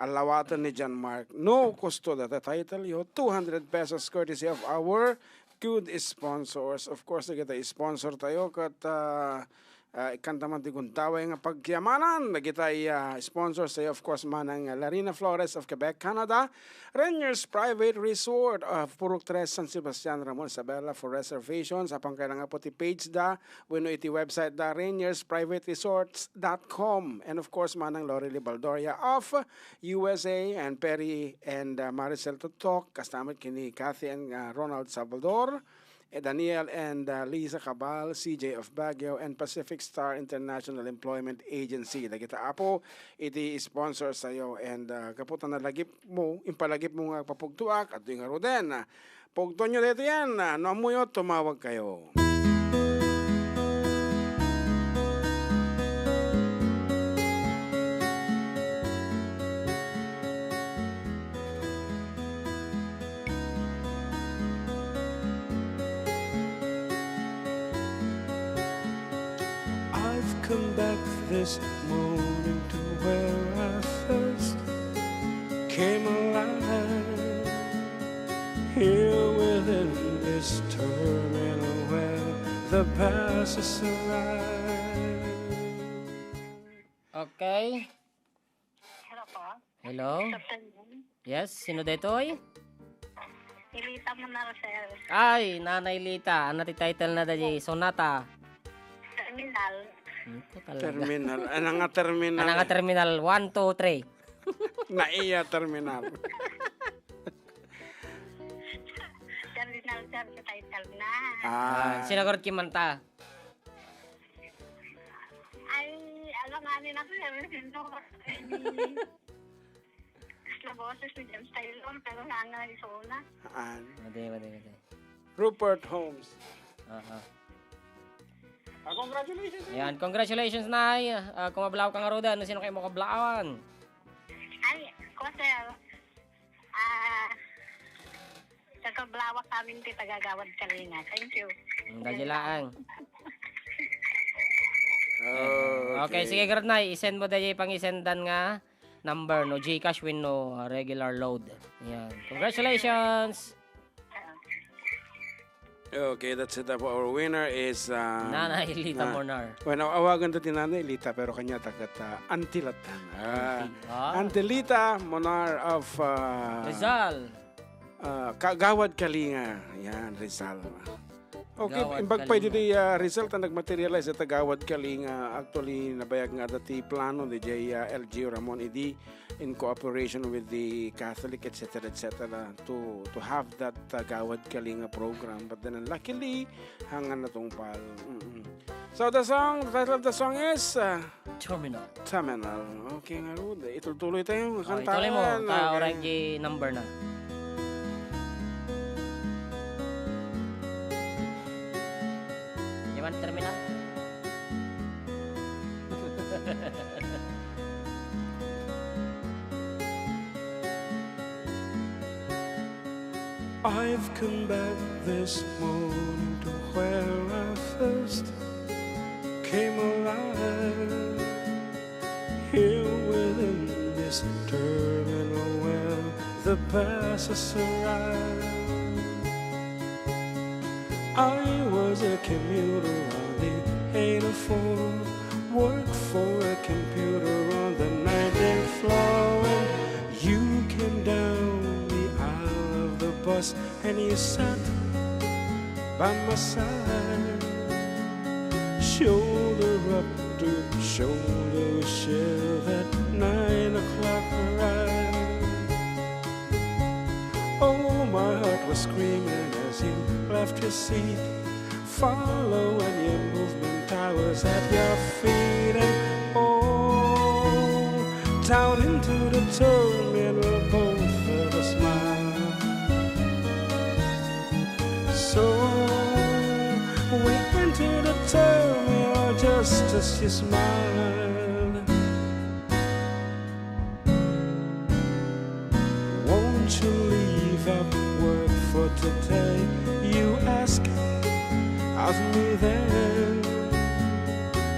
alawaten ni John Mark. No costo data title yo, two hundred pesos courtesy of our good sponsors. Of course, dagiti sponsor tayo ket, ah, ah, ikkanta man ti gundaway nga pagyamanan dagiti, ah, sponsors tayo. Of course, manang Larina Flores of Quebec, Canada, Rainier's Private Resort of Purok Tres, San Sebastian, Ramon Isabela. For reservations, apan kailangan po ti page da wenno iti website da, rainier's private resorts dot com. And of course, manang Lorely Baldoria of U S A, and Perry and, uh, Maricel Totok, kasta met ken ni Kathy and, uh, Ronald Salvador, eh, Daniel and, uh, Lisa Cabal, C J of Baguio, and Pacific Star International Employment Agency. Dagita, Apo, iti sponsor tayo. And, uh, gapu ta nalagip mo, impalagip mo nga papugtoak, adtoy ngaruden. Pugtonyo daytoyen, ah, no ammoyo, tumawag kayo. Come back this morning to where I first came alive. Here within this terminal where the passers arrive. Okay. Hello po. Hello? Good afternoon. Yes, sino daytoy? Ilita mo na, sir. Ay, Nanay Lita. Ano ti title na daytoy? Sonata. Terminal. Ito talaga. Terminal. Ano nga terminal? Ano nga eh? Terminal? One, two, three. Naiya terminal. Terminal, sir, sa title na. Ah. Ah, sino garud kimanta? Ay, alanganin ako, sir. Sino? Sa boses ni James Taylor, pero nga nga isuna. Aan. Madi, madi, madi. Rupert Holmes. Aha. Ah, congratulations, sir. Ayan, congratulations, Nay. Ah, kung mablaw ka nga ruda, no sino kayo mo kablawan? Ay, ko, sir. Ah, sa kablawak kami ti tagagawad Kalinga. Thank you. Mm, dali laang. Okay. Okay, sige, garud, Nay. I-send mo dayay pangisendan nga number, no GCash wenno, uh, regular load. Ayan. Congratulations! Okay, that's it. Our winner is, uh, Nanay Lita Monar. Well, awagan ta ti Nanay Lita, pero kanya tagat, uh, Auntie Latan. Ah, Auntie. Ah. Auntie Lita Monar of, uh, Rizal. Ah, Kagawad Kalinga. Yan, Rizal. Okay, imbag pay didi, ah, Rizal, ta nagmaterialize ita Gawad Kalinga. Actually, nabayag nga adda ti plano diay, ah, L G U Ramon idi in cooperation with the Catholic, et cetera, et cetera, to, to have that, ah, Gawad Kalinga program. But then, unluckily, hangan natungpal. Mm-mm. So, the song, the title of the song is, ah, Terminal. Terminal. Okay, ngarud. Itultuloy tayo. Oh, kanta ituloy mo. Yan, ta, okay. Oray di number na. Di man terminal? I've come back this morning to where I first came alive. Here within this terminal where the passers arrive. I was a commuter on the eight oh four, worked for a computer on the nineteenth floor, and you came down the aisle of the bus and you sat by my side, shoulder up to shoulder, we share that nine o'clock ride. Oh, my heart was screaming as you left your seat. Following your movement, I was at your feet, and oh, down into the terminal, both of us smiled. So we entered the terminal just as you smiled. Won't you leave up work for today? You ask of me then.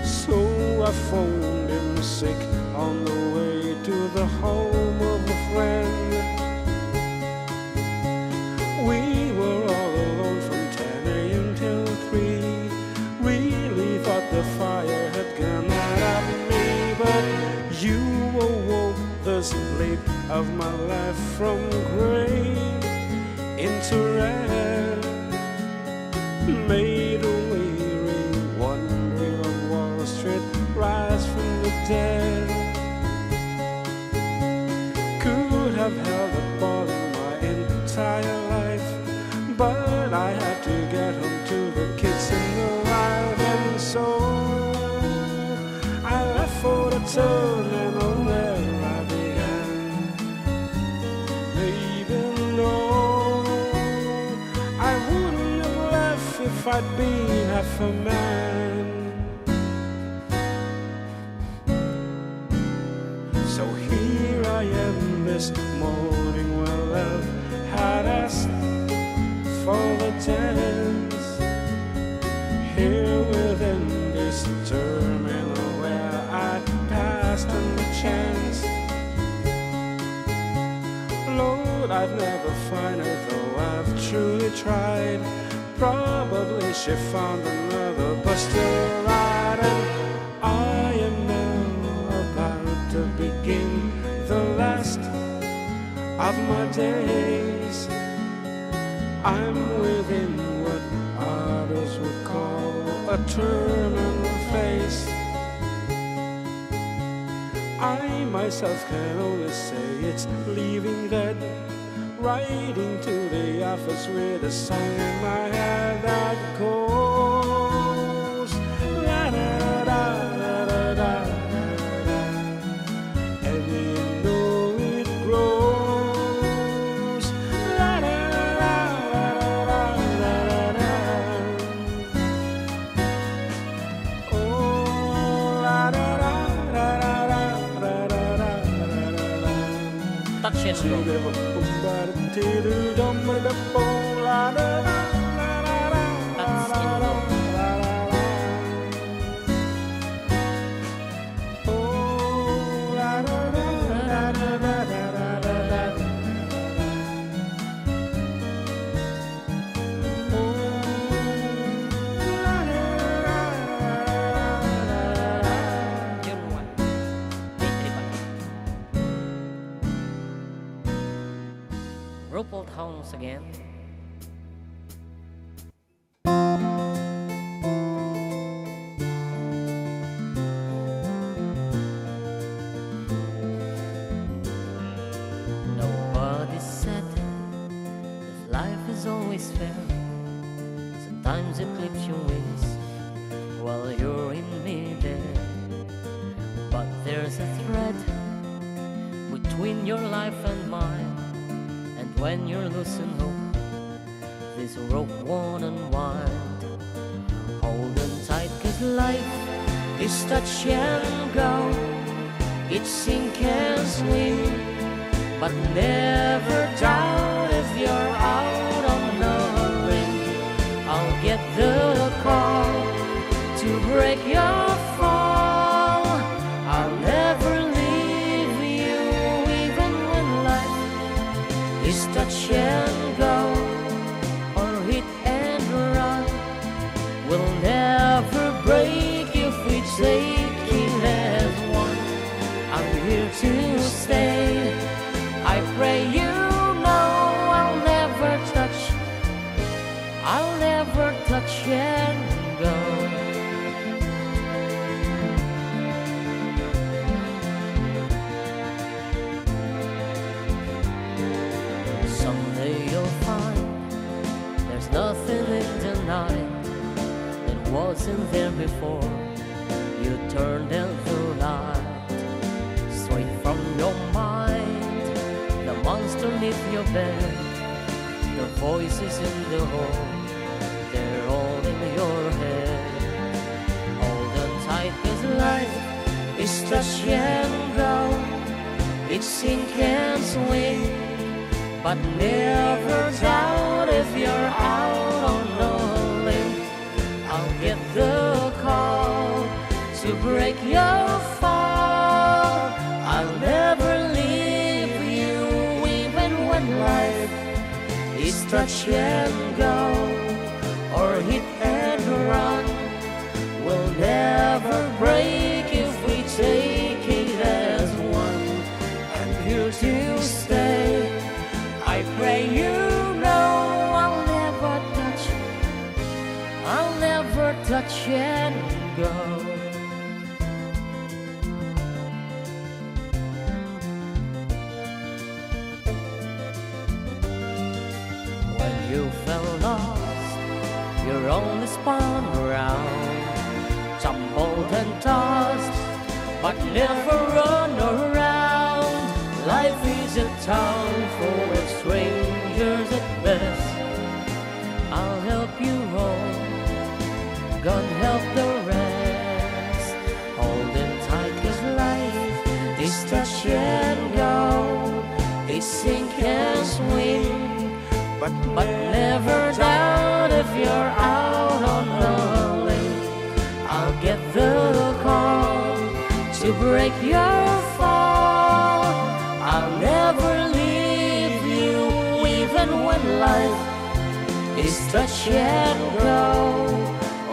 So I phoned him sick on the way to the home of a friend. We were all alone from ten a m till three. Really thought the fire had gone out of me, but you awoke the sleep of my life from gray into red. Made a weary wandering on Wall Street rise from the dead. Could have held a ball in my entire life, but I had to get home to the kids in the life, and so I left for the terminal where I began. Baby, no, I wouldn't have left if I'd been half a man. So here I am this morning where love had asked for the chance. Here within this terminal Never find her, though I've truly tried. Probably she found another bus to ride, and I am now about to begin the last of my days. I'm within what others would call a terminal phase. I myself can only say it's leaving dead, riding to the office with a song in my head that goes, "La, da, da, da, da, da, da, da, da." And you know it grows, "La, da, da, da, da, da, da, da, da." Oh, la, da, da, da, da, da, da, da, da, da, da, da. Touch and go. Touch and go. June one, may trip again. Ruffled Hounds again. Nobody said that life is always fair. Sometimes it clips your wings while you're in midair. But there's a thread between your life and mine. And when you're losing hope, this rope won't unwind. Hold on tight, 'cause life is touch and go. It's sink and swim, but never doubt if you're out on a limb. I'll get the call to break your fall. I'll never leave you, even when life is touch and go or hit and run. We'll never break if we take it as one. I'm here to stay. I pray you know I'll never touch, I'll never touch and go. Someday you'll find there's nothing in the night that wasn't there before. You turned out the light straight from your mind. The monster 'neath your bed, the voices in the hall, they're all in your head. Hold on tight, 'cause life is touch and go. It's sink and swim, but never doubt if you're out on a limb. I'll get the call to break your fall. I'll never leave you, even when life is touch and go or hit and run. We'll never break if we take it as one. I'm here to stay. I pray you know I'll never touch, I'll never touch and go. When you felt lost, your only spun around, tumbled and tossed, but never run around. Life is a town full of strangers at best. I'll help you home, God help the rest. Hold on tight, 'cause life is touch and go. It's sink and swim, but never doubt if you're out on a limb. I'll get the call to break your fall. I'll never leave you, Is touch and go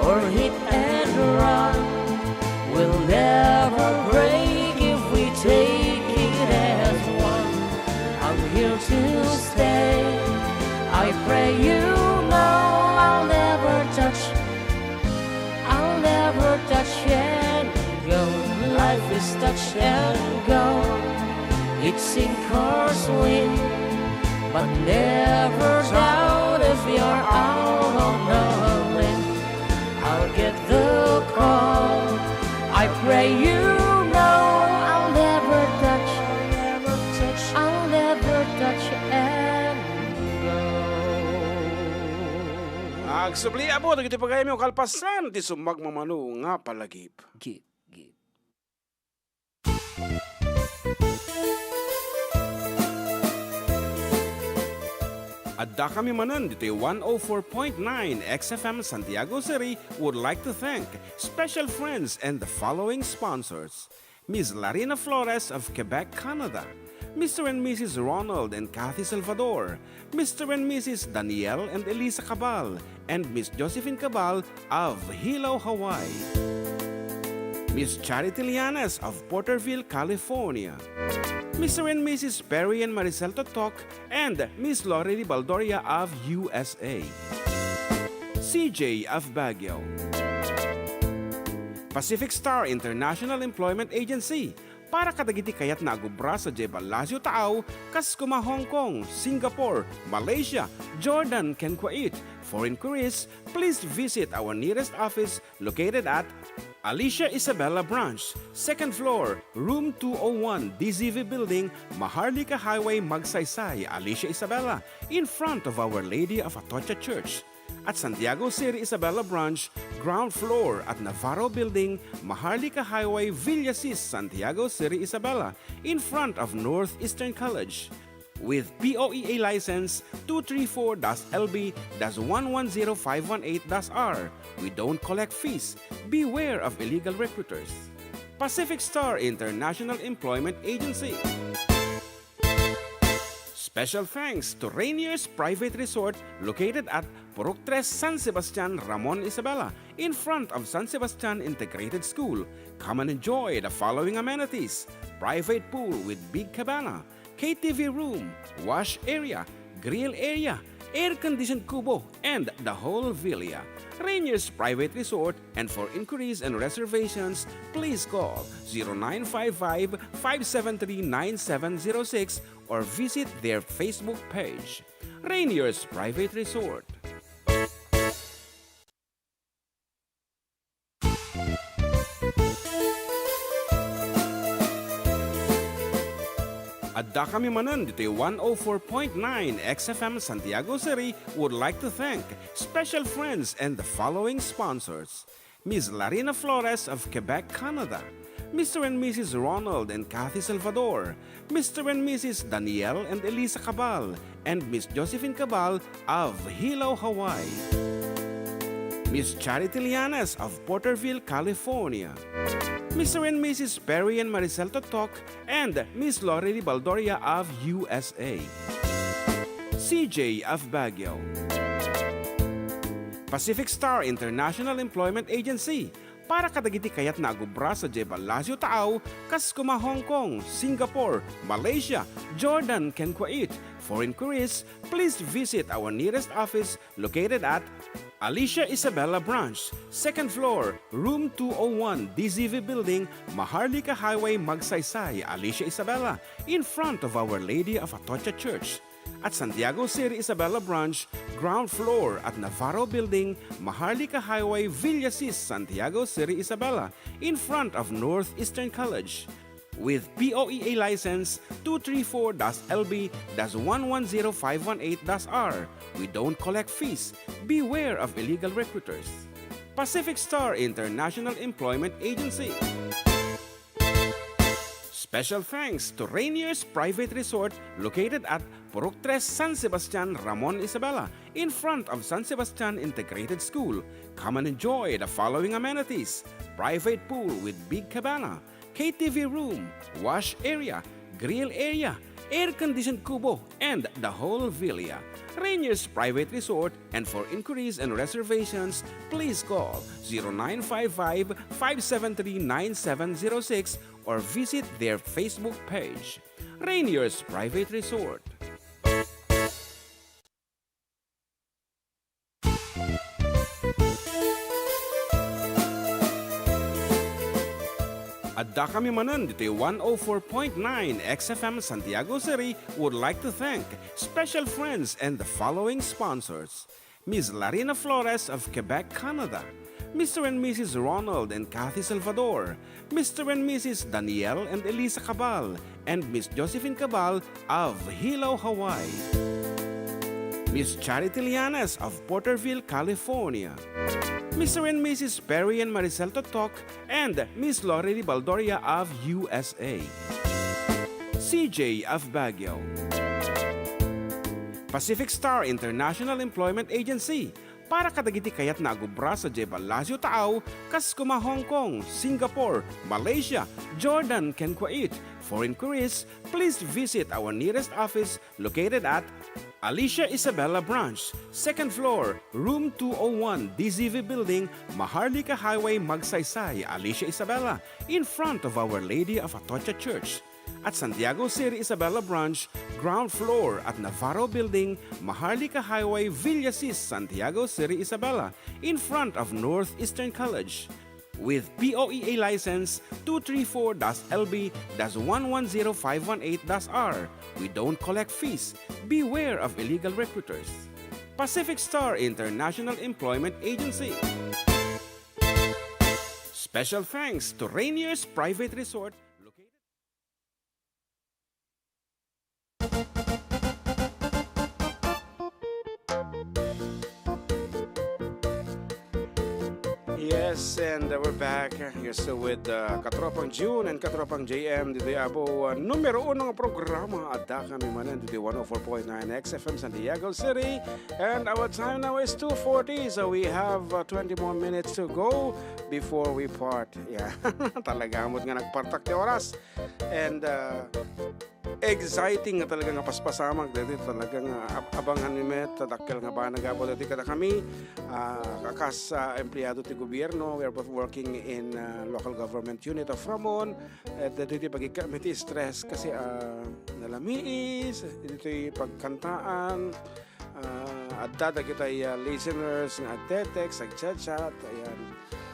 or hit and run will never break if we take it as one. I'm here to stay. I pray you know I'll never touch, I'll never touch and go. Life is touch and go. It's sink or swim, but never doubt if you're out on the limb. I'll get the call. I pray you know I'll never touch, I'll never touch and go. Agsubli, apo, dagiti pagayamyo kalpasan ti sumagmamano nga palagip. Git, git. Addakami manen ditoy one oh four point nine X F M Santiago City would like to thank special friends and the following sponsors: Miss Larina Flores of Quebec, Canada, Mister and Missus Ronald and Kathy Salvador, Mister and Missus Daniel and Elisa Cabal, and Miss Josephine Cabal of Hilo, Hawaii. Miss Charity Lianes of Porterville, California. Mister and Missus Perry and Maricel Totok and Miss Lorely Baldoria of U S A. C J of Baguio. Pacific Star International Employment Agency, para kadagiti kayatna a gubra sadiay Palacio Taaw, kas koma Hong Kong, Singapore, Malaysia, Jordan, ken Kuwait. For inquiries, please visit our nearest office located at Alicia Isabela Branch, second floor, room two oh one, D Z V Building, Maharlika Highway, Magsaysay, Alicia Isabela, in front of Our Lady of Atocha Church. At Santiago City Isabela Branch, ground floor at Navarro Building, Maharlika Highway, Villasis, Santiago City Isabela, in front of Northeastern College. With P O E A license two three four dash L B dash one one zero five one eight dash R, we don't collect fees. Beware of illegal recruiters. Pacific Star International Employment Agency. Special thanks to Rainier's Private Resort, located at Purok Tres, San Sebastian, Ramon Isabela, in front of San Sebastian Integrated School. Come and enjoy the following amenities: private pool with big cabana, K T V room, wash area, grill area, air-conditioned kubo, and the whole villa. Rainier's Private Resort, and for inquiries and reservations, please call zero nine five five, five seven three, nine seven zero six or visit their Facebook page. Rainier's Private Resort. Addakami manen ditoy one oh four point nine X F M Santiago City would like to thank special friends and the following sponsors: Miss Larina Flores of Quebec, Canada, Mister and Missus Ronald and Kathy Salvador, Mister and Missus Daniel and Elisa Cabal, and Miss Josephine Cabal of Hilo, Hawaii, Miss Charity Lianes of Porterville, California, Mister and Missus Perry and Maricel Totok, and Miss Lorely Baldoria of U S A, C J of Baguio. Pacific Star International Employment Agency, para kadagiti kayatna a gubra sadiay Palacio Taaw, kas koma Hong Kong, Singapore, Malaysia, Jordan, ken Kuwait. For inquiries, please visit our nearest office located at Alicia Isabela Branch, second floor, room two oh one, D Z V Building, Maharlika Highway, Magsaysay, Alicia Isabela, in front of Our Lady of Atocha Church. At Santiago City Isabela Branch, ground floor at Navarro Building, Maharlika Highway, Villasis, Santiago City Isabela, in front of Northeastern College. With P O E A license two three four dash L B dash one one zero five one eight dash R, we don't collect fees. Beware of illegal recruiters. Pacific Star International Employment Agency. Special thanks to Rainier's Private Resort, located at Purok Tres, San Sebastian, Ramon Isabela, in front of San Sebastian Integrated School. Come and enjoy the following amenities: private pool with big cabana, K T V room, wash area, grill area, air-conditioned kubo, and the whole villa. Rainier's Private Resort, and for inquiries and reservations, please call zero nine five five, five seven three, nine seven zero six or visit their Facebook page. Rainier's Private Resort. Addakami manen ditoy one oh four point nine X F M Santiago City would like to thank special friends and the following sponsors: Miss Larina Flores of Quebec, Canada, Mister and Missus Ronald and Kathy Salvador, Mister and Missus Daniel and Elisa Cabal, and Miss Josephine Cabal of Hilo, Hawaii. Miss Charity Lianes of Porterville, California. Mister and Missus Perry and Maricel Totok and Miss Lori Baldoria of U S A. C J of Baguio. Pacific Star International Employment Agency, para kadagiti kayatna a agubra sadiay Palacio Taaw, kas kuma Hong Kong, Singapore, Malaysia, Jordan, ken Kuwait. For inquiries, please visit our nearest office located at Alicia Isabela Branch, second floor, room two oh one, D Z V Building, Maharlika Highway, Magsaysay, Alicia Isabela, in front of Our Lady of Atocha Church. At Santiago City Isabela Branch, ground floor at Navarro Building, Maharlika Highway, Villasis, Santiago City Isabela, in front of Northeastern College. With P O E A license two three four dash L B dash one one zero five one eight dash R, we don't collect fees. Beware of illegal recruiters. Pacific Star International Employment Agency. Special thanks to Rainier's Private Resort, located Yes, and, uh, we're back. You're still with, uh, Katropang June and Katropang J M ditoy Apo, uh, numero uno nga programa, Addakami Manen ditoy one oh four point nine X F M Santiago City. And our time now is two forty, so we have, uh, twenty more minutes to go before we part. Yeah. Talaga, amot nga nagpartak ti oras. And, uh, exciting nga talaga nga paspasamak daytoy, talaga nga ab-, abangan mi met, dakkel nga banag, Apo, daytoy kadakami, ah, kas, ah, empleyado ti gobierno. We are both working in, ah, local government unit of Ramon. Et daytoy ti pagikkat mi ti stress kasi, ah, nalamiis, daytoy pagkantaan, ah, adda dagitay, ah, listeners nga agte-text, agchat-chat, ayan.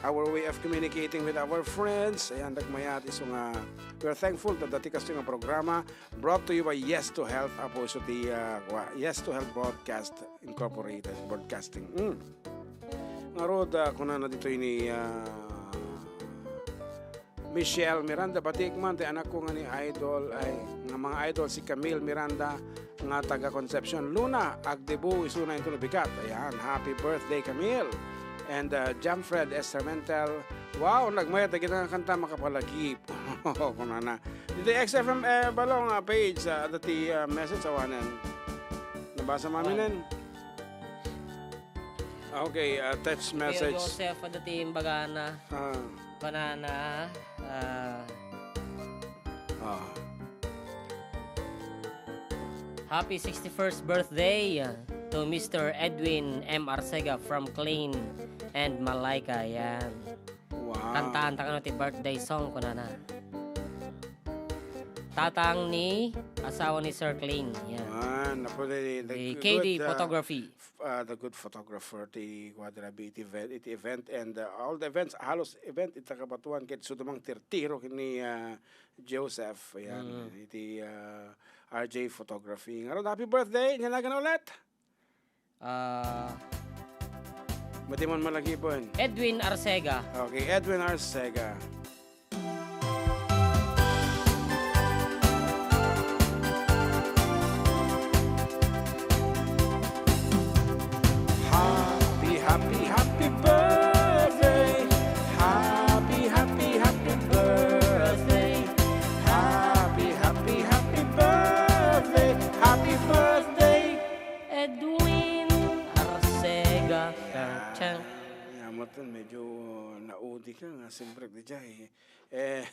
Our way of communicating with our friends, ayan, dagmayat isu nga we're thankful ta dati kastoy nga programa brought to you by Yes to Health, Apo, isu ti, ah, kua, Yes to Health Broadcast Incorporated, Broadcasting. Mm. Ngarud, ah, kunana ditoy ni, ah, Michelle Miranda, "Batiek man ti anakko nga ni idol, ay, nga mga idol si Camille Miranda nga taga Concepcion, Luna, agdibu isuna inton ubigat." Ayan, happy birthday, Camille. And, uh, Jamfred Estramentel, "Wow, nagmayat dagita nga kanta, makapalagip." Kunana. Dito X F M, eh, Balong, ah, page, ah, adda ti, ah, message, awanen. Nabasa maminen. Okay, ah, text Kuya message. Joseph, adda ti imbagana. Ah. Banana, ah, Ah. Happy sixty-first birthday to Mister Edwin M Arcega from Klein and Malaika. Yan. Wow. Kantaan ta kano ti birthday song, kunana. Tatang ni asawa ni Sir Klein. Yan. Ah, naku, the, the Di good, K D uh, Photography. F-, uh, the good photographer, ti Guadrabi, iti event, iti event, and, uh, all the events, halos event, iti kabatuan, ket sudumang tirtiro ni, uh, Joseph, ayan, Mm. iti, uh, R J Photography. Ngarud, happy birthday, ania nagan ulit? Ah. Mati man malagipon. Edwin Arcega. Okay, Edwin Arcega. Happy, happy, happy birthday. Happy, happy, happy birthday. Happy, happy, happy birthday. Happy birthday, Edwin Arcega. Chang, chang. Amo Medyo naudi ka nga, siyempre, di jay. Eh,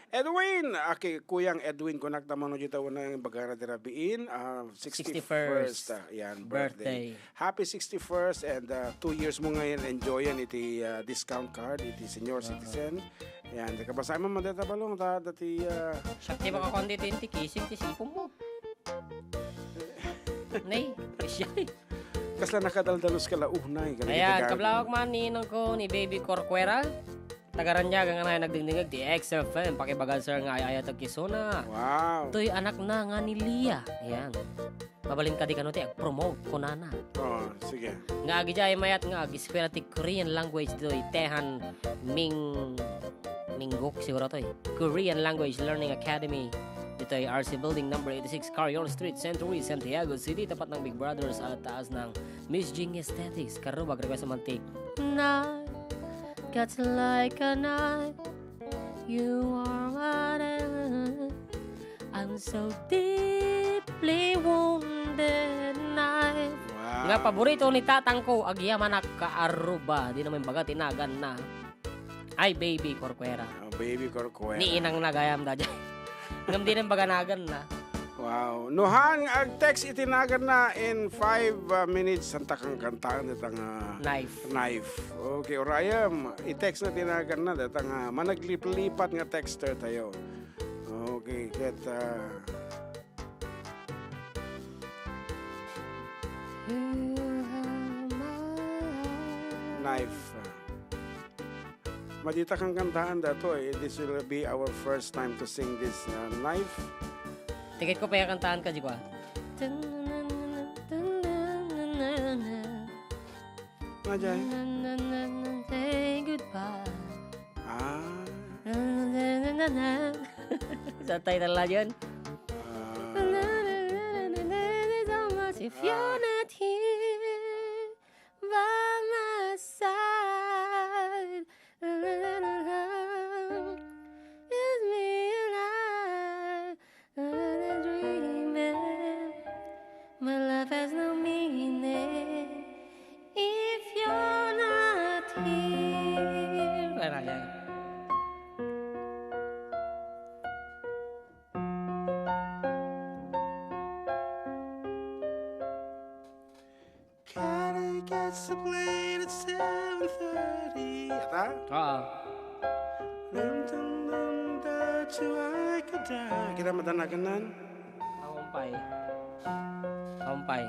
Edwin! Okay, Kuyang Edwin, kunak ta mano dita unang bagana ti rabiin, ah, sixty-first, sixty-first. Ah, yan, birthday. Birthday. Happy sixty-first and, ah, two years mo ngayon enjoyan iti, ah, discount card, iti senior Oo. citizen. Yan, kabasay man dita balong, ta, dati, ah, Siak ti makakuan dito yung tikising, ti cellphone mo. Nay, siya. Kasla nakadaldalos ka la, unay, ka Ayan, nagitagaan. Kablawak man ni inang ko ni Baby Corcuera. Taga Raniaga nga na nagdingdingag ti X F M. Pakibagal, sir, nga ay-ayatek isuna. Wow. Toy anak na nga ni Lia. Ayan. Mabalin ka di kano ti ag-promote, kunana. Oo, sige. Nga agi jay mayat nga ag-eskwela ti Korean language ditoy Tehan Ming-, Mingguk siguro toy. Korean Language Learning Academy. Ditoy R C Building number eighty-six, Carrion Street, Century, Santiago City. Tapat ng Big Brothers at taas ng Miss Jing Aesthetics. Karubag, request naman ti Night cuts like a knife. You are what I love. I'm so deeply wounded, knife. Wow. Nga paborito ni tatang ko, agyamanak ka Aruba. Di naman baga tinagan na. Ay, Baby Corcuera. Oh, Baby Corcuera. Ni inang na gayam da dyan. Ngam di nang baganagan na. Wow. Nuhan, ag-text iti nagan na in five, uh, minutes, santa kang kantaan itang, uh, Knife. Knife. Okay, urayam, i-text na tinagan na, datang, uh, managliplipat nga texter tayo. Okay, get, uh, Knife. Madita kang kantaan dato, eh. This will be our first time to sing this, uh, Knife. Tikit ko pa yung kantaan ka, di ko, ah. Nga dyan? Say goodbye. Ah. Sa title na yun. Ah. If you're Ah. not here by my side, it's me and I, dreaming. My love has no meaning if you're not here. Wala na yan. Gotta get some plane at seven thirty. Ata? Oo. Dun, dun, dun, dun, to I could die. Kita madanagan nan? Aumpay. Aumpay.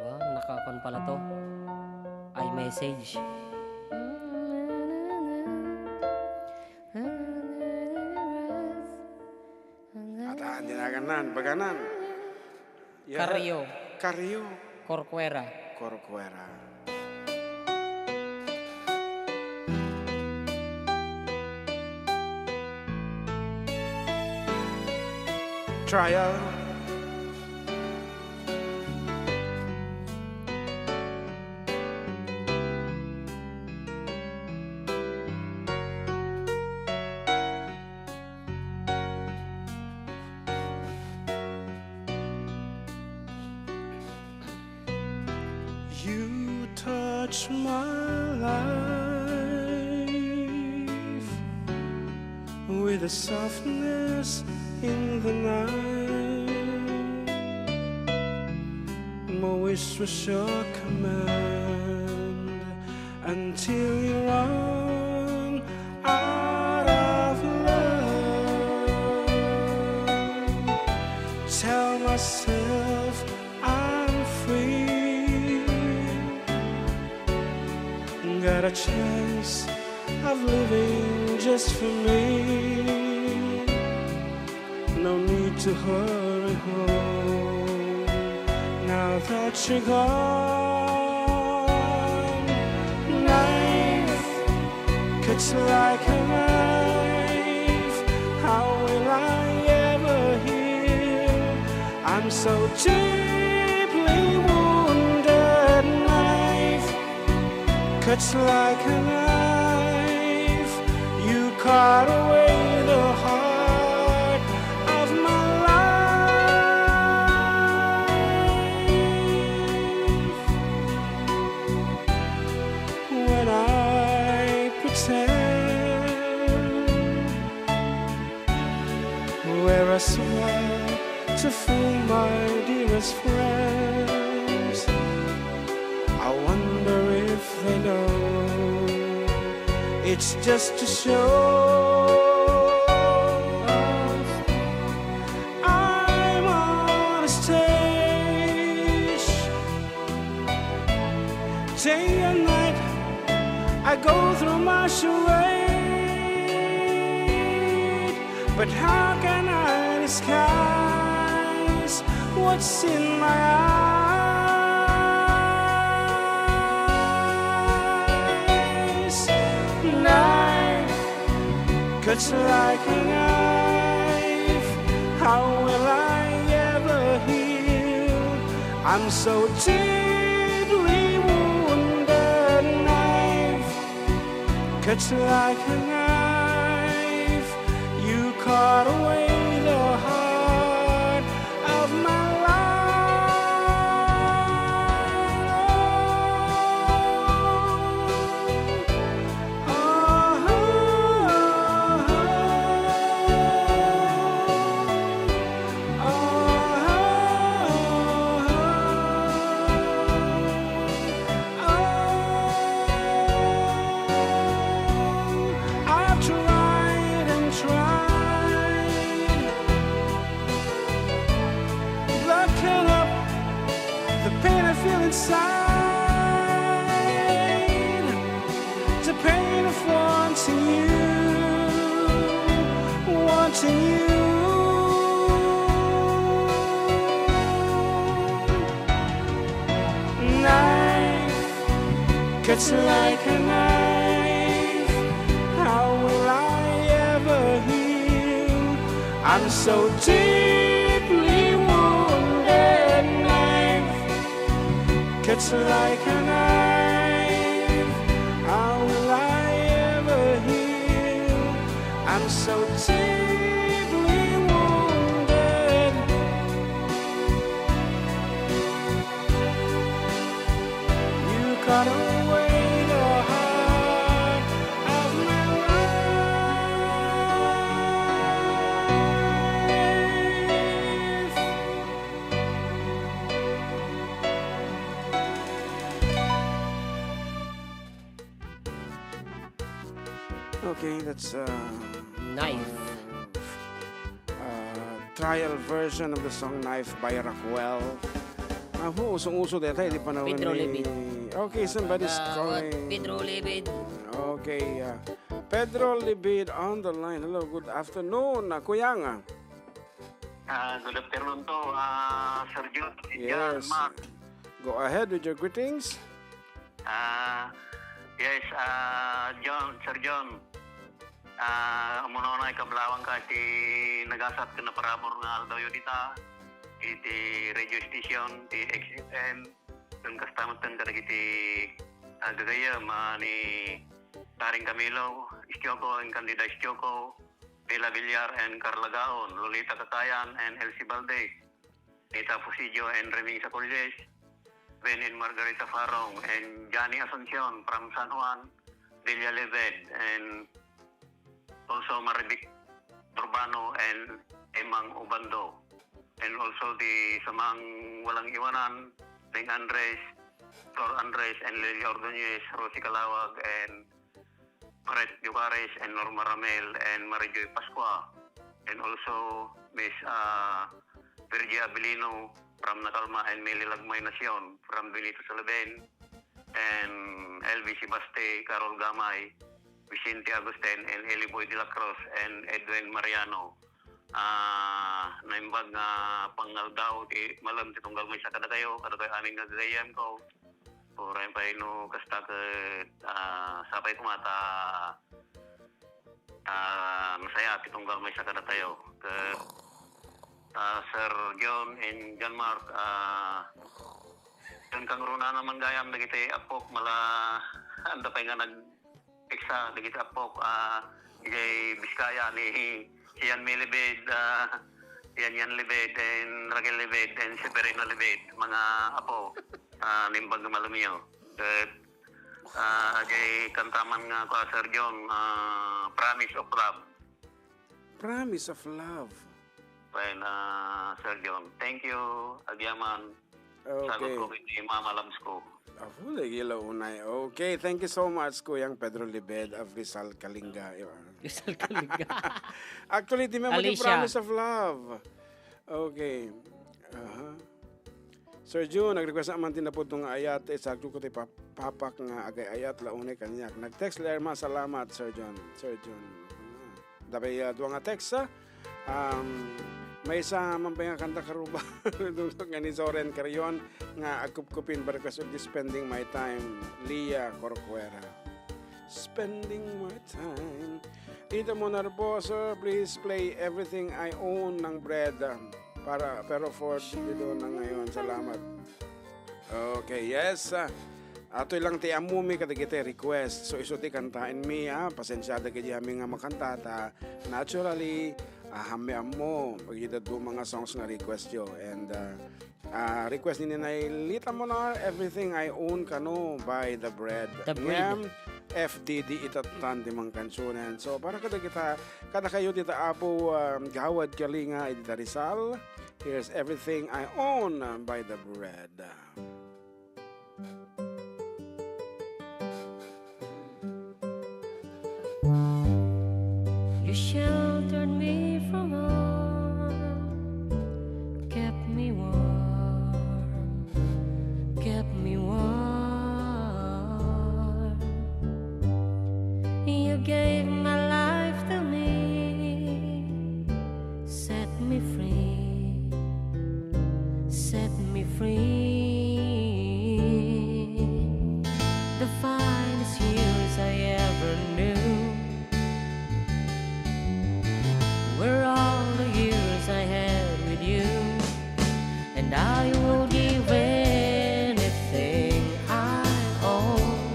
Wow, nakakon pala to. I message. Ata, andinagan nan, baganan. Yeah. Kario. Kario. Corcuera. Corcuera. Trial. You touch my life with a softness in the night. My wish was your command until you run out of love. Tell myself I'm free. Got a chance of living just for me. No need to hurry home now that you're gone. Knife cuts like a knife. How will I ever heal? I'm so deeply wounded. Knife cuts like a knife. You cut away the heart of my life. Where I swear to fool my dearest friends, I wonder if they know it's just a show. I'm on a stage. Day and night I go through my charade, but how can I disguise what's in my eyes? Knife cuts like a knife. How will I ever heal? I'm so deeply wounded. Knife cuts like a knife. You cut away the heart of my life. Oh, oh, oh, oh, oh, oh, oh. I've tried and tried. Blood can up the pain I feel inside. The pain of wanting you, wanting you. Knife cuts like a knife. How will I ever heal? I'm so deeply wounded. Knife cuts like a knife. How will I ever heal? I'm so deeply wounded. You cut away the heart of my life. Okay, that's uh, Knife. Uh, trial version of the song Knife by Rockwell. Uh, who usong-uso deta, di pa naman Pedro ni Libid. Okay, somebody's calling. Pedro Libid. Okay, uh, Pedro Libid on the line. Hello, good afternoon, uh, Kuyang. Ah, good afternoon to, ah, Sir John, John, yes. Mark. Go ahead with your greetings. Ah, yes, ah, John, Sir John. Ah, umuna-una, ikablawang ka iti nagasat ken naparabur nga aldaw yo dita, iti radio station, ti X F M, ken kasta met kadagiti, ah, gagayyem, ah, ni Karing Camilo Estiocco and Candida Estiocco, Bella Villar and Carla Gaon, Lolita Cakayan and Elsie Valdez, Nita Fusillo and Reming Sacolles, Ben and Margarita Farong, and Johnny Asuncion from San Juan, Delia Lebed, and also Marivic Urbano and Emang Ubando, and also ti samang walang iwanan, Ding Andres, Flor Andres, and Lilia Ordonez, Rosie Calawag, and Fred Ducares and Norma Ramel and Marijoy Pascua, and also Miss, ah, Virgie Abilino from Nakalma and Meli Lagmay Nacion from Benito Salaben, and L V Sebaste, Carol Gamay, Vicente Agusten, and Eli Boy de la Cruz and Edwin Mariano. Ah, naimbag nga pangaldaw ti malem ti tunggal maysa kadakayo, kadakayo amin nga gagayyemko. Uray pay no kasta ket, ah, sapay koma ta, ah, masaya ti tunggal maysa kadatayo. Ket, ah, Sir John and John Mark, ah, ken kangrunana man gayam dagiti appok, mala, anda pay nga nag-, Iksa dagiti appok, ah, idiay Biskaya ni Sian May Libed, ah, Yan Yan Libed, and Raquel Libed, and Severino Libed, mga apo, ah, naimbag nga malem yo. Ket, ah, idiay kantaman nga kua, Sir John, ah, Promise of Love. Promise of Love. Well, ah, Sir John, thank you. Agyaman. Sagot ko Okay. kiti Mama Labs ko. Apo, lagi la unay. Okay, thank you so much, Kuyang Pedro Libed of Rizal, Kalinga. Rizal, Kalinga. Actually, di man madi Alicia. Promise of Love. Okay. Aha. Sir Jun, nag-request naman din na po itong ayat, eh, sakto ko ti pap-, papak nga agay-ayat, la unay kaniak. Nag-text la Irma, salamat, Sir John. Sir John. Ah. Dapat, ah, duwa nga text, ah. Um, maysa man pay nga kanta karuba. Dungdung nga ni Soren Carrion nga agkupkupin by request of the Spending My Time, Lia Corcuera. Spending my time. Tita Mona Reposo, please play Everything I Own ng Bread. Para, pero for dito na ngayon. Salamat. Okay, yes. Ah, atoy lang ti ammumi kadagiti request. So, isu ti kantaenmi, ah. Pasensiada kadayami nga makanta ta naturally, ah, hammi ammo. Pagidaduma nga songs nga request yo. And, ah, ah, request ni Ninay Lita Monar, Everything I Own Kano by The Bread. The Bread. Ngem, F D D itatan ti mangkansunen. So, para kadagita, kadakayo dita Apo, ah, Gawad Kalinga, dita Rizal. Here's Everything I Own by The Bread. You sheltered me from harm, kept me warm, kept me warm. You gave my life to me, set me free, set me free. The finest years I ever knew were all the years I had with you, and I will give anything I own,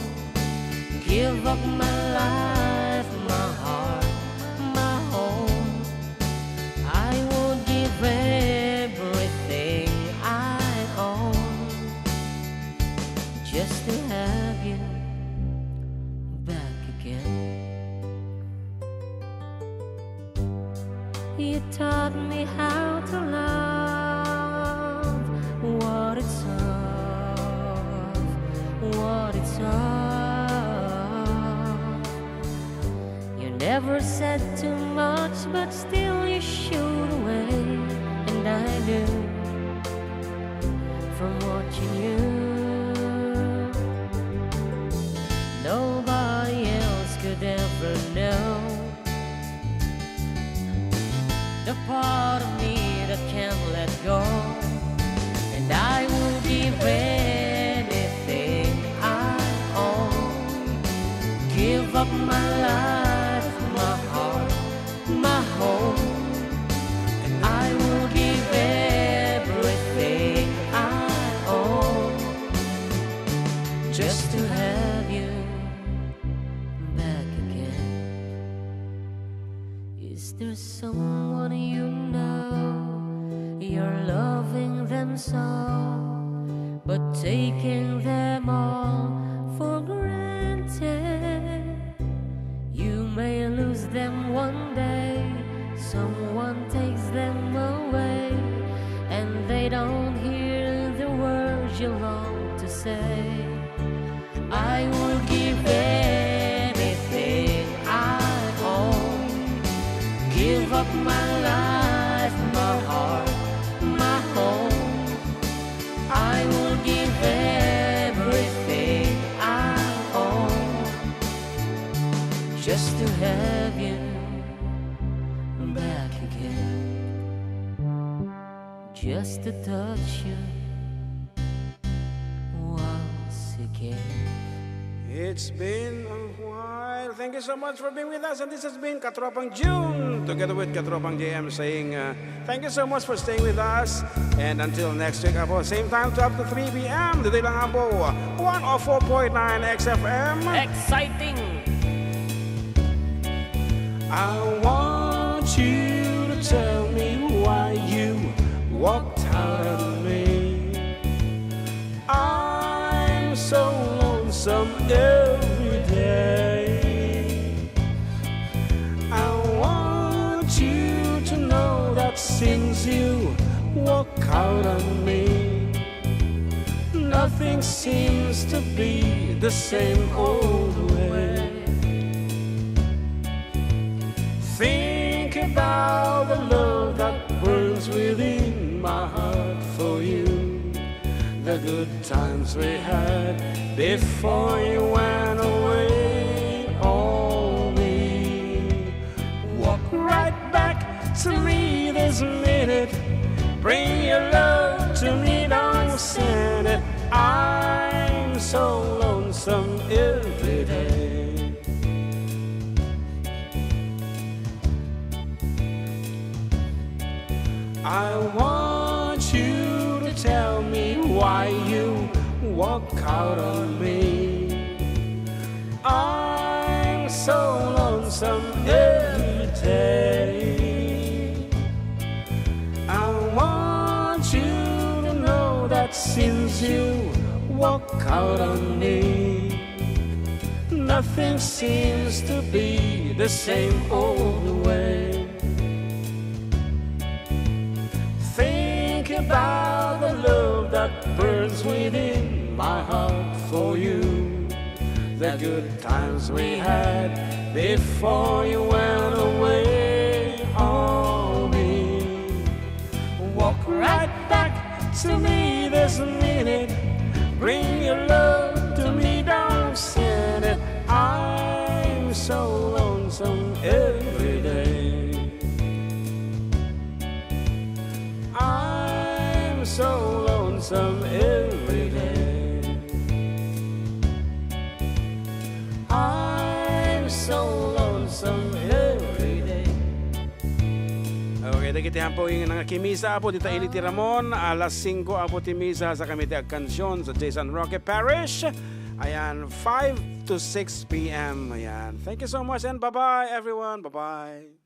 give up my life, my heart, my home. I would give everything I own just to have you back again. You taught me how to love, what it's of, what it's of. You never said too much, but still you showed the way. And I knew from watching you, nobody else could ever know the part of me that can't let go. And I will give anything I own, give up my life, my heart, my home. And I will give everything I own just to have you back again. Is there someone you know you're loving them so, but taking them all for granted? You may lose them one day, someone takes them away, and they don't hear the words you long to say. I will give anything I own, give up my life, my heart, my home. I will give everything I own just to have you back again, just to touch you once again. It's been a while. Thank you so much for being with us. And this has been Katropang June, together with Katropang J M, saying, uh, thank you so much for staying with us. And until next week, apo, same time, twelve to three p m. Ditoy lang, apo, one oh four point nine X F M. Exciting! I want you to tell me why you walked out on me. I'm so lonesome every day. I want you to know that Since you walk out on me, nothing seems to be the same old way. Think about the love that burns within my heart for you. The good times we had before you went away on me. Walk right back to me this minute. Bring your love to me, don't send it. I'm so lonesome every day. I want you to tell me why you walk out on me. I'm so lonesome every day. I want you to know that since you walk out on me, nothing seems to be the same old way. Think about the love that burns within my heart for you. The good times we had before you went away on me. Walk right back to me this minute. Bring your love to me, don't send it. I'm so lonesome every day. I'm so lonesome every day. I'm so lonesome every day. Okay, dagiti ampo ing nangakimisa, Apo, dita ili ti Ramon, alas singko, Apo, ti misa, sa kami ti agkansion sa San Roque Parish. Ayan, five to six p m. Ayan. Thank you so much and bye-bye, everyone. Bye-bye.